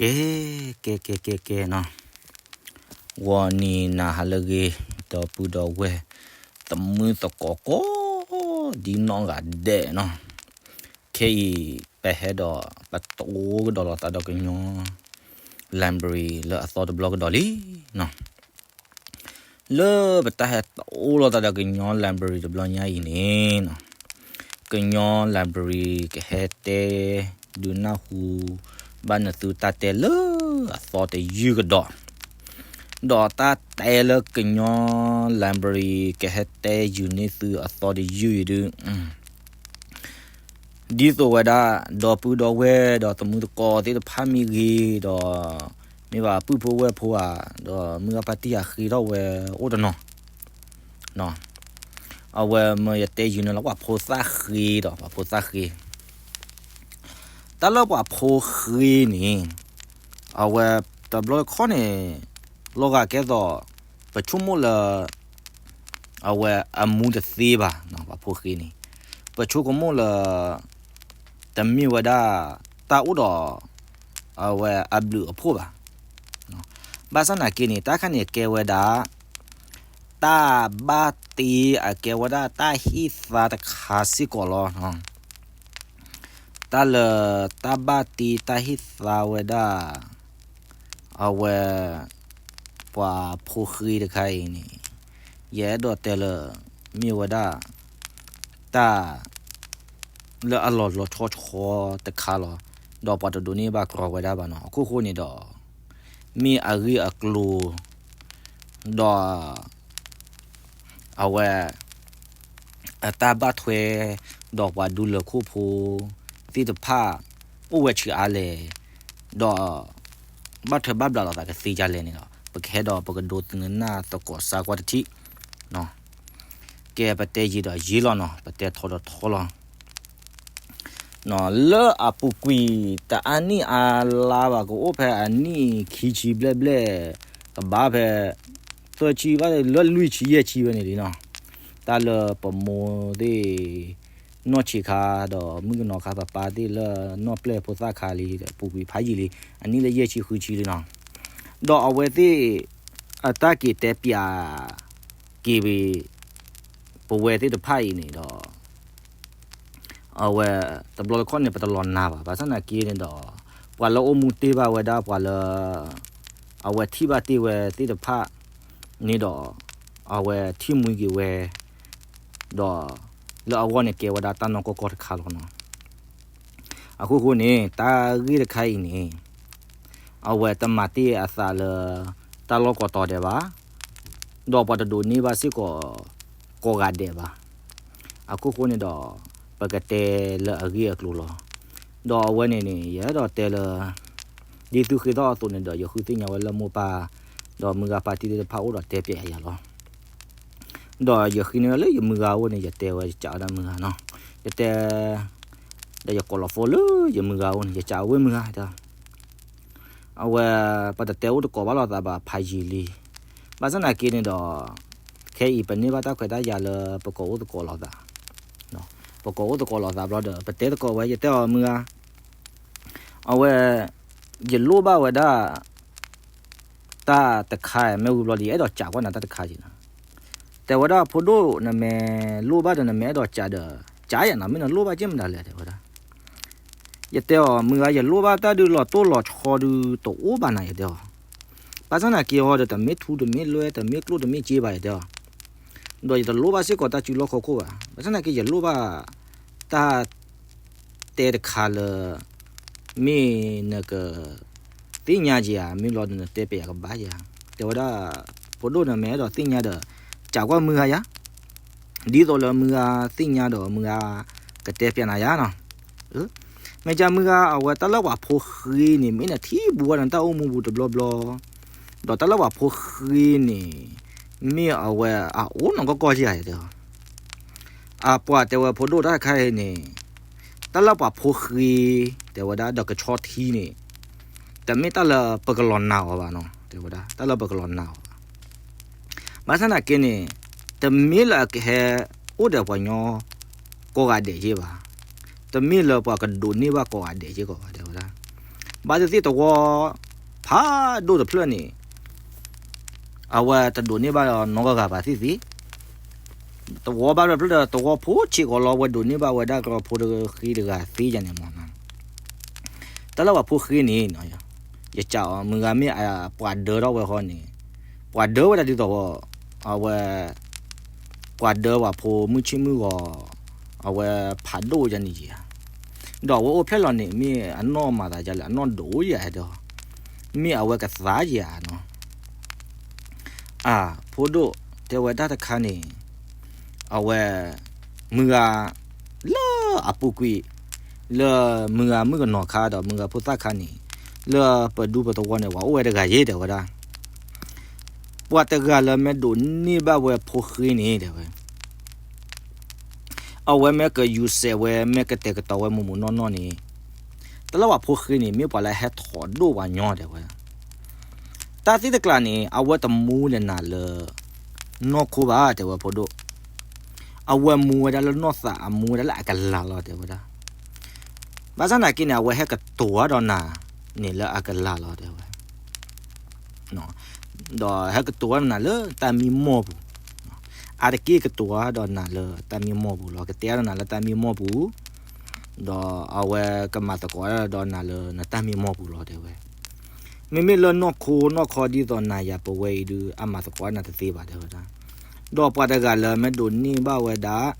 ကဲ ကဲ ကဲ ကဲ ကဲနီၤ, ဂီၤနံၤနၤဟါလၢအဂ့ၤ, ဒီပုၢ်ဒီဝဲၢ် သမုၢ်သကိးကိး ဒ်နီၢ်ဂၤဒဲးနီၤ, ခဲအံၤ ပဟဲဒီး ပတအိၣ်ကဒီးလိာ်သးဒီးကညီ library လၢအသီတဘျီကဒီးလံနီၤ. လၢပတၢ်ဟဲတအိၣ်လိာ်သးဒီးကညီ library တဘျီညါအံၤန့ၣ်နီၤ, ကညီ library ကဟဲတဲ ဒုးနၢ်ဟူ ဘၣ်နသုတၢ်တဲလၢအသီတယုၢ်ကဒီး, ဒီးတၢ်တဲလၢကညီ library ကဟဲတဲယုာ်န့ၢ်သုအသီတယုၢ်အံၤဒုး ဒ်သိးဝဲဒၣ် ဒီပုၢ်ဒီဝဲၢ်ဒီးသမုၢ်သကိးသ့ၣ်တဖၣ်မ့ၢ်ဂ့ၤဒီး မ့ၢ်ဘၣ်ပုၢ်ဖိဝဲၢ်ဖိဧါ, ဒီးမုၢ်ဂၢ်ဖါတံၢ်ဃ့ထီၣ်ဝဲအိၣ်တနီၤ, အဝဲမ့ၢ်ယတဲယုာ်န့ၣ်လီၤ ပှၤဖိသၣ်ဃ့ဒီး ပှၤဖိသၣ်ဃ့ တၢ်လၢပှၤဖိဃ့န့ၣ် အဝဲတဘျီတခီၣ်န့ၣ် လီၤဂာ်ကဲသိး ပဆိကမိၣ်လၢ အဝဲအမူတသ့ဘၣ်, ပှၤဖိဃ့န့ၣ် ပဆိကမိၣ်လၢ တမ့ၢ်ဝဲဒၣ် တၢ်အိၣ်ဒီး အဝဲအဘျုးအဖှိၣ်ဘၣ်. ဘၣ်ဆၣ်သနာ်က့န့ၣ် တၢ်ခါန့ၣ်ကဲဝဲဒၣ် တၢ်ဘၣ်တ့အကဲဝဲဒၣ်တၢ်ဟ့ၣ်သါတခါစ့ၢ်ကီးလီၤ. တၢ်လၢတၢ်ဘၣ်တ့တၢ်ဟ့ၣ်သါဝဲဒၣ် အဝဲ ပှၤဖိဃ့တခါအံၤန့ၣ် ယအဲၣ်ဒိးတဲလၢ မ့ၢ်ဝဲဒၣ် တၢ် လၢအလီၤလီၤဆီဆီတခါလီၤ. ဒီးပှၤတဒိးန့ၢ်ဘၣ်ကြီဝဲဒၣ်ဘၣ်နီၤ. အခိၣ်ဃိန့ၣ်ဒီး မ့ၢ်အဂ့ၢ်အကျိၤ ဒီး အဝဲ အတၢ်ဘၣ်ထွဲ ဒီးပှၤဒူလၢၢ်ခိၣ်ဖိသ့ၣ်တဖၣ် အိၣ်ဝဲဆံးအါလဲၣ်, ဒီး ဘၣ်ထွဲဘၣ်ဘျးလိာ်သးကသ့ဒ်လဲၣ်န့ၣ်ဒီး ပကဟဲဒီးပကဒိးသန့ၤနၢ်သကိးစါကွၢ်တထံၣ်. ကဲ ပတဲယံာ်ဒီးယံာ်လီၤနီၤ, ပတဲထီဒီးထီလီၤ. လၢအပူၤကွံာ်တအါနံၣ်အါလါဘၣ် ကအိၣ်ဖဲအနံၣ်ခံဆံဘျဲၣ်ဘျဲၣ် ကဘၣ်ဖဲ သၢဆံဘၣ်လၢလွံၢ်ဆံယဲၢ်ဆံဝဲန့ၣ်လံနီၤ. တၢ်လၢပမိၢ်သ့ၣ် နီၢ်ဆံးခါ ဒီးမုၣ်ကနီၤခါ ပပၢ်သ့ၣ်လၢနီၢ်ပျဲၢ်ဖိသၣ်ခါလံ ပူၤကွံာ်ဖးယံာ်လံ အနံၣ်လၢယဲၢ်ဆံဃုဆံလံနီၤ. ဒီးအဝဲသ့ၣ် အတၢ်က့ၤတဲပၠး က့ၤ ပဝဲသ့ၣ်တဖၣ်အံၤန့ၣ်ဒီး အဝဲ တဘျီတခီၣ်န့ၣ် ပတလီၤနၤဘၣ်. ဘၣ်ဆၣ်သနာ်က့န့ၣ်ဒီး ပှၤလၢအိၣ်မူတ့ၢ်ဘၣ်ဝဲဒၣ် ပှၤလၢ အဝဲထံၣ်ဘၣ်တ့ၢ်ဝဲသ့ၣ်တဖၣ်န့ၣ်ဒီး အဝဲထံၣ်မှံက့ၤဝဲ ဒီး လၢအဂီၢ်န့ၣ်ကဲဝဲဒၣ်တၢ်နီၢ်ကီၢ်ကီၢ်တခါလီၤနီၤ. အခိၣ်ဃိန့ၣ် တၢ်ဂ့ၢ်တခါအံၤန့ၣ် အဝဲတမၤတ့ၢ်အသးလၢ တၢ်လီၢ်ကိးတီၤဒဲးဘၣ်, ဒီးပှၤတဒိးန့ၢ်ဘၣ်စ့ၢ်ကီး ကိးဂၤဒဲးဘၣ်. အခိၣ်ဃိန့ၣ်ဒီး ပကတဲလၢအဂ့ၢ်အကျိၤလီၤ. ဒီးအဝဲန့ၣ်န့ၣ် ယအဲၣ်ဒိးတဲလၢ ဒ်သုဃ့ထီၣ်အသိးန့ၣ်ဒီး ယဃုသ့ၣ်ညါဝဲလၢမိၢ်ပၢ် ဒီးမုၢ်ဂၤဖါတံၢ်သ့ၣ်တဖၣ်အိၣ်ဒီးတဲပၠးယၤလီၤ. ဒီးယဃ့န့ၢ်ဝဲလၢယမုၢ်ဂၤအအိၣ်န့ၣ် ယတဲဝဲယကးဝဲဒၣ်မုၢ်ဂၤနီၤ, ယတဲ ဒီးယကိးလီၤ phone လၢယမုၢ်ဂၤအအိၣ်န့ၣ် ယကးဝဲမုၢ်ဂၤတဲ အဝဲ ပတတဲအိၣ်သကိးဘၣ်လိာ်သးဘၣ်ဖးယံာ်လံ. ဘၣ်ဆၣ်သနာ်က့န့ၣ်ဒီး ခဲအံၤပန့ၢ်ဘၣ်တၢ်ခွဲးတၢ်ယာ်လၢပကိးအိၣ်သကိးလိာ်သး, ပကိးအိၣ်သကိးလိာ်သးဘျီဒီး ပတဲသကိးဝဲ ယတဲအီၤမုၢ်ဂၤ အဝဲ ယလိၣ်ဘၣ်ဝဲဒၣ် တၢ်တခါ မ့ၢ်ဝံၤဘျီဒီး ယအဲၣ်ဒိးကးကွၢ်နၤတၢ်တခါက့ၤနီၤ. တဲဝဲဒၣ်ဖိဒိၣ် နမ့ၢ်လိၣ်ဘၣ်ဒီး နမ့ၢ်အဲၣ်ဒိးကးဒီး ကးယၤနီၤ မ့ၢ်နလိၣ်ဘၣ်က့ၢ်မတၤလဲၣ် တဲဝဲဒၣ်. ယတဲအီၤ မုၢ်ဂၤ ယလိၣ်ဘၣ်တၢ်ဒုးလီၤတိၢ်လီၤဆီဒုးတအိၣ်ဘၣ်နၤ ယတဲအီၤ. ဘၣ်ဆၣ်သနာ်က့ဟီဒီး တမ့ၢ်ထူတမ့ၢ်လွဲတမ့ၢ်ကျိၣ်တမ့ၢ်စ့ဘၣ် ယတဲအီၤ. ဒီးယတလိၣ်ဘၣ်စ့ၢ်ကီးတၢ်စုလီၢ်ခီၣ်ခိၣ်ဘၣ်. ဘၣ်ဆၣ်သနာ်က့ ယလိၣ်ဘၣ် တၢ် တဲတခါလၢ မ့ၢ်နက သ့ၣ်ညါက့ၤဧါ, မ့ၢ်လီၤဒီးနတဲပျးယၤကဘၣ်ဧါ. တဲဝဲဒၣ် ဖိဒိၣ် နမ့ၢ်အဲၣ်ဒိးသ့ၣ်ညါဒီး ကးကွၢ်မုၢ်ဂၤယၤ, ဒ်သိးလၢမုၢ်ဂၤသ့ၣ်ညါဒီးမုၢ်ဂၤကတဲပျးနၤယၤနီၤ. မ့ၢ်ကမုၢ်ဂၤ အဝဲတၢ်လၢပှၤဖိဃ့န့ၣ် မ့ၢ်နထံၣ်ဘူးဝဲဒၣ်နတၢ်အိၣ်မူပူၤတဘျီဘျီ, ဒီးတၢ်လၢပှၤဖိဃ့န့ၣ် မ့ၢ်အဝဲအအိၣ်နီၢ်ကီၢ်ကီၢ်က့ၤဧါ ယတဲအီၤ. အပှၤတဲဝဲဖိဒိၣ်တၢ်တခါအံၤန့ၣ် တၢ်လၢပှၤဖိဃ့ တဲဝဲဒၣ်ဒီးကဆီထံန့ၣ် တမ့ၢ်တၢ်လၢပကလီၤနာ်အီၤဘၣ်နီၤ, တဲဝဲဒၣ် တၢ်လၢပကလီၤနာ်အီၤဘၣ်. ဘၣ်ဆၣ်သနာ်က့န့ၣ် တမ့ၢ်လၢအကဟဲအိၣ်ဒီးပှၤကညီကိးဂၤဒဲးက့ၤဘၣ်, တမ့ၢ်လၢပှၤကဒိးန့ၢ်ဘၣ်ကိးဂၤဒဲးက့ၤကီးဘၣ် တဲဝဲဒၣ်. ဘၣ်သ့ၣ်သ့ၣ်သဝီဖးဒိၣ်တဖျၢၣ်န့ၣ် အဝဲတဒိးန့ၢ်ဘၣ်ဒီးနီတဂၤဘၣ်သ့ၣ်သ့ၣ်, သဝီဘၣ်ဖျၢၣ်ဒီးသဝီဖိဆံးကီးလီၤ အဝဲဒိးန့ၢ်ဘၣ်ဝဲဒၣ်ကလီဖိတဃံတဂၤသ့ယၤန့ၣ်မးနီၤ. တၢ်လၢပှၤဖိဃ့န့ၣ် ယကးအီၤ မုၢ်ဂၤမ့ၢ်အပှၤဒၢထီၣ်ဝဲဃီန့ၣ်, ပှၤဒၢဝဲဒၣ်ဒ်သိး အဝဲ ပှၤဒၢပှၤဖိမုၢ်ဆ့ၣ်မုၢ်ဂီၤ အဝဲဖးဒိၣ်ယၤန့ၣ်ယၤ, ဒီးအဝဲအိၣ်ဖျဲၣ်လီၤန့ၣ် မ့ၢ်အနီၢ်မၤသးဒ်လဲၣ် အနီၢ်ဒိၣ်ယၤဒီး မ့ၢ်အဝဲကသါယၤနီၤ. အၢ ဖိဒိၣ်တဲဝဲဒၣ်တခါန့ၣ်, အဝဲ မုၢ်ဂၤ လၢအပူၤကွံာ် လၢမုၢ်ဂၤမုၣ်ကနီၤခါဒီးမုၢ်ဂၤဖိသၣ်ခါန့ၣ်, လၢပဒူပသဝီန့ၣ် ပှၤအိၣ်ဝဲတဂၤယ့ၢ် တဲဝဲဒၣ်. ပှၤတဂၤလၢမ့ၢ်ဒိးန့ၢ်ဘၣ်ဝဲဖိဃ့န့ၣ် တဲဝဲ အဝဲမ့ၢ်ကယူၤစဲးဝဲ မ့ၢ်ကတဲာ်ကတီၤဝဲမုာ်မုာ်နီၢ်နီၢ်န့ၣ်, တၢ်လၢပှၤဖိဃ့န့ၣ် မ့ၢ်ပှၤလၢဟဲထိးဒိၣ်ပှၤညီ တဲဝဲဒၣ်. တၢ်သ့ၣ်တကျါန့ၣ် အဝဲတမူလၢနၤလၢ နီၢ်ခိဘၣ် တဲဝဲဖိဒိၣ်, အဝဲမူဝဲဒၣ်လၢနီၢ်သး အမူဝဲဒၣ်လၢအကလၤလီၤ တဲဝဲဒၣ်. ဘၣ်ဆၣ်သနာ်က့န့ၣ် အဝဲဟဲကတိၤဒီးနၤန့ၣ်လၢအကလၤလီၤ တဲဝဲ ဒီးဟဲကတိၤဒီးနၤလၢတၢ်မံမီၢ်ပူၤ, အါတက့ၢ်ကတိၤဒီးနၤလၢတၢ်မံမီၢ်ပူၤလီၤ ကတဲဒီးနၤလၢတၢ်မံမီၢ်ပူၤ, ဒီးအဝဲကမၤသကိးဒီးနၤလၢနတၢ်မံမီၢ်ပူၤလီၤ တဲဝဲ. မ့မ့ၢ်လၢနီၢ်ခိနီၢ်ခီဒ်သိးနၤယၤပဝဲအံၤဒုး အမၤသကိးနၤတသ့ဘၣ် တဲဝဲဒၣ်. ဒီးပှၤတဂၤလၢမ့ၢ်ဒိးန့ၢ်ဘၣ်ဝဲဒၣ်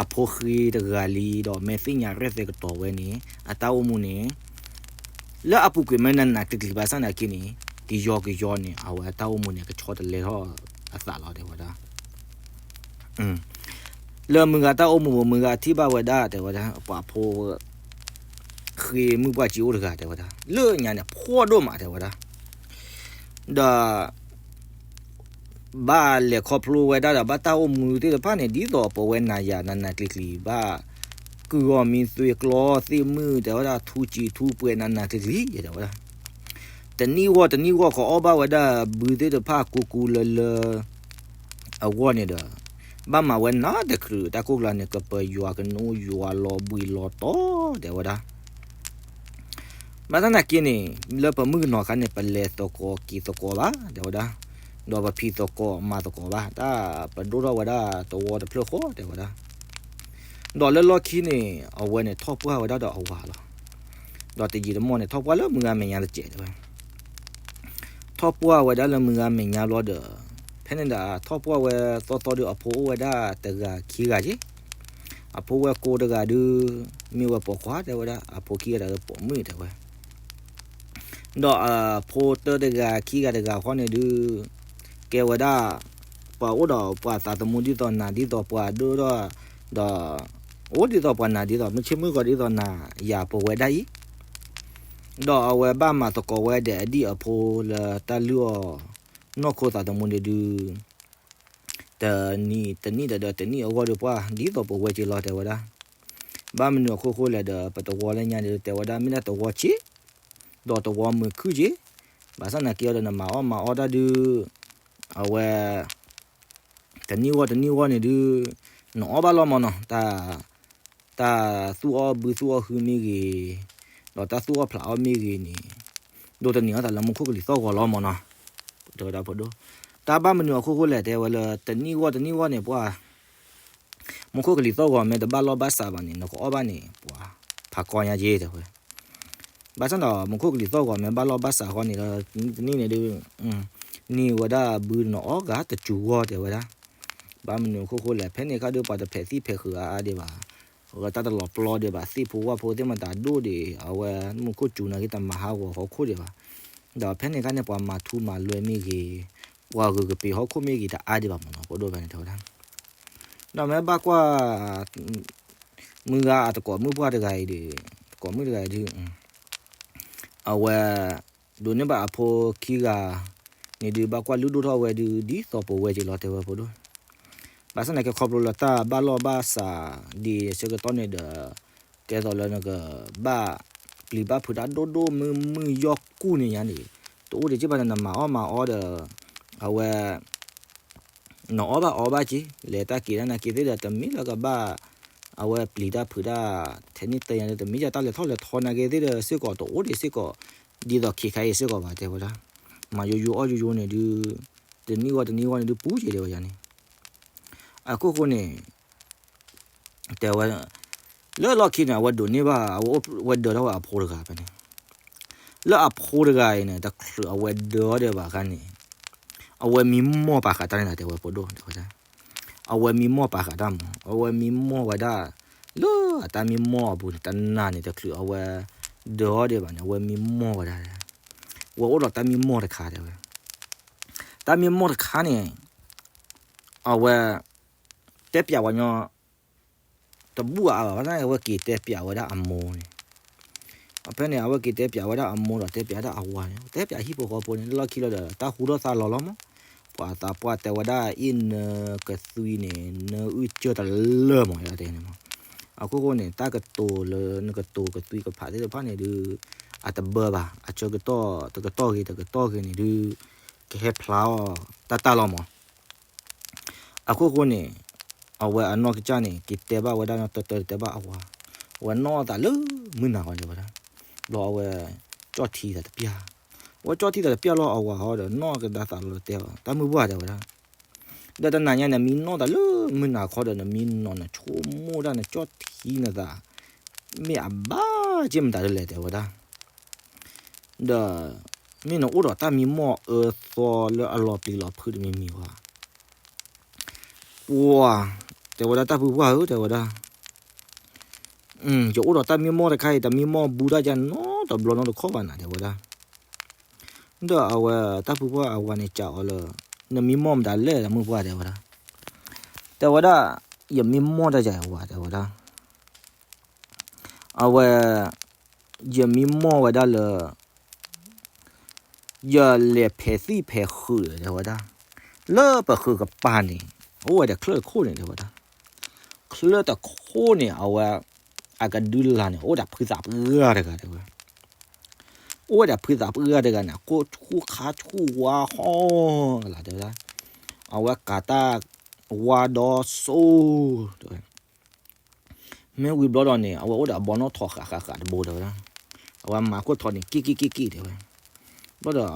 အဖိဃ့တဂၤလံ ဒီးမ့ၢ်သ့ၣ်ညါရဲၣ်သဲကတီၤဝဲန့ၣ် အတၢ်အိၣ်မူန့ၣ် လၢအပူၤကွံာ်မ့ၢ်နးနးကျံၤကျံၤဘၣ်ဆၣ်သနာ်က့န့ၣ် ကယီကယီန့ၣ် အဝဲအတၢ်အိၣ်မူန့ၣ် ကဆီတလဲထီၣ်အသးလီၤ တဲဝဲဒၣ်. လၢမုၢ်ဂၤတၢ်အိၣ်မူပူၤ မုၢ်ဂၤထံၣ်ဘၣ်ဝဲဒၣ် တဲဝဲဒၣ် ပှၤဖိ ဃ့မုၣ်ပှၢ်စ့အိၣ်တဂၤ တဲဝဲဒၣ် လၢညါန့ၣ် ဖှီၣ်ဒိၣ်မး တဲဝဲဒၣ်. ဒီး ဘၣ်လဲၤခီဖျိဝဲဒၣ်ဒီး ဘၣ်တၢ်အိၣ်မူသ့ၣ်တဖၣ်န့ၣ် ဒ်သိးပဝဲနၤယၤ နးနးကျံၤကျံၤ ဘၣ်ကုၢ်ဂီၢ်မံသွ့ကျီသ့ၣ်မုၣ် တဲဝဲဒၣ် ထူစံာ်ထူပှဲၤ နးနးကျံၤကျံၤ တဲဝဲဒၣ်. တနံၣ်ဂီၢ်တနံၣ်ဂီၢ် ကအီၣ်ဘၣ်ဝဲဒၣ်ဘုသ့ၣ်တဖၣ် ကူကူလၢလၢ အဂီၢ်န့ၣ်ဒီး ဘၣ်မၤဝဲနးတချုး တၢ်ကိၢ်ကျါန့ၣ် ကပယွၤကနူယွၤလီၤဘှံးလီၤတီၤ တဲဝဲဒၣ်. ဘၣ်ဆၣ်သနာ်က့န့ၣ် လၢပမုၣ်ကနီၤခါန့ၣ် ပလဲၤသကိးက့ၤသကိးဘၣ် တဲဝဲဒၣ်, ဒီးပဖံးသကိးမၤသကိးဘၣ် တၢ်ပဒိၣ်ထီၣ်ဝဲဒၣ်သဝီတဖျၢၣ်ဃီ တဲဝဲဒၣ်. ဒီးလၢလီၢ်ခံန့ၣ် အဝဲန့ၣ်ထီၣ်ပှၢ်ဝဲဒၣ်ဒီးအဝၤလီၤ. ဒီးတယံာ်တမီၢ်န့ၣ် ထီၣ်ပှၢ်လၢမုၢ်ဂၤမဲာ်ညါတစဲး တဲဝဲ ထီၣ်ပှၢ်ဝဲဒၣ်လၢမုၢ်ဂၤမဲာ်ညါဘျီဒီး ဖဲန့ၣ်ဒီးထီၣ်ပှၢ်ဝဲသီသီဒီး အဖိအိၣ်ဝဲဒၣ်တဂၤခံဂၤက့, အဖိဝဲၢ်ကိတဂၤဒုး မ့ၢ်ဝဲပိာ်ခွါ တဲဝဲဒၣ်, အဖိခံဂၤဒီးပိာ်မုၣ် တဲဝဲ. ဒီးအဖိတၢတဂၤခံဂၤတဂၤဃီန့ၣ်ဒုး ကဲဝဲဒၣ် ပှၤအိၣ်ဒီးပှၤသးသမူဒ်သိးနၤ ဒ်သိးပှၤဒိၣ်ထီၣ် ဒီး အိၣ်ဒ်သိးပှၤနၤ ဒ်သိးမုၢ်ဆ့ၣ်မုၢ်ဂီၤ ဒ်သိးနၤယၤပဝဲဒၣ်အံၤ, ဒီးအဝဲဘၣ်မၤသကိးဝဲဒီးအဒံၣ်အဖိလၢတၢ်လုၢ်အီၣ် နီၢ်ခိသးသမူန့ၣ်ဒုး တနံၣ်တနံၣ်ဒီး တနံၣ်အဂီၢ်ဒီး ပှၤဒ်သိးပဝဲက့ၤလီၤ တဲဝဲဒၣ်. ဘၣ်မနုၤအခိၣ်ဃိလဲၣ်ဒီး ပသဝီလၢညါန့ၣ်ဒုး တဲဝဲဒၣ် မ့ၢ်ဒၣ်သဝီဆံး ဒီးသဝီမုာ်ခုၣ်က့, ဘၣ်ဆၣ်သနာ်က့ဒီး နမၤအီၣ်မၤအီတၢ်ဒုး အဝဲ တနံၣ်ဂီၢ်တနံၣ်ဂီၢ်န့ၣ်ဒုး နအီၣ်ဘၣ်လီၤမၢ်နီၤ, တၢ် တၢ်သူၣ်အီၣ်ဘုသူၣ်အီၣ်ဟုမ့ၢ်ဂ့ၤ, ဒီးတၢ်သူၣ်အီၣ်ဖျးအီၣ်မ့ၢ်ဂ့ၤန့ၣ်, ဒိးသန့ၤအီၣ်သးလၢမူခိၣ်ကလံၤသီၣ်ဂီၤလီၤမၢ်နီၤ, တဲဝဲဒၣ်ဖိဒိၣ်. တၢ်ဘၣ်မနုၤအခိၣ်ဃိလဲၣ် တဲဝဲလၢ တနံၣ်ဂီၢ်တနံၣ်ဂီၢ်န့ၣ် ပှၤ မူခိၣ်ကလံၤသီၣ်ဂီၤမ့ၢ်တဘၣ်လီၢ်ဘၣ်စးဘၣ်န့ၣ် နကအီၣ်ဘၣ်န့ၣ် ပှၤဖးကီညါက့ တဲဝဲ. ဘၣ်ဆၣ်ဒီး မူခိၣ်ကလံၤသီၣ်ဂီၤမ့ၢ်ဘၣ်လီၢ်ဘၣ်စးဃီန့ၣ်ဒီး တနံၣ်တနံၣ်န့ၣ်ဒုး န့ၢ်ဝဲဒၣ်ဘုနအီၣ်ဂၤတစူၤဂီၢ် တဲဝဲဒၣ်. ဘၣ်မနုၤအခိၣ်ဃိလဲၣ် ဖဲန့ၣ်အခါဒုး ပှၤတဖျဲးသံၣ်ဖျဲးဃုာ်အါအါဒံးဘၣ်, အဝဲတၢ်တလီၤပျီဒံးဘၣ်, သ့ၣ်ဖိဝၣ်ဖိသ့ၣ်မတၤဒိၣ်ဒံး, အဝဲမူခိၣ်စူၤနာ်က့ တမၤဟးဂီၤဟီၣ်ခိၣ်ဒံးဘၣ်. ဒီးဖဲန့ၣ်အခါန့ၣ် ပှၤမၤထူမၤလွဲမ့ၢ်ဂ့ၤ, ပှၤဂုၤကပ့ၤဟီၣ်ခိၣ်မ့ၢ်ဂ့ၤ တအါဒံးဘၣ်မၢ်နီၤ, ဖိဒိၣ်ဖဲန့ၣ်တဲဝဲဒၣ်. ဒီးမ့ၢ်ဘၣ်ကွၢ် မုၢ်ဂၤအသကိးမုၣ်ပှၢ်တဂၤအံၤဒီး, သကိးမုၣ်တဂၤအံၤဒုး အဝဲ ဒိးန့ၢ်ဘၣ်အဖိခံဂၤန့ၣ်ဒုး ဘၣ်ကွၢ်လုၢ်ဒိၣ်ထီၣ်ဝဲဒုး ဒ်သိးပဝဲက့ၤလီၤ တဲဝဲဖိဒိၣ်. ဘၣ်ဆၣ်သနာ်က့ခီဖျိလၢတၢ်ဘၣ်လီၢ်ဘၣ်စးဒံးအဆၢကတီၢ်န့ၣ်ဒီး ကဲသိးလၢနကဘၣ်ပျံၤဘၣ်ဖုးတၢ်ဒိၣ်ဒိၣ်မုၢ်မုၢ်ယီၢ်ကူၣ်န့ၣ်ညါန့ၣ် တအိၣ်ဒံးက့ဘၣ်န့ၣ် နမၤအီၣ်မၤအီဒီး အဝဲ နအီၣ်ဘၣ်အီဘၣ်က့, လဲၤတၢ်က့ၤတၢ်နာ်က့သ့ၣ်ဒီး တမ့ၢ်လၢကဘၣ် အဝဲပျံၤတၢ်ဖုးတၢ် ထဲန့ၣ်တဲညါဒီး တမ့ၢ်ယတၢ်လဲၤထီၣ်လဲၤထီနာ်က့သ့ၣ်ဒီးစ့ၢ်ကီး တအိၣ်ဒံးစ့ၢ်ကီး ဒ်သိးခဲခါအံၤစ့ၢ်ကီးဘၣ် တဲဝဲဒၣ်. မၤယိယိအီၣ်ယိယိန့ၣ်ဒုး တနံၣ်ဂီၢ်တနံၣ်ဂီၢ်န့ၣ်ဒုး ပူၤက့ၤ တဲဝဲန့ၣ်. အခိၣ်ဃိန့ၣ် တဲဝဲ လၢလီၢ်ခံန့ၣ် အဝဲဒိးန့ၢ်ဘၣ် အဝဲဒၢးထီၣ်ဝဲအဖိတဂၤဖဲန့ၣ်. လၢအဖိတဂၤအံၤန့ၣ် တချုးအဝဲဒၢးထီၣ်ဒီးဘၣ်အခါန့ၣ် အဝဲမံမီၢ်ပာ်ဃာ်တၢ်န့ၣ်ဒီး တဲဝဲ ဖိဒိၣ် တဲဝဲဒၣ်. အဝဲမံမီၢ်ပာ်ဃာ်တၢ်မး အဝဲမံမီၢ်ဝဲဒၣ် လၢအတၢ်မံမီၢ်အပူၤန့ၣ် တနၤန့ၣ် တချုးအဝဲဒၢးထီၣ်ဒီးဘၣ်န့ၣ် အဝဲမံမီၢ်ဝဲဒၣ် ဝဲအိၣ်ဒီးတၢ်မံမီၢ်တခါ တဲဝဲ. တၢ်မံမီၢ်တခါန့ၣ် အဝဲ တဲပျးဝဲညီ တဘူၣ်အါဘၣ် ဘၣ်ဆၣ်န့ၣ် အဝဲက့ၤတဲပျးဝဲဒၣ်အမိၢ်န့ၣ်. ဖဲန့ၣ် အဝဲက့ၤတဲပျးဝဲဒၣ်အမိၢ်ဒီး တဲပျးဒၣ်အဝၤန့ၣ် တဲပျးဟံၣ်ဖိဃီဖိန့ၣ် လၢလီၢ်ခံလီၤဒီး တၢ်ဟူထီၣ်သါလီၤလီၤမး. ပှၤသးပှၢ်တဲဝဲဒၣ် အ့ၣ်နကသွံန့ၣ် နအုၣ်ကၢၢ်တလၢာ်မး တဲန့ၣ်မး. အခိၣ်ဃိန့ၣ် တၢ်ကတိၤလၢနကတိၤကသွံကဖးသ့ၣ်တဖၣ်န့ၣ်ဒုး အတဘၢဘၣ် အဆၢကတီၢ်တကတီၢ်ဂ့ၤ တကတီၢ်ဂ့ၤန့ၣ်ဒုး ကဟဲဖျါအီၤတၢ်တၢ်လီၤမး. အခိၣ်ဃိန့ၣ် အဝဲအနီၢ်ကစၢ်န့ၣ် က့ၤတဲဘၣ်ဝဲဒၣ်နီၢ်တၢ်တၢ်တဲဘၣ်အဝၤ, အဝဲနီၢ်သးလၢမုၢ်နၤဃီ တဲဝဲဒၣ်. ဘျီအဝဲ ကၠီၣ်ထံသးတပျၢ်, အဝဲကၠီၣ်ထံသးတပျၢ်လီၤအဝၤဃီဒီး နီၢ်ကဒါသးလီၤတဲအီၤ တၢ်မုၢ်ပှၢ် တဲဝဲဒၣ်. ဒီးတနၤညါန့ၣ် မံနီၢ်သးလၢမုၢ်နၤခီဒီး နမံနီၢ်နဆိကမိၣ်ဒၣ်နကၠီၣ်ထံနသး မ့ၢ်အဘၣ်က့မတၤဒ်လဲၣ် တဲဝဲဒၣ်. ဒီး မ့ၢ်နအိၣ်ဒီးတၢ်မံမီၢ်အၢသီလၢအလီၤပျံၤလီၤဖုးတမံၤမံၤဘၣ်. ပှၤ တဲဝဲဒၣ် တၢ်ဖုပှၢ်ဧၢ တဲဝဲဒၣ်, ယအိၣ်ဒီးတၢ်မံမီၢ်တခါအံၤ တမံမီၢ်ဘူးတၢ်ယၤနီတဘျီနီတခီၣ်ဘၣ်နၤ တဲဝဲဒၣ်. ဒီးအဝဲတၢ်ဖုပှၢ်အဝၤန့ၣ် စံးအီၤလၢ နမံမီၢ်မတၤလဲၣ် တၢ်မုၢ်ပှၢ် တဲဝဲဒၣ်. တဲဝဲဒၣ် ယမံမီၢ်တၢ်ယၤအဝၤ တဲဝဲဒၣ်. အဝဲ ယမံမီၢ်ဝဲဒၣ်လၢ ယလဲၤဖဲးသံၣ်ဖဲးဃုာ် တဲဝဲဒၣ်, လၢပဃုာ်ကပၤန့ၣ် အိၣ်ဝဲဒီးချၢၣ်တခိၣ်န့ၣ် တဲဝဲဒၣ်. ချၢၣ်တခိၣ်န့ၣ် အဝဲ အကဒုလာ်န့ၣ် အိၣ်ဒီးဖုသးပှၢ်တဂၤ တဲဝဲ. အိၣ်ဝဲဒီးဖုသးပှၢ်တဂၤန့ၣ် ကိၣ်ဆူၣ်ခါဆူၣ်ဝါဟီၣ်ကလာ် တဲဝဲဒၣ်. အဝဲကၤတၢ်ဝါဒီစိ တဲဝဲ မ့ၢ်ဝံၤဘျီဒီးန့ၣ် အဝဲအိၣ်ဒီးအဘီနီၣ်ထိးဃာ်ဃာ်ဃာ်တဘိ တဲဝဲဒၣ်. အဝဲမၤခိၣ်ထိးန့ၣ် က့ၣ်က့ၣ်က့ၣ်က့ၣ် တဲဝဲ. ဘျီဒီး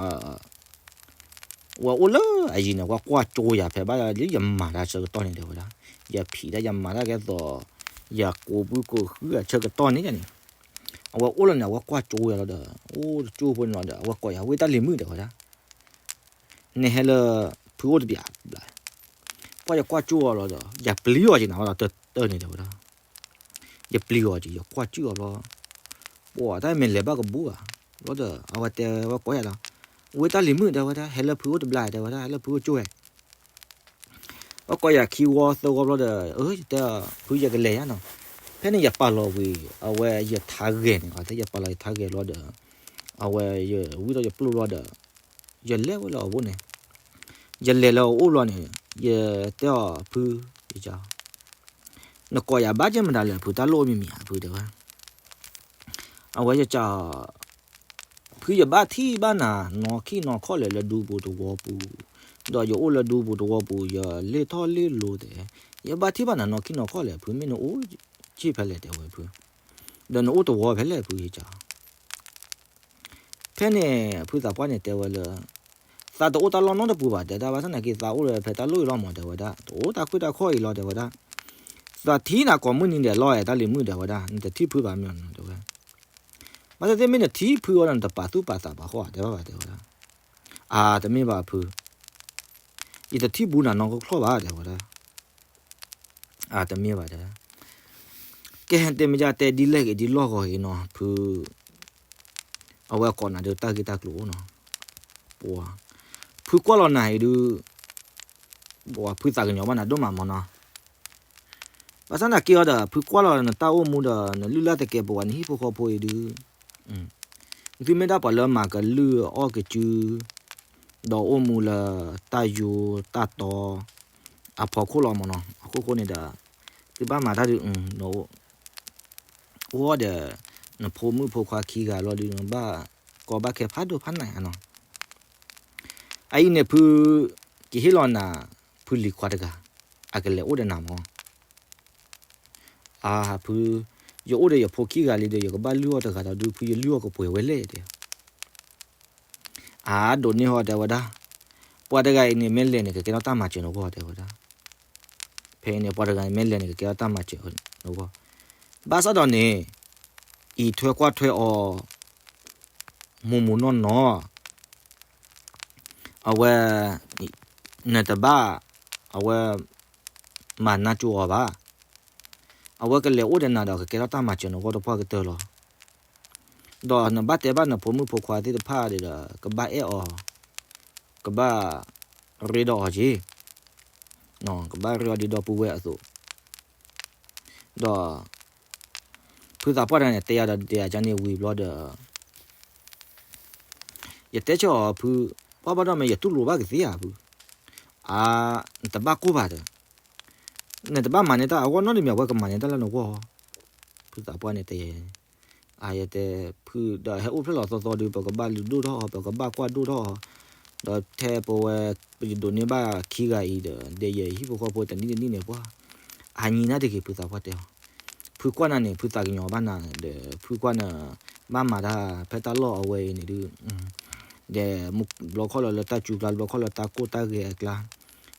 အဝဲအိၣ်လၢအယံၤန့ၣ် အဝဲကွၢ်ကၠိယၤ ဖဲဘၣ်လၢယမၤတၢ်ဆၢကတီၢ်န့ၣ် တဲဝဲဒၣ်. ယဖံးတၢ်ယမၤတၢ်ကဲသိး ယကိးပုၢ်ကိးဃုအဆၢကတီၢ်န့ၣ်န့ၣ် အဝဲအိၣ်လၢန့ၣ် အဝဲကွၢ်ကၠိယၤလီၤဒီး အိၣ်တကၠိဖိန့ၣ်လီၤဒီး အဝဲကိးယၤ ဝ့ၢ်တၢ်လံၤမုၣ် တဲဝဲဒၣ်. နဟဲလၢ ဖုအိၣ်တဘျီဘျီ, ပှၢ်ယကွၢ်ကၠိအီၤလီၤဒီး ယပျံၤအီၤက့ၤနၤဝဲဒီး တၢၢ်တၢၢ်န့ၣ် တဲဝဲဒၣ်. ယပျံၤအီၤက့ၤ ယကွၢ်ကၠိအီၤဘျီ, ပှၤတၢ်မ့ၢ်လဲၤဘၣ်ကဘူးဧါ, ဘျီဒီး အဝဲတဲဝဲကိးယၤလီၤ, ဝ့ၢ်တၢ်လံၤမုၣ် တဲဝဲဒၣ် ဟဲလၢဖုအိၣ်တဘျီ တဲဝဲဒၣ် ဟဲလၢဖုအိၣ်ကၠိဝဲ ပှၤကိးယၤခံဝီသၢဝီဘျီဒီး အၢ ယတဲ ဖုယကလဲၤယါနီၤ, ဖဲန့ၣ်ယပာ်လီၤဝံၤ အဝဲယထါဂဲၤန့ၣ် အတဲယပာ်လီၤယထါဂဲၤဘျီဒီး အဝဲယဝံၣ်ထီၣ်ယပျိၢ်ဘျီဒီး ယလဲၤဝဲလၢအအိၣ်န့ၣ်, ယလဲၤလၢအအိၣ်ဘျီန့ၣ် ယတဲအီၤဖု, ယက နကိးယၤဘၣ်က့မတၤလဲၣ် ဖုတၢ်လိၣ်မ့ၢ်မံၤဧါ ဖုတဲဝဲ, အဝဲယက ဖုယဘၣ်ထံၣ်ဘၣ်နၤ နီၢ်ခံနီၢ်ခီၣ်လဲၣ်လၢဒူပူၤတဝီပူၤ, ဒီးယအိၣ်လၢဒူပူၤတဝီပူၤ ယလ့ၣ်ထီၣ်လ့ၣ်လိၤတဲ, ယဘၣ်ထံၣ်ဘၣ်နၤနီၢ်ခံနီၢ်ခီၣ်လဲၣ် ဖုမ့ၢ်နအိၣ်ဆံၣ်ဖဲလဲၣ်တဲဝဲဖု, ဒီးနအိၣ်တဝီဖဲလဲၣ်ဖုယက ဖဲန့ၣ် ဖုသးပှၢ်န့ၣ်တဲဝဲလၢ သးတအိၣ်တၢ်လီၢ်နီတပူၤဘၣ် တဲဒၣ် ဘၣ်ဆၣ်သနာ်က့ သးအိၣ်ဒီးဖဲတၢ်လိၣ်အံၤလီၤမး တဲဝဲဒၣ်, တအိၣ်တၢ်ခွ့ၣ်တၢ်ခီၣ်အံၤလီၤ တဲဝဲဒၣ်, သးထံၣ်နၤကိးမုၢ်နံၤဒဲးလီၤ တၢ်လံၤမုၣ် တဲဝဲဒၣ်, နတထံၣ်ဖုဘၣ်မ့ၢ်နီၤ တဲဝဲ, ဘၣ်ဆၣ်သ့ၣ်မ့ၢ်နထံၣ်ဖုအီၤဒီး နတပာ်သူၣ်ပာ်သးပာ်ဃီ တဲဘၣ်ဘၣ် တဲဝဲဒၣ်, အါ တမ့ၢ်ဘၣ်ဖု ယတထံၣ်ဘူးနၤနီတခီၣ်ဘၣ် တဲဝဲဒၣ်, အါ တမ့ၢ်ဘၣ်တဲ, ကဲ တဲမ့ၢ်ယတဲဒ်လဲၣ်ဂ့ၤဒ်လီၢ်ဂီၤဂ့ၤနီၤ ဖု အဝဲကိးနၤဒီးတၢ်ဂ့ၢ်တၢ်ကျိၤအိၣ်နီၤ, ပှၤ ဖုကွၢ်လီၤနၤအံၤဒုး ပှၤဖုသးကညီၤဘၣ်နၤဒိၣ်မးမ့ၢ်နီၤ, ဘၣ်ဆၣ်သနာ်က့အီၤဒီး ဖုကွၢ်လီၤနတၢ်အိၣ်မူဒီး နလုၢ်လၢ်သကဲးပဝး နဟံၣ်ဖိဃီဖိအံၤဒုး သုမ့ၢ်ဒၣ်ပှၤလၢမၤကလုၢ်အီၣ်ကစု ဒီးအိၣ်မူလၢတၢ်ယိတၢ်တီ အဖီခိၣ်လီၤမ့ၢ်နီၤ, အခိၣ်ဃိန့ၣ်ဒီး သုဘၣ်မၤတၢ်ဒုး အိၣ်ဒီး နဖိမုၣ်ဖိခွါခံဂၤလီၤဒုး နဘၣ်ကီဘၣ်ခဲဖးဒိၣ်ဖးနးဧါနီၤ, အအံၤန့ၣ်ဖု ကဟ့ၣ်လီၤနၤ ဖုလံၤခွါတဂၤ အကလဲၤအိၣ်ဒီးနၤမ့ၢ် အၢ ဖု, ယအိၣ်ဒီးယဖိခံဂၤလံဒီး ယကဘၣ်လုၢ်အီၣ်တဂၤဒီးဒုး ဖုယလုၢ်အီၣ်ကပှဲၤဝဲလဲၣ်တဲ. အၢ ဒိးန့ၢ်ဟီတဲဝဲဒၣ်, ပှၤတဂၤအံၤန့ၣ် မ့ၢ်လဲၤန့ၣ် ကကဲထီၣ်တၢ်မၤစၢၤနဂီၢ်တဲဝဲဒၣ်. ဖဲအံၤန့ၣ် ပှၤတဂၤအံၤမ့ၢ်လဲၤန့ၣ် ကကဲထီၣ်တၢ်မၤစၢၤနဂီၢ်. ဘၣ်ဆၣ်ဒီးန့ၣ် အံးထွဲကွၢ်ထွဲအီၤ မူးမူးနီၢ်နီၢ်, အဝဲ နတဘၣ် အဝဲ မၤနးကၠိအီၤဘၣ်. အဝဲကလဲၤအိၣ်ဒီးနၤဒီး ကကဲထီၣ်တၢ်မၤစၢၤနဂီၢ်တပှၢ်ကတၢၢ်လီၤ. ဒီးနဘၣ်တဲဘၣ်နဖိမုၣ်ဖိခွါသ့ၣ်တဖၣ်ဒီး ကဘၣ်အဲၣ်အီၤ, ကဘၣ်ရ့ဒီးအီၤက့ၤ, ကဘၣ်ရ့အီၤဒ်ဒီပုၢ်ဝဲၢ်အသိး, ဒီး ဖုသးပှၢ်တဂၤန့ၣ် တဲယၤဒီးဒဲးအကန့ၣ်ဝံၤဘျီဒီး ယတဲဆၢအီၤဖု, ပှၢ်ဘၣ်ဒီးမ့ၢ်ယတူၢ်လိာ်ဘၣ်ကသ့ဧါဖု, အါ, နတဘၣ်ကိၢ်ဘၣ်ဒီး, နတဘၣ်မၤန့ၢ်တၢ်အဂီၢ်နီတမံၤ အဝဲကမၤန့ၢ်တၢ်လၢနဂီၢ်, ဖုသးပှၢ်န့ၣ်တဲ အါယတဲ, ဖုဒီးဟဲအိၣ်ဖျဲၣ်လီၤသီသီဒီး ပကဘၣ်လုၢ်ဒိၣ်ထီၣ်အီၤ ပကဘၣ်ကွၢ်ဒိၣ်ထီၣ်အီၤ, ဒီးထဲပဝဲ ပယဒိးန့ၢ်ဘၣ်ခံဂၤအံၤဒီး ဒီးယဟံၣ်ဖိဃီဖိတနံၣ်တနံၣ်န့ၣ်ပှၤ, အါနံၤနၢ်တဂ့ၤ ဖုသးပှၢ်တဲအီၤ, ဖုကွၢ်နၤန့ၣ် ဖုသးကညီၤဘၣ်နၤဒီး ဖုကွၢ်နၤ ဘၣ်မၤတၢ်ဖဲတၢ်လီၢ်အဝဲအံၤန့ၣ်ဒုး, ဒီးဘျီခီၣ်လီၤလၢတၢ်စူၤကျါ ဘျီခီၣ်လီၤတၢ်ကိၢ်တၢ်ဂီၤအကျါ,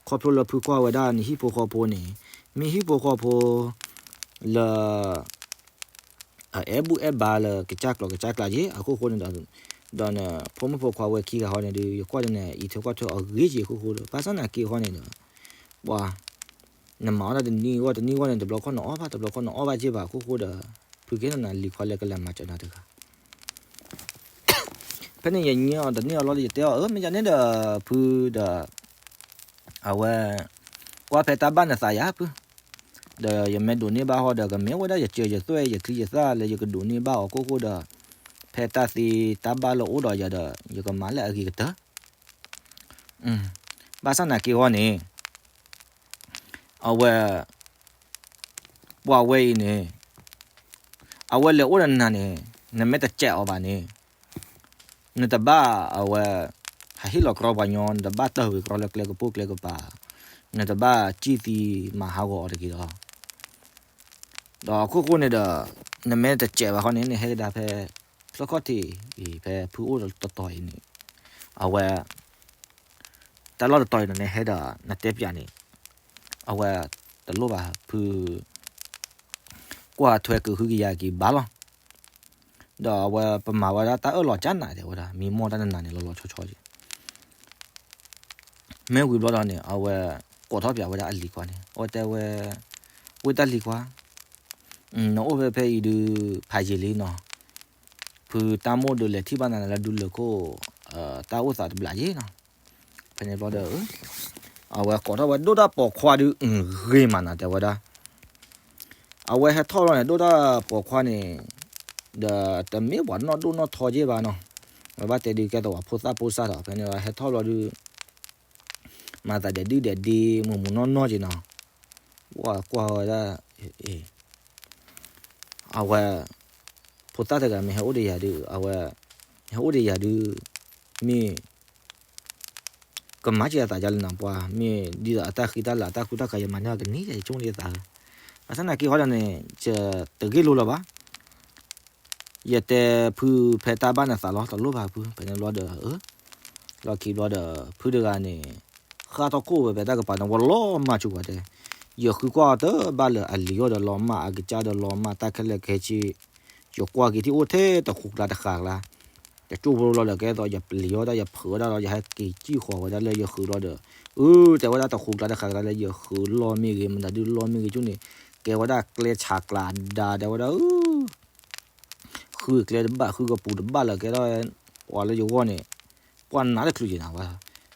ခီဖျိလၢဖုကွၢ်ဝဲဒၣ်နဟံၣ်ဖိဃီဖိန့ၣ်, မ့ၢ်ဟံၣ်ဖိဃီဖိ လၢ အအဲၣ်ဘူၣ်အဲၣ်ဘါလၢကစၢ်ကျိၤကစၢ်ကျါက့ၤ အခိၣ်ဃိန့ၣ်ဒီး, ဒီးနဖိမုၣ်ဖိခွါဝဲခံဂၤဟီန့ၣ်ဒုး ယကွၢ်ဒီးန့ၣ် အံးထွဲကွၢ်ထွဲအီၤဂ့ၤက့ၤအခိၣ်ဃိဒီး ဘၣ်ဆၣ်နာ်က့ၤဃီန့ၣ်ဒီး, ပှၤ, နမၤအီၣ်တၢ်တနံၣ်ဂီၢ်တနံၣ်ဂီၢ်န့ၣ် တဘျီခီၣ်နအီၣ်ဘၣ် တဘျီခီၣ်နအီၣ်ဘၣ်က့ၤဘၣ်အခိၣ်ဃိဒီး, ဖုကဲထီၣ်နၤလံၤခွါလၢကလဲၤမၤစၢၤနၤတဂၤ ဖဲန့ၣ်ယညံအီၤတန့ၢ်အီၤလီၤဒီး ယတဲအီၤ အၢ မ့ၢ်ယၤန့ၣ်ဒီး ဖုဒီး အဝဲ ကွၢ်ဖဲတၢ်ဘၣ်နသးယၤဖု, ဒီးယမ့ၢ်ဒိးန့ၢ်ဘၣ်ဟီဒီး ကမ့ၢ်ဝဲဒၣ်ယစၢၤယသွဲၣ်ယချံယသၣ်လၢယကဒိးန့ၢ်ဘၣ်အီၤခိၣ်ဃိဒီး, ဖဲတၢ်သ့တၢ်ဘၣ်လၢအိၣ်ဒီးယၤဒီး ယကမၤလၢအဂ့ၤကတၢၢ်, ဘၣ်ဆၣ်နာ်က့ၤဃီန့ၣ် အဝဲ ပှၤဝဲအံၤန့ၣ် အဝဲလဲၤအိၣ်ဒီးနၤန့ၣ် နမ့ၢ်တစဲးအီၤဘၣ်န့ၣ် နတဘၣ်အဝဲ ဟးဟ့ၣ်လီၤကြီပှၤညီ နတဘၣ်တၢၢ်ဝံၤကြီလၢကျဲကပိၢ်ကျဲကပၤ နတဘၣ်စံၣ်သံမၤဟးဂီၤအီၤတဂ့ၤလီၤ. ဒီးအခိၣ်ဃိန့ၣ်ဒီး နမ့ၢ်တစဲးဘၣ်ဃီန့ၣ် နဟဲကဒါဖဲ ဖျၢၣ်ခီၣ်ထံးအံၤ ဖဲဖုအိၣ်တတီၤအံၤန့ၣ် အဝဲ တၢ်လီၢ်တတီၤအံၤန့ၣ် နဟဲဒီးနတဲပျးန့ၣ် အဝဲတလိၣ်ဘၣ် ဖု ကွၢ်ထွဲကဟုကယာ်က့ၤဘၣ်လီၤ. ဒီးအဝဲပမၤဝဲဒၣ်တၢ်အၢၣ်လီၤကၢ်နးတဲဝဲဒၣ် မံမီၢ်တၢ်နနၤန့ၣ် လီၤလီၤဆီဆီက့ၤ မ့ၢ်ဝံၤဘျီဒီးန့ၣ် အဝဲကိးထီၣ်ပျးဝဲဒၣ်အလံၤခွါန့ၣ် အဝဲတဲဝဲ ဝ့ၢ်တၢ်လံၤခွါ နအိၣ်ဖဲဖဲအံၤဒုး ဖးယံာ်လံနီၤ ဖုတၢ်မိၣ်ဒုးလဲၤထံၣ်ဘၣ်နၤလၢဒူလၢၢ်ခိၣ် တၢ်အိၣ်သးတဘျးယ့ၣ်နီၤ ဖဲန့ၣ်ဘျီဒီး အဝဲကိးထီၣ်ဝဲဒိၣ်တၢ်ပိာ်ခွါဒုး ဂ့ၤမးနၤတဲဝဲဒၣ် အဝဲဟဲထီၣ်လီၤန့ၣ် ဒိၣ်တၢ်ပိာ်ခွါန့ၣ် ဒီးတမ့ၢ်ပှၤနီၢ်ဒိၣ်နီၢ်ထီက့ၢ်ဘၣ်နီၤ ဝဲဘၣ်တဲဒုးကဲသိးပှၤဖိသၣ်ဖိစၢ်ဒီး ဖဲန့ၣ်ဝဲဟဲထီၣ်ဘျီဒုး မၤသးဒဲးဒုၣ်ဒဲးဒ့ မူးမူးနီၢ်နီၢ်က့ၤနီၤ ဝဲကွၢ်ဝဲဒၣ် အဝဲ ဖိသၣ်တဂၤမ့ၢ်ဟဲအိၣ်ဒီးယၤဒုး အဝဲ ဟဲအိၣ်ဒီးယၤဒုး မ့ၢ် ကမၤစၢၤအသးယၤလၢနပှၤ မ့ၢ်ဒ်သိးအတၢ်ဃံတၢ်လၤ အတၢ်ကူတၢ်ကၤ ယမၤန့ၢ်အီၤကန့ၢ် ယဆိကမိၣ်လၢယသးဧၢ ဘၣ်ဆၣ်သနာ်က့ဟီဒီးန့ၣ် ယတဂ့ၢ်လိလၢၤဘၣ် ယတဲဖုဖဲတၢ်ဘၣ်နသးလီၤ တလိၣ်ဘၣ်ဖု ဖဲန့ၣ်ဘျီဒီး လီၢ်ခံဘျီဒီး ဖုတဂၤန့ၣ် ဃၣ်ထီၣ်ခိၣ်ဝဲဖဲတၢ်ကပၤန့ၣ် ဝဲလီၤမၢ်ဆိပှၤတဲ ယဃုကွၢ်အီၤတဘၣ်လၢအလံၤအီၤဒီးလီၤမၢ်အကစၢ်ဒီးလီၤမၢ်တၢ်ခဲလၢာ်ခဲဆ့ ယကွၢ်က့ၤထံၣ်အိၣ်ထဲတဃူကျါတဃာ်ကျါ ယကၠိဖိလီၤဒီးကဲသိးယပျံၤအီၤဒၣ်ယဖုးဝဲဒၣ်လီၤ ယဟဲက့ၤစံၣ်ဃီၤဝဲဒၣ်လၢယဃုာ်လီၤဒီး အၢ တဲဝဲဒၣ်တဃူကျါတဃာ်ကျါလၢယဃုာ်လီၢ်မ့ၢ်ဂ့ၤ မတၤဒုလီၢ်မ့ၢ်ဂ့ၤကၠိန့ၣ် ကဲဝဲဒၣ်ကျဲဆးကျးဒါ တဲဝဲဒၣ် အၢ ဃုကျဲတဘၣ် ဃုကပူၤတဘၣ်လၢကဲထီၣ် ပှၤလၢယဂီၢ်န့ၣ် ပှၤနးတချုးက့ၤနၤဝဲ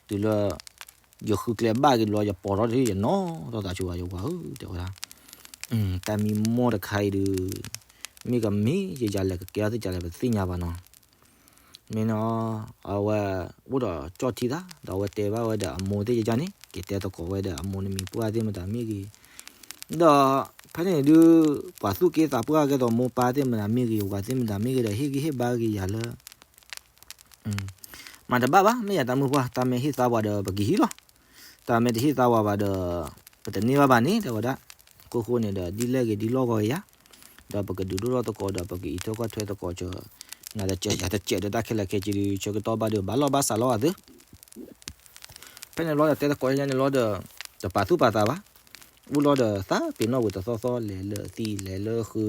တုၤလၢ ယဃုကျဲဘၣ်က့ၤဘျီ ယပိာ်ထီၣ်တယနီၣ်ထီၣ်သးဆိဝဲယဝၤဧၢ တဲဝဲဒၣ် တၢ်မံမီၢ်တခါအံၤဒုး မ့ၢ်ကမ့ၢ်ယယၤလဲၣ်ကကဲထီၣ်သ့ၣ်ကလဲၣ် ပတသ့ၣ်ညါဘၣ်နီၤ မ့ၢ်နီၤ အဝဲ အိၣ်ဒီးကၠီၣ်ထံသး ဒီးအဝဲတဲဘၣ်ဝဲဒီးအမိၢ်သ့ၣ်ယယၤန့ၣ် ကတဲသကိးဝဲဒီးအမိၢ်နမံၤပှၢ်သ့ၣ်မတၤမ့ၢ်ဂ့ၤ ဒီး ဖဲန့ၣ်ဒုး ပှၤသူၣ်က့သးပှၢ်ကဲသိးမိၢ်ပၢ်သ့ၣ်မတၤမ့ၢ်ဂ့ၤ ဝၤသ့ၣ်မတၤမ့ၢ်ဂ့ၤဒီး ဟ့ၣ်ဂံၢ်ဟ့ၣ်ဘါက့ၤယၤလၢ မၤတဘၣ်ဘၣ် မ့ၢ်ယၤတၢ်မုၢ်ပှၢ် တၢ်မ့ၢ်ဟ့ၣ်သါပှၤဒီး ပကဟံးလီၤ တၢ်မ့ၢ်တဟ့ၣ်သါပှၤဘၣ်ဒီး ပတန့ၢ်ဘၣ်ဘၣ်န့ၣ် တဲဝဲဒၣ် ခိၣ်ဃိန့ၣ်ဒီး ဒ်လဲၣ်ဂ့ၤဒ်လီၢ်ဂီၤဂ့ၤယါ, ဒီးပကဒုးဒိၣ်ထီၣ်သကိးဒီး ပကအံးထွဲကွၢ်ထွဲသကိးကၠီ, နၤတစဲးယၤတစဲးဒီး တၢ်ခဲလၢာ်ခဲဆ့ဒုး ဆၢကတီၢ်ဘၣ်ဒီး ဘၣ်လီၢ်ဘၣ်စးလီၤဂာ်သု ဖဲန့ၣ်ဘျီဒီး တဲသကိးညါန့ၣ်လီၤဒီး တပာ်သူၣ်ပာ်သးဘၣ်. အိၣ်လီၤဒီး သးပ့ၤနီၣ်ဝံၤတသီသီ လဲၤလၢသံၣ်လဲၤလၢဃု,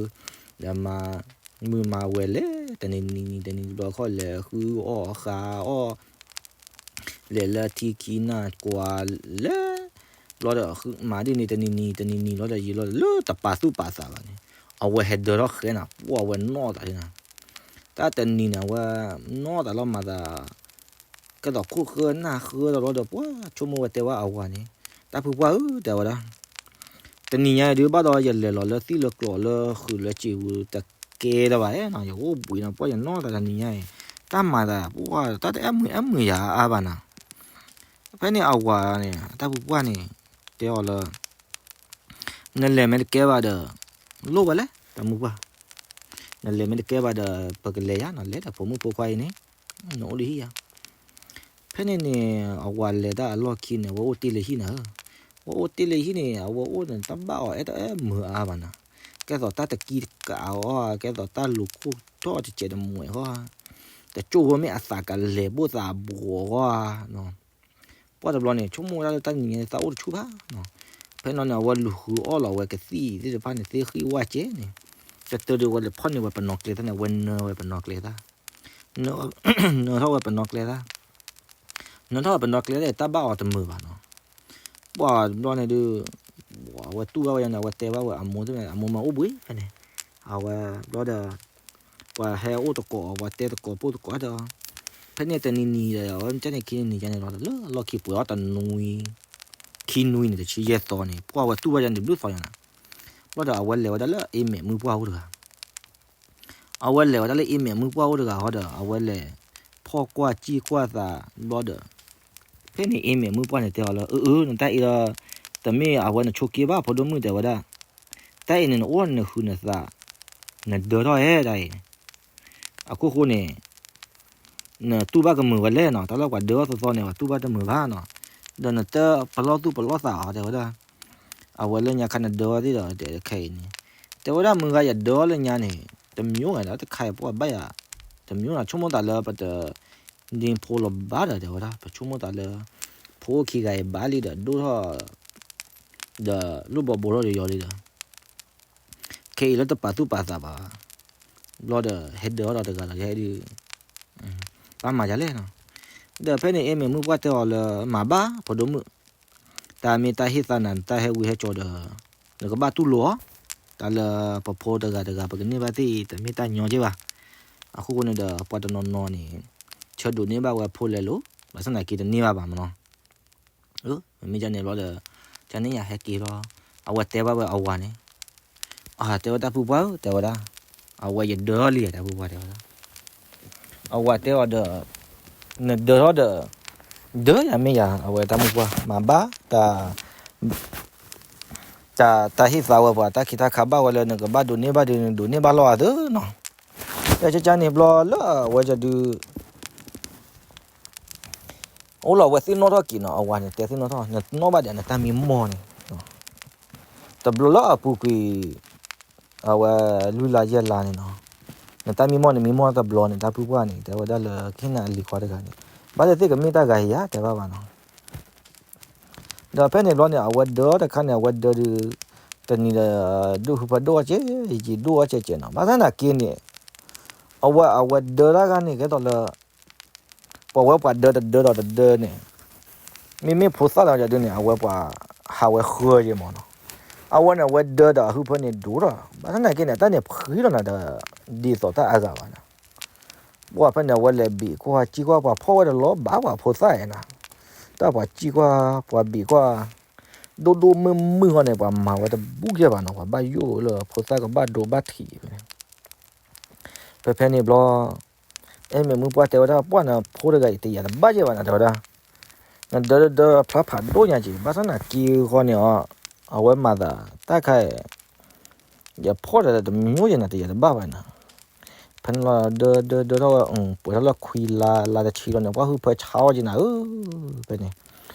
ဒီးမၤ မုၢ်မၤဝဲလဲၤ တနံၤနံၤနံၤ တနံၤဘျီခီလဲၤဃုအီၣ်ဃါအီၣ် လဲၤလၢထံခံနၢ်ကွၢ်လဲၤ, ဘျီဒီးမၤဒ်န့ၣ် တနံၤနံၤ တနံၤနံၤလီၤဒီး ယံာ်လီၤဒီး လၢတပာ်သူၣ်ပာ်သးဘၣ်န့ၣ် အဝဲဟဲဒၢထီၣ်ဃဲနၤ ပှၢ်ဝဲနီၣ်သးဒ်နၤ, တၢ်တနံၤန့ၣ် အဝဲနီၣ်သးလီၤမၤသး ကဲသိးခိၣ်ဃၢနၢ်ဃၢဒီးလီၤဒီး ပှၢ်ဆိကမိၣ်ဝဲတဲဝဲအဝၤန့ၣ်, တၢ်ဖုပှၢ်ဧၢ တဲဝဲဒၣ်, တနံၤညါအံၤဒုး ဘၣ်ဒီးယလဲၤလီၤလၢသံၣ်လၢကျိးလၢဃုာ်လၢစံာ်ဝံၤတကဲလၢၤဘၣ်နီၤ, ယအိၣ်ဘှံးနီၤ ပှၢ်ယနီၣ်သးတနံၤညါအံၤ, တၢ်မၤသးပှၢ် တၢ်တအဲၣ်မုာ်အဲၣ်မုာ်ယၤအါဘၣ်နီၤ. ဖဲန့ၣ်အဝၤန့ၣ် တၢ်ဖုပှၢ်န့ၣ် တဲအီၤလၢ နလဲၤမ့ၢ်တကဲဘၣ်ဒီး လိၣ်ဝဲလဲၣ် တၢ်မုၢ်ပှၢ်, နလဲၤမ့ၢ်တကဲဘၣ်ဒီး ပကလဲၤယါနီၤ, လဲၤဒီးဖိမုၣ်ဖိခွါအံၤန့ၣ် နအိၣ်လၢဟံၣ်ယါ. ဖဲန့ၣ်န့ၣ် အဝၤလဲၤတၢ်အလီၢ်ခံန့ၣ် အဝဲအိၣ်တ့ၢ်လၢဟံၣ်နၤဧၢ, အဝဲအိၣ်တ့ၢ်လၢဟံၣ်န့ၣ် အဝဲအိၣ်န့ၣ် တၢ်ဘၣ်အီၤအဲၣ်တအဲၣ်မုာ်အါဘၣ်နီၤ, ကဲသိးတၢ်တကံတကးအီၤ ကဲသိးတၢ်လူၤခိၣ်ထီၣ်တစဲးတမှဲးဃီ, တကၠိၢ်ဖိမ့ၢ်အသးကလဲၤဘိၣ်သးဘှီးဃီ ပှၢ်တဘျီန့ၣ် ဆိကမိၣ်ဝဲဒၣ်လၢတၢ်နံၤညါသးအိၣ်တဆူၣ်ဘၣ်နီၤ. ဖဲန့ၣ်န့ၣ် အဝဲလူၤဃုအီၣ်လီၤဝဲကသံၣ်သ့ၣ်တဖၣ်န့ၣ် သ့ဃံဝၣ်ကဲန့ၣ်, တတၢၢ်ဒုးဝဲလဲၤဖီၣ်န့ၢ်ဝဲပနီၣ်ကျဲသၣ်န့ၣ် အဝဲနၢဝဲပနီၣ်ကျဲသၣ်, နၢထီၣ်ဝဲပနီၣ်ကျဲသၣ်, နၢထီၣ်ဝဲပနီၣ်ကျဲသၣ် တၢ်ဘၣ်အီၤတမုာ်ဘၣ်နီၤ. ပှၢ်တဘျီန့ၣ်ဒုး အဝဲတူၢ်ဘၣ်ဝဲန့ၣ် အဝဲတဲဘၣ်ဝဲအမိၢ်သ့ၣ်န့ၣ် အမိၢ်မၤအိၣ်ဘှံးဖဲန့ၣ်, အဝဲဘျီဒီး ပှၤဟဲအိၣ်သကိး ပှၤတဲသကိးပိာ်သကိးဒီး ဖဲန့ၣ်တနံၤနံၤဒီး အဝဲကန့ၣ်ခံနံၤနံၤယါန့ၣ်လီၤ လၢအလီၢ်ခံပှဲၤအီၣ်တနွံ ခံနွံန့ၣ် တဆံယဲၢ်သီန့ၣ် ပှၢ်ဝဲတူၢ်ဘၣ်ယါန့ၣ်ဘျုးသီယါန့ၣ်, ဘျီဒီးအဝဲလဲၤဝဲဒၣ်လၢအ့မဲာ်မုၢ်ပှၢ်အိၣ်တဂၤ အဝဲလဲၤဝဲဒၣ်လၢအ့မဲာ်မုၢ်ပှၢ်အိၣ်တဂၤဃီဒီး အဝဲလဲၤဖီၣ်ကွၢ်စံၣ်ကွၢ်သးဘျီဒီး ဖဲန့ၣ်အ့မဲာ်မုၢ်ပှၢ်န့ၣ်တဲအီၤလၢ အၢ အၢ နတၢ်အံၤဒီး တမ့ၢ်အဝဲနဆိးက့ဘၣ် ဖိဒိၣ်မုၣ်တဲဝဲဒၣ်, တၢ်အံၤန့ၣ် နအိၣ်နဃုနသး နဒၢထီၣ်ဟဲတၢ်အံၤန့ၣ်, အခိၣ်ဃိန့ၣ် နတူၢ်ဘၣ်ကမုာ်ဝဲလဲၣ်နီၤ, တၢ်လၢပှၤဒၢထီၣ်သီသီန့ၣ် ပှၤတူၢ်ဘၣ်တမုာ်ဘၣ်နီၤ, ဒီးနတပလီၢ်သူၣ်ပလီၢ်သးအီၤတဲဝဲဒၣ်, အဝဲလၢညါခါနဒၢထီၣ်သ့ဒီးတဲခဲအံၤန့ၣ်, တဲဝဲဒၣ်မုၢ်ဂၤယဒၢထီၣ်လၢညါန့ၣ် တမျိုးဒီးတခါအံၤပှၢ်ဘၣ်ယၤ, တမျိုးနီၤ ဆိကမိၣ်သးလၢပတ ဒ့ဖိလီၤဘၣ်ဒီးတဲဝဲဒၣ် ပဆိကမိၣ်သးလၢ ဖိအိၣ်ခံဂၤအံၤဘၣ်လံဒီးဒိၣ်ထီၣ် ဒီးလိၣ်ဘီဘိထီၣ်ဒီးယီၤလံဒီး ခဲအံၤလၢတပာ်သူၣ်ပာ်သးဘၣ်, ဘျီဒီး ဟဲဒၢထီၣ်ဒီးတဂၤဒီး ဟဲဒုး ဘၣ်မၤယၤလဲၣ်နီၤ, ဒီးဖဲန့ၣ်အ့မဲာ်မုၢ်ပှၢ်တဲအီၤလၢ မၤဘၣ် ဖိဒိၣ်မုၣ်, တၢ်မ့ၢ်တၢ်ဟ့ၣ်သးနၤ နတၢ်ဟဲဝံဟဲကၠီဒီး နကဘၣ်တူၢ်လိာ်အီၤ, တၢ်လၢပဖိတဂၤတဂၤ ပကန့ၢ်ဘၣ်သ့ၣ် တမ့ၢ်တၢ်ညီက့ၢ်ဘၣ်, အခိၣ်ဃိန့ၣ်ဒီး ပှၤတနီၤနီၤန့ၣ် ဆၢဒိးန့ၢ်ဘၣ်ဝဲဖိလဲၤလိၤ ဘၣ်ဆၣ်သနာ်က့တန့ၢ်ဘၣ်ဘၣ်မနီၤ မ့မ့ၢ်ဒ်န့ၣ်ဘျီဒီး ကန့ၣ်ယၤဟဲက့ၤလီၤ, အဝဲတဲဘၣ်ဝဲအဝၤန့ၣ်, အတဲဝဲတၢ်ဖုပှၢ်ဧၢ တဲဝဲဒၣ်, အဝဲယဒၢထီၣ်လံ တၢ်ဖုပှၢ်တဲဝဲဒၣ်, အဝၤတဲအီၤဒီး နဒၢထီၣ်ဒီး ဒၢယၤမ့ၢ်ယၤ အဝဲတၢ်မုၢ်ပှၢ် မၤဘၣ် တၢ် တၢ် တၢ်ဟ့ၣ်သးဝဲပှၤ တၢ်ခံးတၢ်ခါဘၣ်ဝဲလၢ နကဘၣ်ဒိးန့ၢ်ဘၣ်ဒုး နဒိးန့ၢ်ဘၣ်လီၤအသးနီၤ, ဒီးကကန့ၣ်ဘျီလၢအဝဲဒုး အိၣ်လီၤဝဲသ့ၣ်နီၣ်ထီၣ်က့ၤနီၤ အဝၤန့ၣ် တဲသ့ၣ်နီၣ်ထီၣ် နနီၣ်ဘၣ်ဒီးနတၢ်မံမီၢ်န့ၣ်, တဘျီလၢအပူၤကွံာ် အဝဲလွံၢ်လါယဲၢ်လါန့ၣ်နီၤ, နတၢ်မံမီၢ်န့ၣ် မံမီၢ်တဘျီန့ၣ် တၢ်ဖုပှၢ်န့ၣ် တဲဝဲဒၣ်လၢ ကဟ့ၣ်နၤအလံၤခွါတဂၤန့ၣ်, ဘၣ်သ့ၣ်သ့ၣ်ကမ့ၢ်တၢ်ဂၤဟ့ၤယၤ တဲဘၣ်ဘၣ်နီၤ ဒီးဖဲန့ၣ်ဘျီန့ၣ် အဝဲဒၢတခါန့ၣ် အဝဲဒၢဒုး တနံၤဒီး ဒိၣ်ဟုဖၢဒိၣ်အီၣ်ကဲ ယံာ်ဒိၣ်အီၣ်ကဲကဲနီၤ, ဘၣ်ဆၣ်သနာ်က့န့ၣ် အဝဲ အဝဲဒၢတၢ်ဂၤန့ၣ် ကဲသိးလၢ ပှၤဝဲပှၤဒၢတဒၢဒီးတဒၢန့ၣ် မ့မ့ၢ်ဖိသၣ်လၢယဒုးန့ၣ် အဝဲပှၤဟးဝဲဃၢယဲမးနီၤ, အဝဲန့ၣ် အဝဲဒၢဒီးအဟုဖၢန့ၣ်ဒိၣ်ထီၣ်, ဘၣ်ဆၣ်သနာ်က့န့ၣ် တၢ်န့ၣ်ဖှံလီၤနၤဒီး ဒ်သိးတၢ်အါဂၤဘၣ်နီၤ ပှၢ်ဖဲန့ၣ် အဝဲလဲၤဘ့ၣ်ကွၢ်စံၣ်ကွၢ် ပှၤဖီၣ်ဝဲတလီၤဘၣ်ပှၤဖိသၣ်အံၤနီၤ, တၢ်ပှၤစံၣ်ကွၢ် ပှၤဘ့ၣ်ကွၢ် ဒိၣ်ဒိၣ်မုၢ်မုၢ်ဃီန့ၣ် ပှၤမၤဝဲတဘူၣ်ကဲဘၣ်နီၤ, ပှၤဘၣ်ယိၣ်လၢဖိသၣ်ကဘၣ်ဒိဘၣ်ထံးဖဲန့ၣ်, ဖဲဖဲန့ၣ်ဘျီ အဲၣ်မဲာ်မုၢ်ပှၢ်တဲဝဲဒၣ် ပှၢ်နဖိတဂၤအံၤတယာ်တဘၣ်ကဲဘၣ်နီၤ တဲဝဲဒၣ်, နဒၢဒၢဒၢဖျါဖးဒိၣ်ညါက့ၤ ဘၣ်ဆၣ်သနာ်က့ဃီန့ၣ်အီၤ အဝဲမၤသးတၢ်ခါအံၤ ယဖီၣ်ဒီးတမံၤယဲနၤတယာ်တဘၣ်ဘၣ်နၤ, ဖဲန့ၣ်လီၤဒၢဒၢဒၢထီၣ်ဝဲ ပှဲၤထီၣ်လၢခွံလါလါတဆံလီၤန့ၣ် ပှၢ်ဟုဖၢဆါအီၣ်က့ၤနၤဧၢ, ဖဲန့ၣ်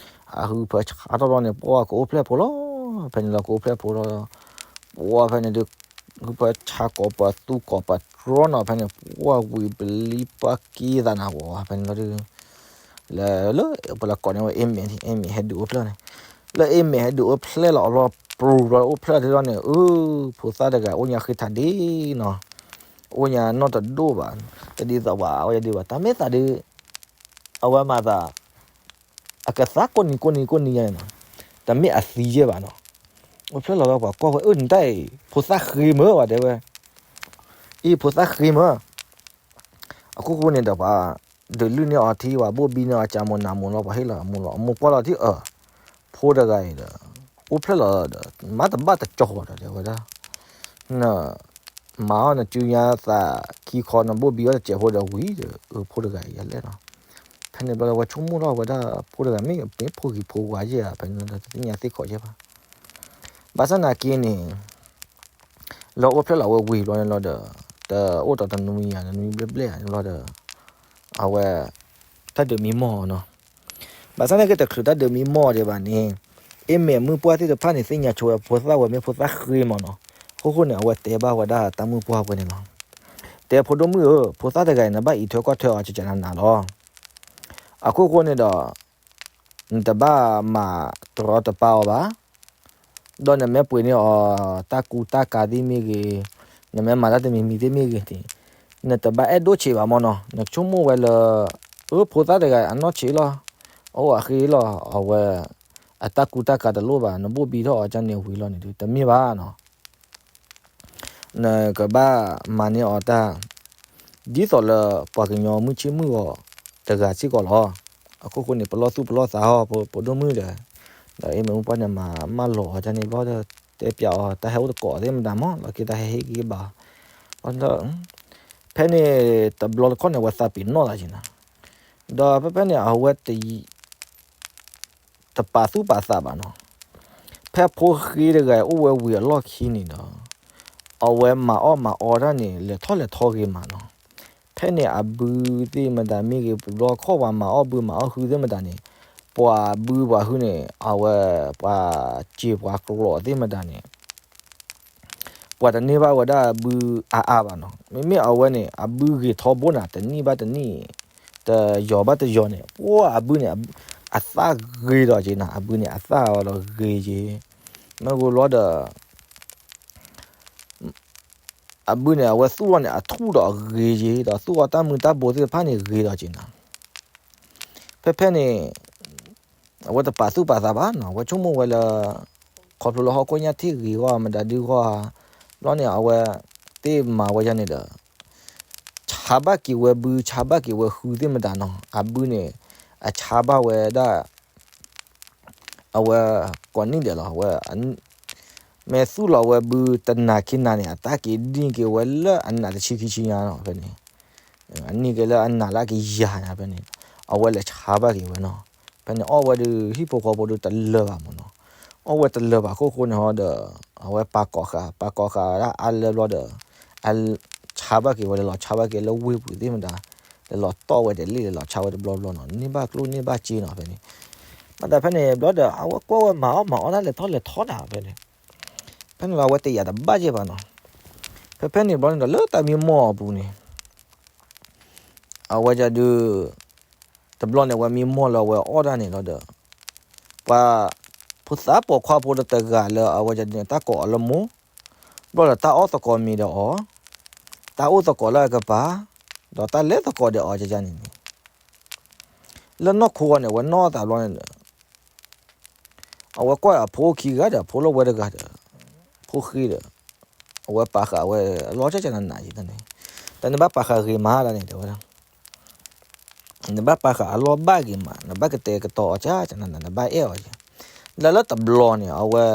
အဟုဖၢဆါထီၣ်လီၤန့ၣ် ပှၢ်ကအိၣ်ဖျဲၣ်ဖိလီၤ, ဖဲန့ၣ်လီၤကအိၣ်ဖျဲၣ်ဖိလီၤ, ပှၤဖဲန့ၣ်ဒုး ဖဲဆါကိးပသူကိးပတြီနီၤ ဖဲန့ၣ် ပှၤဝံၤပလံၤပှၤက့ၤသးနၤဝဲ ဖဲန့ၣ်လီၤဒုး လၢ လၢပလီၤကိးန့ၢ်ဝဲ အ့မဲာ်န့ၣ် အ့မဲာ်ဟဲဒုးအိၣ်ဖျဲၣ်န့ၣ် လၢအ့မဲာ်ဟဲဒုးအိၣ်ဖျဲၣ်လီၤ အလီၤပြူၤလီၤအိၣ်ဖျဲၣ်ထဲလီၤန့ၣ် အၢ ဖိသၣ်တဂၤအိၣ်ညါဃ့ထးဒ့နီၤ အိၣ်ညါနီၢ်တဒိၣ်ဘၣ် တဒ်သိးပှၤအိၣ်ယဒုးဘၣ် တၢ်မ့ၢ်သးဒုး အဝဲမၤသး အကသါကိးနံၤကိးနံၤကိးနံၤညါန့ၣ်နီၤ တမ့ၢ်အသံယဲၢ်ဘၣ်နီၤ အိၣ်ဖျဲၣ်လီၤလၢပှၤကွၢ်ဝဲ အၢ နတၢ်အံၤ ဖိသၣ်ဃ့မၢဘၣ်တဲဝဲ အံၤ ဖိသၣ်ဃ့မၢ အခိၣ်ဃိန့ၣ်ဒီးပှၤ ဒုးလုၢ်န့ၢ်အီၤထံ ပှၤဘိၣ်ဘံန့ၢ်အီၤ ကၢမိၢ်နးမိၢ်လီၤ ပှၤဟ့ၣ်လီၤအမိၢ်ကွၢ်လီၤထံ အၢ ဖိတဂၤအံၤဒီး အိၣ်ဖျဲၣ်လီၤဒီး မၤတဘၣ်တကီၢ်ဒီးတဲဝဲဒၣ် န မၤအီၣ်နစုညါသးခံခီ နဘိၣ်ဘံအီၣ်တစဲးဖိဒီးဝံၤဒီး အၢ ဖိတဂၤအံၤယလဲၣ်နီၤ ဖဲန့ၣ်ဘျီလၢဝဲဆိကမိၣ်ထီၣ်ဝဲဒၣ် ဖိတဂၤမ့ၢ်မ့ၢ်ဖိဂံၢ်ဖိဝါယဲၢ်ဧါ ဖဲန့ၣ်တသ့ၣ်ညါသ့ၣ်ခီယဲၢ်ဘၣ် ဘၣ်ဆၣ်နာ်က့န့ၣ် လၢအိၣ်ဖျဲၣ်လီၤဝဲဝံၤဘျီန့ၣ်လီၤဒီး တအိၣ်တီတနွံဧါ နွံဘျဲၣ်ဘျဲၣ်ဧါန့ၣ်လီၤဒီး အဝဲ တၢ်ဒုးမံမီၢ်အီၤနီၤ ဘၣ်ဆၣ်န့ၣ်က့တချုးတၢ်ဒုးမံမီၢ်အီၤဒံးဘၣ်န့ၣ် အ့မဲာ်မုၣ်ပှၢ်သ့ၣ်တဖၣ်န့ၣ် သ့ၣ်ညါဆိဝဲဖိသၣ်ဝဲမ့ၢ်ဖိသၣ်ဃ့မၢ်နီၤ အခိၣ်ဃိန့ၣ် အဝဲတဲဘၣ်ဝဲဒၣ်တၢ်မုၣ်ပှၢ်ဝဲန့ၣ်လီၤ တဲဖိဒိၣ်မုၣ်ဧၢ ဖိသၣ်တဂၤအံၤ နဘၣ်အံးထွဲကွၢ်ထွဲအီၤကကနၤနၤလီၤ အခိၣ်ဃိန့ၣ်ဒီး နတဘၣ်မၤတရီတပါအီၤဘၣ် ဒီးနမ့ၢ်ပှ့ၤန့ၢ်အီၤ တၢ်ကူတၢ်ကၤသ့ၣ်မ့ၢ်ဂ့ၤ, နမ့ၢ်မၤတၢ်တမံၤမံၤသ့ၣ်မ့ၢ်ဂ့ၤန့ၣ်, နတဘၣ်အဲၣ်ဒိၣ်ဆံးဘၣ်မၢ်နီၤ, နဆိကမိၣ်ဝဲလၢ အၢ ဖိသၣ်တဂၤအနီၢ်ဆံးလီၤ, အအိၣ်အဃ့လီၤ, အဝဲ အတၢ်ကူတၢ်ကၤတလိၣ်ဘၣ်, နဘိၣ်ဘံထီၣ်အီၤကန့ၣ်ဝံၤလီၤန့ၣ်ဒုး တမ့ၢ်ဘၣ်နီၤ. နကဘၣ်မၤန့ၢ်အီၤတၢ် ဒ်သိးလၢပှၤကညီမုၢ်ဆ့ၣ်မုၢ်ဂီၤတဂၤစ့ၢ်ကီးလီၤ. အခိၣ်ဃိန့ၣ် ပလီၢ်သူၣ်ပလီၢ်သးဟီ ပဒိၣ်မုၣ်ဒီး, ဒီးအ့ၣ်မဲာ်မုၣ်ပှၢ်န့ၣ် မၤမၢလီၤအီၤတၢ်န့ၣ်ဘျီဒီး တဲပျးအီၤတၢ်ဟဲအိၣ်တကိးသ့ၣ်မတၤမၢ် လီၤက့ၤတၢ်ဟဲဟ့ၣ်ဂံၢ်ဘါအီၤ, ဒီး ဖဲန့ၣ်တဘျီတခီၣ်န့ၣ် အဝဲသးပ့ၤနီၣ်သးက့ၤနၤ, ဒီးဖဲဖဲန့ၣ် အဝဲတ တပာ်သူၣ်ပာ်သးဘၣ်နီၤ. ဖဲဖိဃ့တဂၤအိၣ်ဝဲဝံၤအလီၢ်ခံန့ၣ်ဒီး, အဝဲမၤအီၣ်မၤအီတၢ်န့ၣ် လဲၤထီၣ်လဲၤထီဂ့ၤမးနီၤ. ဖဲန့ၣ်အဘုသ့ၣ်မတၤမ့ၢ်ဂ့ၤ ပဘျီခီၣ်ပှၤမၤအီၣ်ဘုမၤအီၣ်ဟုသ့ၣ်မတၤန့ၣ်, ပှၤဘုပှၤဟုန့ၣ် အဝဲပှၤစံာ်ပှၤကျိးသ့ၣ်မတၤန့ၣ် ပှၤတန့ၢ်ဘၣ်ဝဲဒၣ်အဘုအါအါဘၣ်နီၤ. မ့မ့ၢ်အဝဲန့ၣ် အဘုဂ့ၤထီဘိနၤ တနံၣ်ဘၣ်တနံၣ်, တယီၤဘၣ်တယီၤန့ၣ် ပှၤအဘုန့ၣ် အသၣ်ဂ့ၤဒီးက့ၤနၤ, အဘုန့ၣ် အသၣ်ဝဲဒီးဂ့ၤက့ၤ, မ့ၢ်ဂ့ၤလီၤဒီး အဘုန့ၣ် အဝဲသူၣ်လီၤန့ၣ် အထူၣ်ဒီးဂ့ၤက့ၤ ဒီးသူၣ်အီၣ်တၢ်မုၢ်တၢ်ဘိသ့ၣ်တဖၣ်န့ၣ်ဂ့ၤဒီးက့ၤနၤ. ဖဲဖဲန့ၣ် အဝဲတပာ်သူၣ်ပာ်သးဘၣ်နီၤ, အဝဲဆိကမိၣ်ဝဲလၢ ခီဖျိလၢဟီၣ်ခိၣ်ညၣ်ထံၣ်ဂ့ၤဂီၢ် မတၤဒုဂီၢ်ဧါ, ဘျီန့ၣ် အဝဲသ့ၣ်မၤဝဲယၤန့ၣ်ဒီး ဆါဘၣ်က့ၤဝဲဘု ဆါဘၣ်က့ၤဝဲဟုသ့ၣ်မတၤနီၤ, အဘုန့ၣ် အဆါဘၣ်ဝဲဒၣ် အဝဲကိးနံၣ်ဒဲးလီၤ, အဝဲ မ့ၢ်သူၣ်လီၤဝဲဘုတနၤခံနၤန့ၣ် အတၢ်က့ၤဒံၣ်က့ၤဝဲလၢအနးတဆံခံဆံညါနီၤ, ဖဲန့ၣ် အန့ၢ်က့ၤလၢအနးလၢအကယၤညါဖဲန့ၣ်, အဝဲလဲၤဆါဘၣ်က့ၤဝဲနီၤ. ဖဲန့ၣ်အီၣ်ဝဲဒုး ဟံၣ်ဖိဃီဖိဒုးတလၢာ်ဘၣ်မၢ်နီၤ, အီၣ်ဝဲတလၢာ်ဘၣ်အခိၣ်ဃိန့ၣ်ဟီဒီး အဝဲပာ်ကိးဃာ် ပာ်ကိးဃာ်ဒၣ်အါလၢဘျီဒီး အဆါဘၣ်က့ၤဝဲ လဲၤလီၤဆါဘၣ်က့ၤလၢဝ့ၢ်ပူၤသ့ၣ်မတၤ, လဲၤလီၤတီၢ်ဝဲဒၣ်လံ လဲၤလီၤဆါဝဲတဘျီဘျီနီၤ, န့ၢ်ဘၣ်ကျိၣ်န့ၢ်ဘၣ်စ့နီၤ ဖဲန့ၣ်, မၤသးဖဲန့ၣ်ဘျီဒီး အဝဲကွၢ်ဝဲမၤအီၣ်မၤအီတၢ်လဲၤထီၣ်လဲၤထီနၤဖဲန့ၣ်, ဖဲန့ၣ်လီၤအဝဲတယာ်တဘၣ်က့ၤဘၣ်နီၤ, ဖဲဖဲန့ၣ်ဘျီန့ၣ်ဒီးလၢတၢ်မံမီၢ်အပူၤန့ၣ် အဝဲဒၣ်ဒုး တဘျီန့ၣ် အဝဲမံမီၢ်လၢအဝဲအီၣ်တၢ်န့ၣ်လီၤဒီး ပှၤ ဖိသၣ်ပိာ်ခွါဖိဒီးတဂၤလၢအဝဲဒၣ်ဒုးန့ၣ် တၢ်ကိးအီၤလၢမိၢ်, ဘျီဒီးတၢ်အီၣ်သကိးမ့ၤဒီးအီၤ, တၢ်အိၣ်သကိးလၢအကပၤ, ဒီးတၢ်လဲၤသကိးဒီးအီၤန့ၣ်န့ၣ်, လၢနီၢ်ခိဂီၢ်န့ၣ် အဝဲနီၢ်အသးဘျီန့ၣ်ဒီး အဝဲကွၢ်အဖိအိၣ်ခံဂၤဒီး အဖိလၢဝဲတဂၤဒီး ဖိဃ့ဒီး အဝဲပာ်ဃာ်ဝဲ အလီၤကကနနးယံၤန့ၣ်, တၢ်နဘၣ်ပာ်ဃာ်ဂ့ၤမးဒၣ်န့ၣ် တဲဝဲဒၣ်, နဘၣ်ပာ်ဃာ်အလီၢ်ဘၣ်ဂ့ၤမး နဘၣ်ကတဲာ်ကတီၤအီၤကကနနး နဘၣ်အဲၣ်အီၤယံၤ, လၢလၢတဘျီန့ၣ် အဝဲ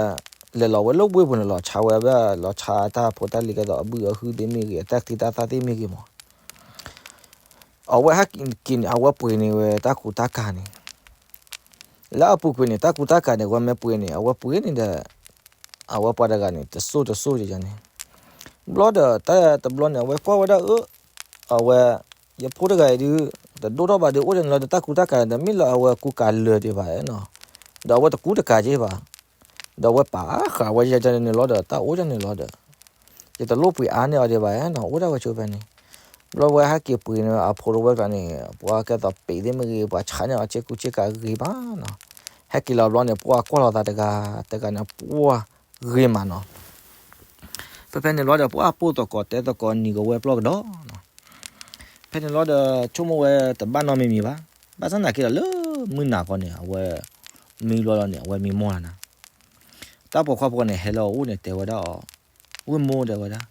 လဲၤလီၤဝဲလၢဝ့ၢ်ပူၤန့ၣ် လီၤဆါဝဲဘၣ် လီၤဆါတၢ်ဖိတၢ်လံၤကဲသိးအဘုအဟုသ့ၣ်မ့ၢ်ဂ့ၤ အတၢ်ချံတၢ်သၣ်သ့ၣ်မ့ၢ်ဂ့ၤမး အဝဲဟဲက့ၤန့ၣ် အဝဲပှ့ၤန့ၢ်ဝဲတၢ်ကူတၢ်ကၤန့ၣ်, လၢအပူၤကွံာ်န့ၣ် တၢ်ကူတၢ်ကၤန့ၣ် အဝဲမ့ၢ်ပှ့ၤန့ၣ် အဝဲပှ့ၤန့ၣ်ဒီး အဝဲပှၤတဂၤန့ၣ် တစိၢ်တစိၢ်ယန့ၣ်, ဘျီဒီးတၢ်တဘျီန့ၣ် အဝဲကွၢ်ဝဲဒၣ်အၢ, အဝဲ ယဖိတဂၤအံၤဒုး တဒိၣ်ထီၣ်ဘၣ်ဒုး အိၣ်ဒၣ်န့ၣ်လီၤဒီး တၢ်ကူတၢ်ကၤန့ၣ် တမ့ၢ်လၢအဝဲကူကၤလၢာ်ဒံးဘၣ်နီၤ, ဒီးအဝဲတကူတကၤက့ၤဘၣ် ဒီးဝဲပာ်ဃာ်ဝဲယဲန့ၣ်လီၤဒီး တၢ်အိၣ်ယဲန့ၣ်လီၤဒီး ယတလိၣ်ပှ့ၤအါန့ၢ်အီၤဒံးဘၣ်နီၤ, အိၣ်ဒၣ်ဝဲဆိဖဲန့ၣ်. ဘျီဝဲဟဲက့ၤပှ့ၤန့ၣ် အဖိတဝဲကျါန့ၣ် ပှၤကဲသိးပ့ၤသ့ၣ်မ့ၢ်ဂ့ၤ ပှၤဆါန့ၢ်အီၤစ့ကူစ့ကၤဂ့ၤမးနီၤ. ဟဲက့ၤလီၤဘျီန့ၣ် ပှၤကွၢ်လီၤသးတဂၤတဂၤန့ၣ် ပှၤဂ့ၤမးနီၤ. ဖဲဖဲန့ၣ်ဘျီဒီး ပှၤပိၢ်သကိးတဲသကိးနံၤကဝဲၤပျီၢ်ကဒီးနီၤ. ဖဲန့ၣ်လီၤဒီး ဆိကမိၣ်ဝဲတဘၣ်နီတမံၤမံၤဘၣ်. ဘၣ်ဆၣ်သနာ်က့ဒီး လၢမုၢ်နၤခီန့ၣ် အဝဲ မံဘျီလီၤန့ၣ် အဝဲမံမီၢ်လီၤနၤ. တၢ်ပိာ်ခွါဖိန့ၣ် ဟဲလၢအအိၣ်န့ၣ် တဲဝဲဒၣ်အီၤ, ဝ့ၢ်မိၢ် တဲဝဲဒၣ်,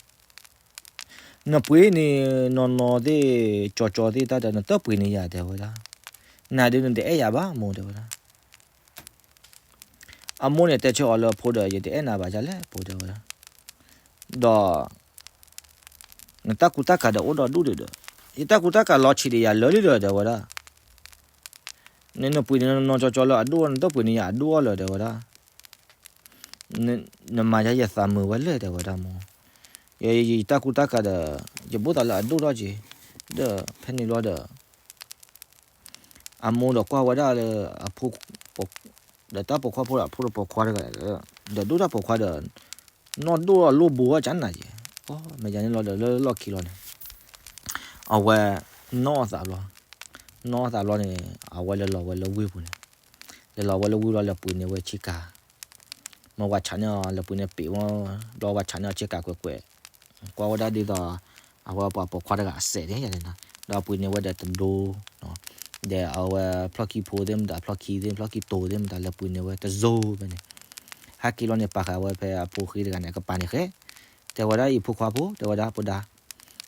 နပှ့ၤန့ၢ်နီၢ်နီၢ်သ့ၣ် ကၠီကၠီသ့ၣ်တၢ်ဒီး နတပှ့ၤန့ၢ်ယၤ တဲဝဲဒၣ်. နၤဒုးနတအဲၣ်ယၤဘၣ်မိၢ် တဲဝဲဒၣ်. အမိၢ်န့ၣ်တဲဆၢအီၤလၢဖိဒီး ယတအဲၣ်နၤဘၣ်ဒ်လဲၣ်ဖိ တဲဝဲဒၣ်. ဒီး နတၢ်ကူတၢ်ကၤဒီးအိၣ်ဒီးဒူၣ်ဒံးဒီး, ယတၢ်ကူတၢ်ကၤလီၤဆံးဒီးယၤလၢာ်လံဒီး တဲဝဲဒၣ်. နနပှ့ၤန့ၢ်နီၢ်နီၢ်ကၠီကၠီလၢအဒိၣ် နတပှ့ၤန့ၢ်ယၤအဒိၣ်အီၤလၢာ် တဲဝဲဒၣ်. နမၤယၤယသးမုာ်ဝဲလဲၣ် တဲဝဲဒၣ်မိၢ်. ယတၢ်ကူတၢ်ကၤဒီး ယဘိၣ်သးလၢအဒိၣ်ထီၣ်က့ၤ, ဒီးဖဲန့ၣ်ဘျီဒီး အမိၢ်ဒီးကွၢ်ဝဲဒၣ်လၢအဖိ ဒီးတၢ်ပိာ်ခွါဖိဒီးအဖိဒီးပိာ်ခွါတဂၤ, ဒီးဒိၣ်တၢ်ပိာ်ခွါဒီး နီၢ်ဒိၣ်အလိၣ်ဘိဝဲကနၤက့ၤ, မ့ၢ်ယၤန့ၣ်လီၤဒီး လၢလီၢ်ခံလီၤန့ၣ် အဝဲ နီၢ်အသးဘျီ, နီၢ်အသးဘျီန့ၣ် အဝဲလဲၤလီၤဝဲလၢဝ့ၢ်ပူၤန့ၣ်, လဲၤလီၤဝဲလၢဝ့ၢ်ဘျီ လဲၤပှ့ၤန့ၢ်ဝဲဆ့ကၤ, မ့ၢ်ဝဲဆးန့ၢ်အီၤ လဲၤပှ့ၤန့ၢ်ပ့ၤဝဲ, ဘျီဝဲဆးန့ၢ်အီၤဆ့ကၤကွဲးကွဲး, ကွၢ်ဝဲဒၣ်ဒ်သိး အဝဲပှၤပိာ်ခွါတဂၤအစဲးန့ၣ်န့ၣ်, ဒီးပှ့ၤန့ၢ်ဝဲဒီးတဒိ, ဒီးအဝဲဖျီၣ်ခံဖိသ့ၣ်မတၤ ဖျီၣ်ခံသ့ၣ် ဖျီၣ်ခံတိၤသ့ၣ်မတၤ လဲၤပှ့ၤန့ၢ်ဝဲတစိၤဖဲန့ၣ်, ဟဲက့ၤလီၤန့ၣ် ပာ်ဃာ်ဝဲဖဲအဖိဃ့တဂၤန့ၣ် အကပၤန့ၣ်ဃဲ, တဲဝဲဒၣ်အံၤဖိခွါဖိ တဲဝဲဒၣ်ဖိဒါ,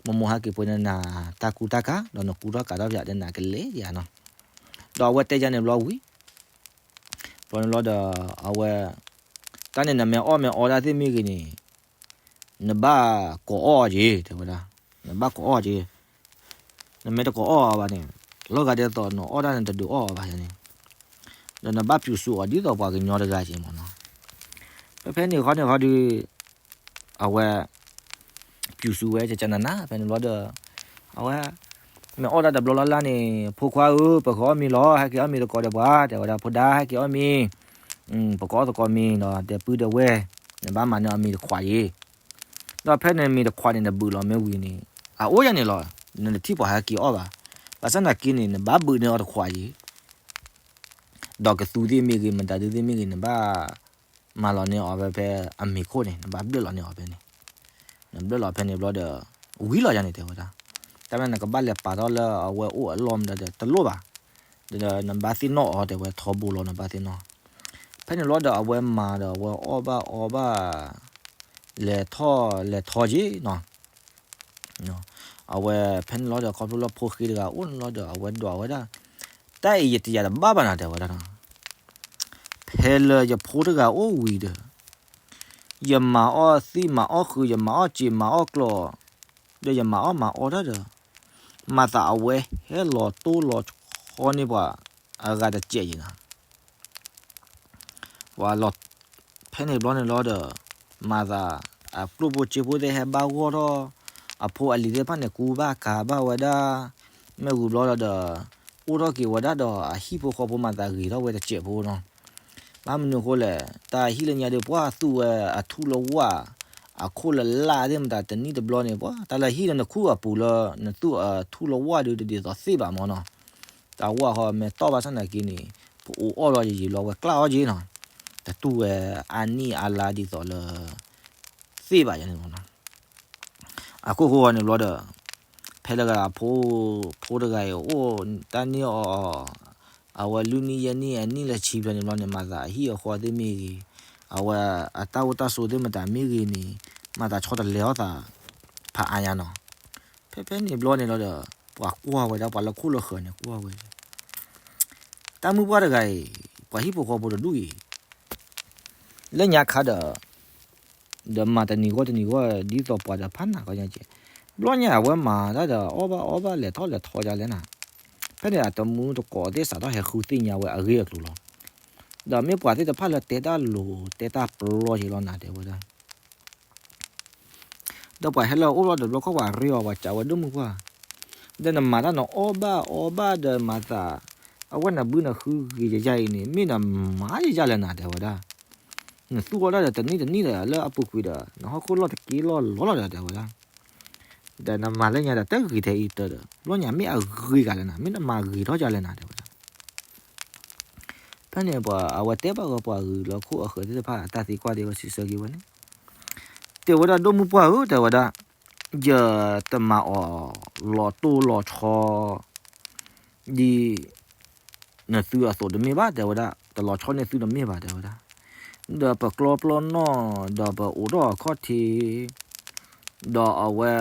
မိၢ်မိၢ်ဟဲက့ၤပှ့ၤန့ၢ်နၤ တၢ်ကူတၢ်ကၤ ဒီးနကူထီၣ်ကၤထီၣ်ပယၤဒီးနၤကလဲၤယၤနီၤ, ဒီးအဝဲတဲယၤန့ၣ်ဘျီဝံၤ ဘျီန့ၣ်လီၤဒီး အဝဲ တၢ်န့ၣ် နမ့ၢ်အီၣ်မ့ၢ်အီဒၣ်သ့ၣ်မ့ၢ်ဂ့ၤန့ၣ် နဘၣ်ကိးအီၣ်အီၤက့ၤ တဲဝဲဒၣ်, နဘၣ်ကိးအီၣ်က့ၤ, နမ့ၢ်တကိးအီၣ်အီၤဘၣ်န့ၣ် လီၤဂာ်ဒ်သိးနအီၣ်ဒၣ်န့ၣ်တဒုးအီၣ်အီၤဘၣ်န့ၣ်, ဒီးနဘၣ်ပျူၤစူးအီၤဒ်သိးပှၤကညီတဂၤက့ၤမ့ၢ်နီၤ, ဖဲဖဲန့ၣ်ဃီန့ၣ်ဃီဒီး အဝဲ ပျူၤစူးဝဲကကနနၤ ဖဲန့ၣ်ဘျီဒီး အဝဲ မ့ၢ်အီၣ်ဒၣ်တဘျီလၢ်လၢ်န့ၣ် ဖိခွါဧၢ ပကအီၣ်မ့ၤလီၤ ဟဲက့ၤအီၣ်မ့ၤသကိးဒီးပှၤ တဲဝဲဒၣ် ဖိဒါဟဲက့ၤအီၣ်မ့ၤ, ပကအီၣ်သကိးမ့ၤဒီး ဒီပုၢ်ဒီဝဲၢ် နဘၣ်မၤန့ၢ်အီၤမ့ၤတခွးယ့ၤ, ဒီးဖဲန့ၣ်မ့ၤတခွးန့ၣ် နဘုးလီၤမ့ၢ်ဝံၤန့ၣ် အအိၣ်ယၤန့ၣ်လီၤ, နတထံၣ်ပှၤဟဲက့ၤအီၣ်ဘၣ်, ဘၣ်ဆၣ်သနာ်က့န့ၣ် နဘၣ်ဘုးန့ၢ်အီၤတခွးယ့ၤ ဒီးကသူသ့ၣ်မ့ၢ်ဂ့ၤ မတၤဒုသ့ၣ်မ့ၢ်ဂ့ၤ နဘၣ်မၤလီၤန့ၢ်အီၤဝဲဖဲအမ့ၤခိၣ်န့ၣ် နဘၣ်ဘျၢၣ်လီၤန့ၢ်အီၤဖဲန့ၣ်, နဘျၢၣ်လီၤဖဲန့ၣ်ဘျီဒီး ဝံၤလီၤယၤန့ၣ် တဲဝဲဒၣ်, တၢ်မ့ၢ်နကဘၣ်လဲၤပာ်ထီၣ်လၢအဝဲအိၣ်အလီၢ်မတၤဒီး တလိၣ်ဘၣ်, ဒီးနဘၣ်သ့ၣ်နီၣ်အီၤ တဲဝဲထီဘိလီၤ နဘၣ်သ့ၣ်နီၣ်, ဖဲန့ၣ်ဘျီဒီး အဝဲမၤဒီး အဝဲအီၣ်ဘၣ်အီဘၣ် လဲၤထီၣ်လဲၤထီက့ၤနီၤ အဝဲဖဲန့ၣ်လီၤဒီး ခီဖျိလၢဖိဃ့တဂၤအိၣ်န့ၣ်လီၤဒီး အဝဲဒွးဝဲဒၣ် တၢ်အံၤယတယာ်တဘၣ်ဘၣ်နၤ တဲဝဲဒၣ်, ဖဲလၢယဖိတဂၤအိၣ်ဝံၤဒီး ယမၤအီၣ်သံၣ်မၤအီၣ်ဃုာ် ယမၤအီၣ်စ့မၤအီၣ်ကျီၢ် ဒီးယမၤအီၣ်မၤအီတၢ်ဒီး မၤသးအဝဲဟဲလီၤတိၢ်လီၤဆီန့ၢ်ပှၤအဂၤတစဲးယံၤနၤ ပှၤလီၤ, ဖဲန့ၣ်ဘျီန့ၣ်လီၤဒီး မၤသး အကျိၣ်ဖိစ့ဖိသ့ၣ်ဟဲဘၣ်ဂီၢ်ထီၣ်, အဖိအလံၤသ့ၣ်တဖၣ်န့ၣ် ကူဘၣ်ကၤဘၣ်ဝဲဒၣ်, မ့ၢ်ဝံၤဘျီလီၤဒီး အိၣ်ထီၣ်က့ၤဝဲဒၣ်ဒီးအဟံၣ်ဖိဃီဖိ မၤသးဂ့ၤထီၣ်ဝဲတစဲးဖိနီၤ, ဘၣ်မနုၤအဃိလဲၣ်, တၢ်ဟံၣ်လၢညါဒီး ပှၤသူၣ်ဝဲအထူၣ်လၢဝၣ်, အခိၣ်လၢလၢ်သ့ၣ်မတၤ တနံၣ်တဘျီန့ၣ် ပှၤတၢ်လၢဟံၣ်လၢနခူၣ်အပူၤလၢ နသူၣ်အထူၣ်လၢဝၣ်ဒုး တဒ်သိးသ့ၣ်ဘၣ်မ့ၢ်နီၤ တၢ်ဝၣ်ဃီမ့ၢ်တီၢ်ဘၣ်ဆၣ်သနာ်က့န့ၣ် ပအိၣ်အီၣ်လီၤယံာ်ယံာ်လီၤ ဝဲကျၢ်အီၣ်က့နီၤ, တတူၢ်ဝဲအါနံၣ်အါလါဒ်သိးလၢ သ့ၣ်ဘၣ်ယၤန့ၣ်မ့ၢ်နီၤ, အခိၣ်ဃိဃီန့ၣ်ဘျီဒီး ဖဲလၢအဖိ ဖိတဂၤအံၤ အိၣ်တၢ်န့ၢ်အီၤ အဝဲလွံၢ်နံၣ်ယဲၢ်နံၣ်အနံၣ်လၢဆံဘျီန့ၣ်ဘျီန့ၣ် မၤသးအဟံၣ်အဃီသ့ၣ်မ့ၢ်ဂ့ၤ, အဝဲအတၢ်အိၣ်တၢ်ဆိးသ့ၣ်မတၤမ့ၢ်ဂ့ၤန့ၣ် မၤသးဆီတလဲအီၣ်သး ဖးအါညါနီၤ, ဖဲဖဲန့ၣ်ဘျီန့ၣ်လီၤဒီး ပှၤကွၢ်ဝဲဒၣ် ပှၤလၢခိၣ်လၢဃၢၤန့ၣ်ကွၢ်ဝဲ တၢ်မုၣ်ပှၢ်တဂၤအံၤ ပှၤဟံၣ်ဖိဃီဖိတဒူၣ်အံၤ လၢညါခါဒီး ဒီးမၤတနံၤဂီၢ်တနံၤဂီၢ် ဒ်သိးပှၤဒီးဖးနးကီညါကဲ, ဘျီညါအဝဲမၤတၢ်ဒီး အီၣ်ဘၣ်အီဘၣ်လဲၤထီၣ်လဲၤထီယါလဲၣ်နၤ, ဖဲန့ၣ်အတမူတကိးသ့ၣ်စးထီၣ်ဟဲဃုသ့ၣ်ညါဝဲအဂ့ၢ်အကျိၤလီၤ, ဒီးမ့ၢ်ပှၤသ့ၣ်တဖၣ်လၢတဲတၢ်လိၤတဲတၢ်ပျီက့ၤလီၤနၤ တဲဝဲဒၣ် ဒီးပှၤဟဲလၢအအိၣ်လီၤဒီးဘျီခီပှၤရ့အီၤ ပှၤစံးဝဲဒိၣ်မုၢ်ပှၢ်, ဒီးနမၤတၢ်နအီၣ်ဘၣ်အီဘၣ်ဒီးမၤသး, အဝဲနဘုနဃုဂ့ၤယယါအံၤန့ၣ် မ့ၢ်နမၤယယါလဲၣ်နၤ တဲဝဲဒၣ်, နသူၣ်အီၣ်ဒၣ်ဒီးတနံၣ်တနံၣ်ဒီး လၢအပူၤကွံာ်ဒီး နဟီၣ်ခိၣ်လီၢ်တက့ၢ်လီၢ်လီၤလီၤဒီး တဲဝဲဒၣ်. ဒီးနမၤလၢညါဒီးတဂ့ၤထဲအံၤတၢ်ဒီး ဘျီညါမ့ၢ်အဂ့ၤဂၤလဲၣ်နၤ, မ့ၢ်နမၤဂ့ၤထီၣ်ကလဲၣ်နၤ တဲဝဲဒၣ်. ဖဲန့ၣ်ပှၤအဝဲတဲဘၣ်ဂီၤပှၤဂုၤလီၤခိၣ်အဃၢၤသ့ၣ်တဖၣ် အတၢ်သံကွၢ်ဒ်ဝဲစံးဆၢက့ၤဝဲန့ၣ်, တဲဝဲဒၣ် ဒိၣ်မုၢ်ပှၢ်ဧၢ တဲဝဲဒၣ်, ယတမၤအီၤလီၤတိၢ်လီၤဆီ ဒ်နသုအသိးတမ့ၢ်ဘၣ် တဲဝဲဒၣ်, တလီၤဆီန့ၢ်သုတမ့ၢ်ဘၣ် တဲဝဲဒၣ်, ဒီးပကျီပျီနီၣ် ဒီးပအိးထီၣ်အခီၣ်ထံး ဒီးအဝဲ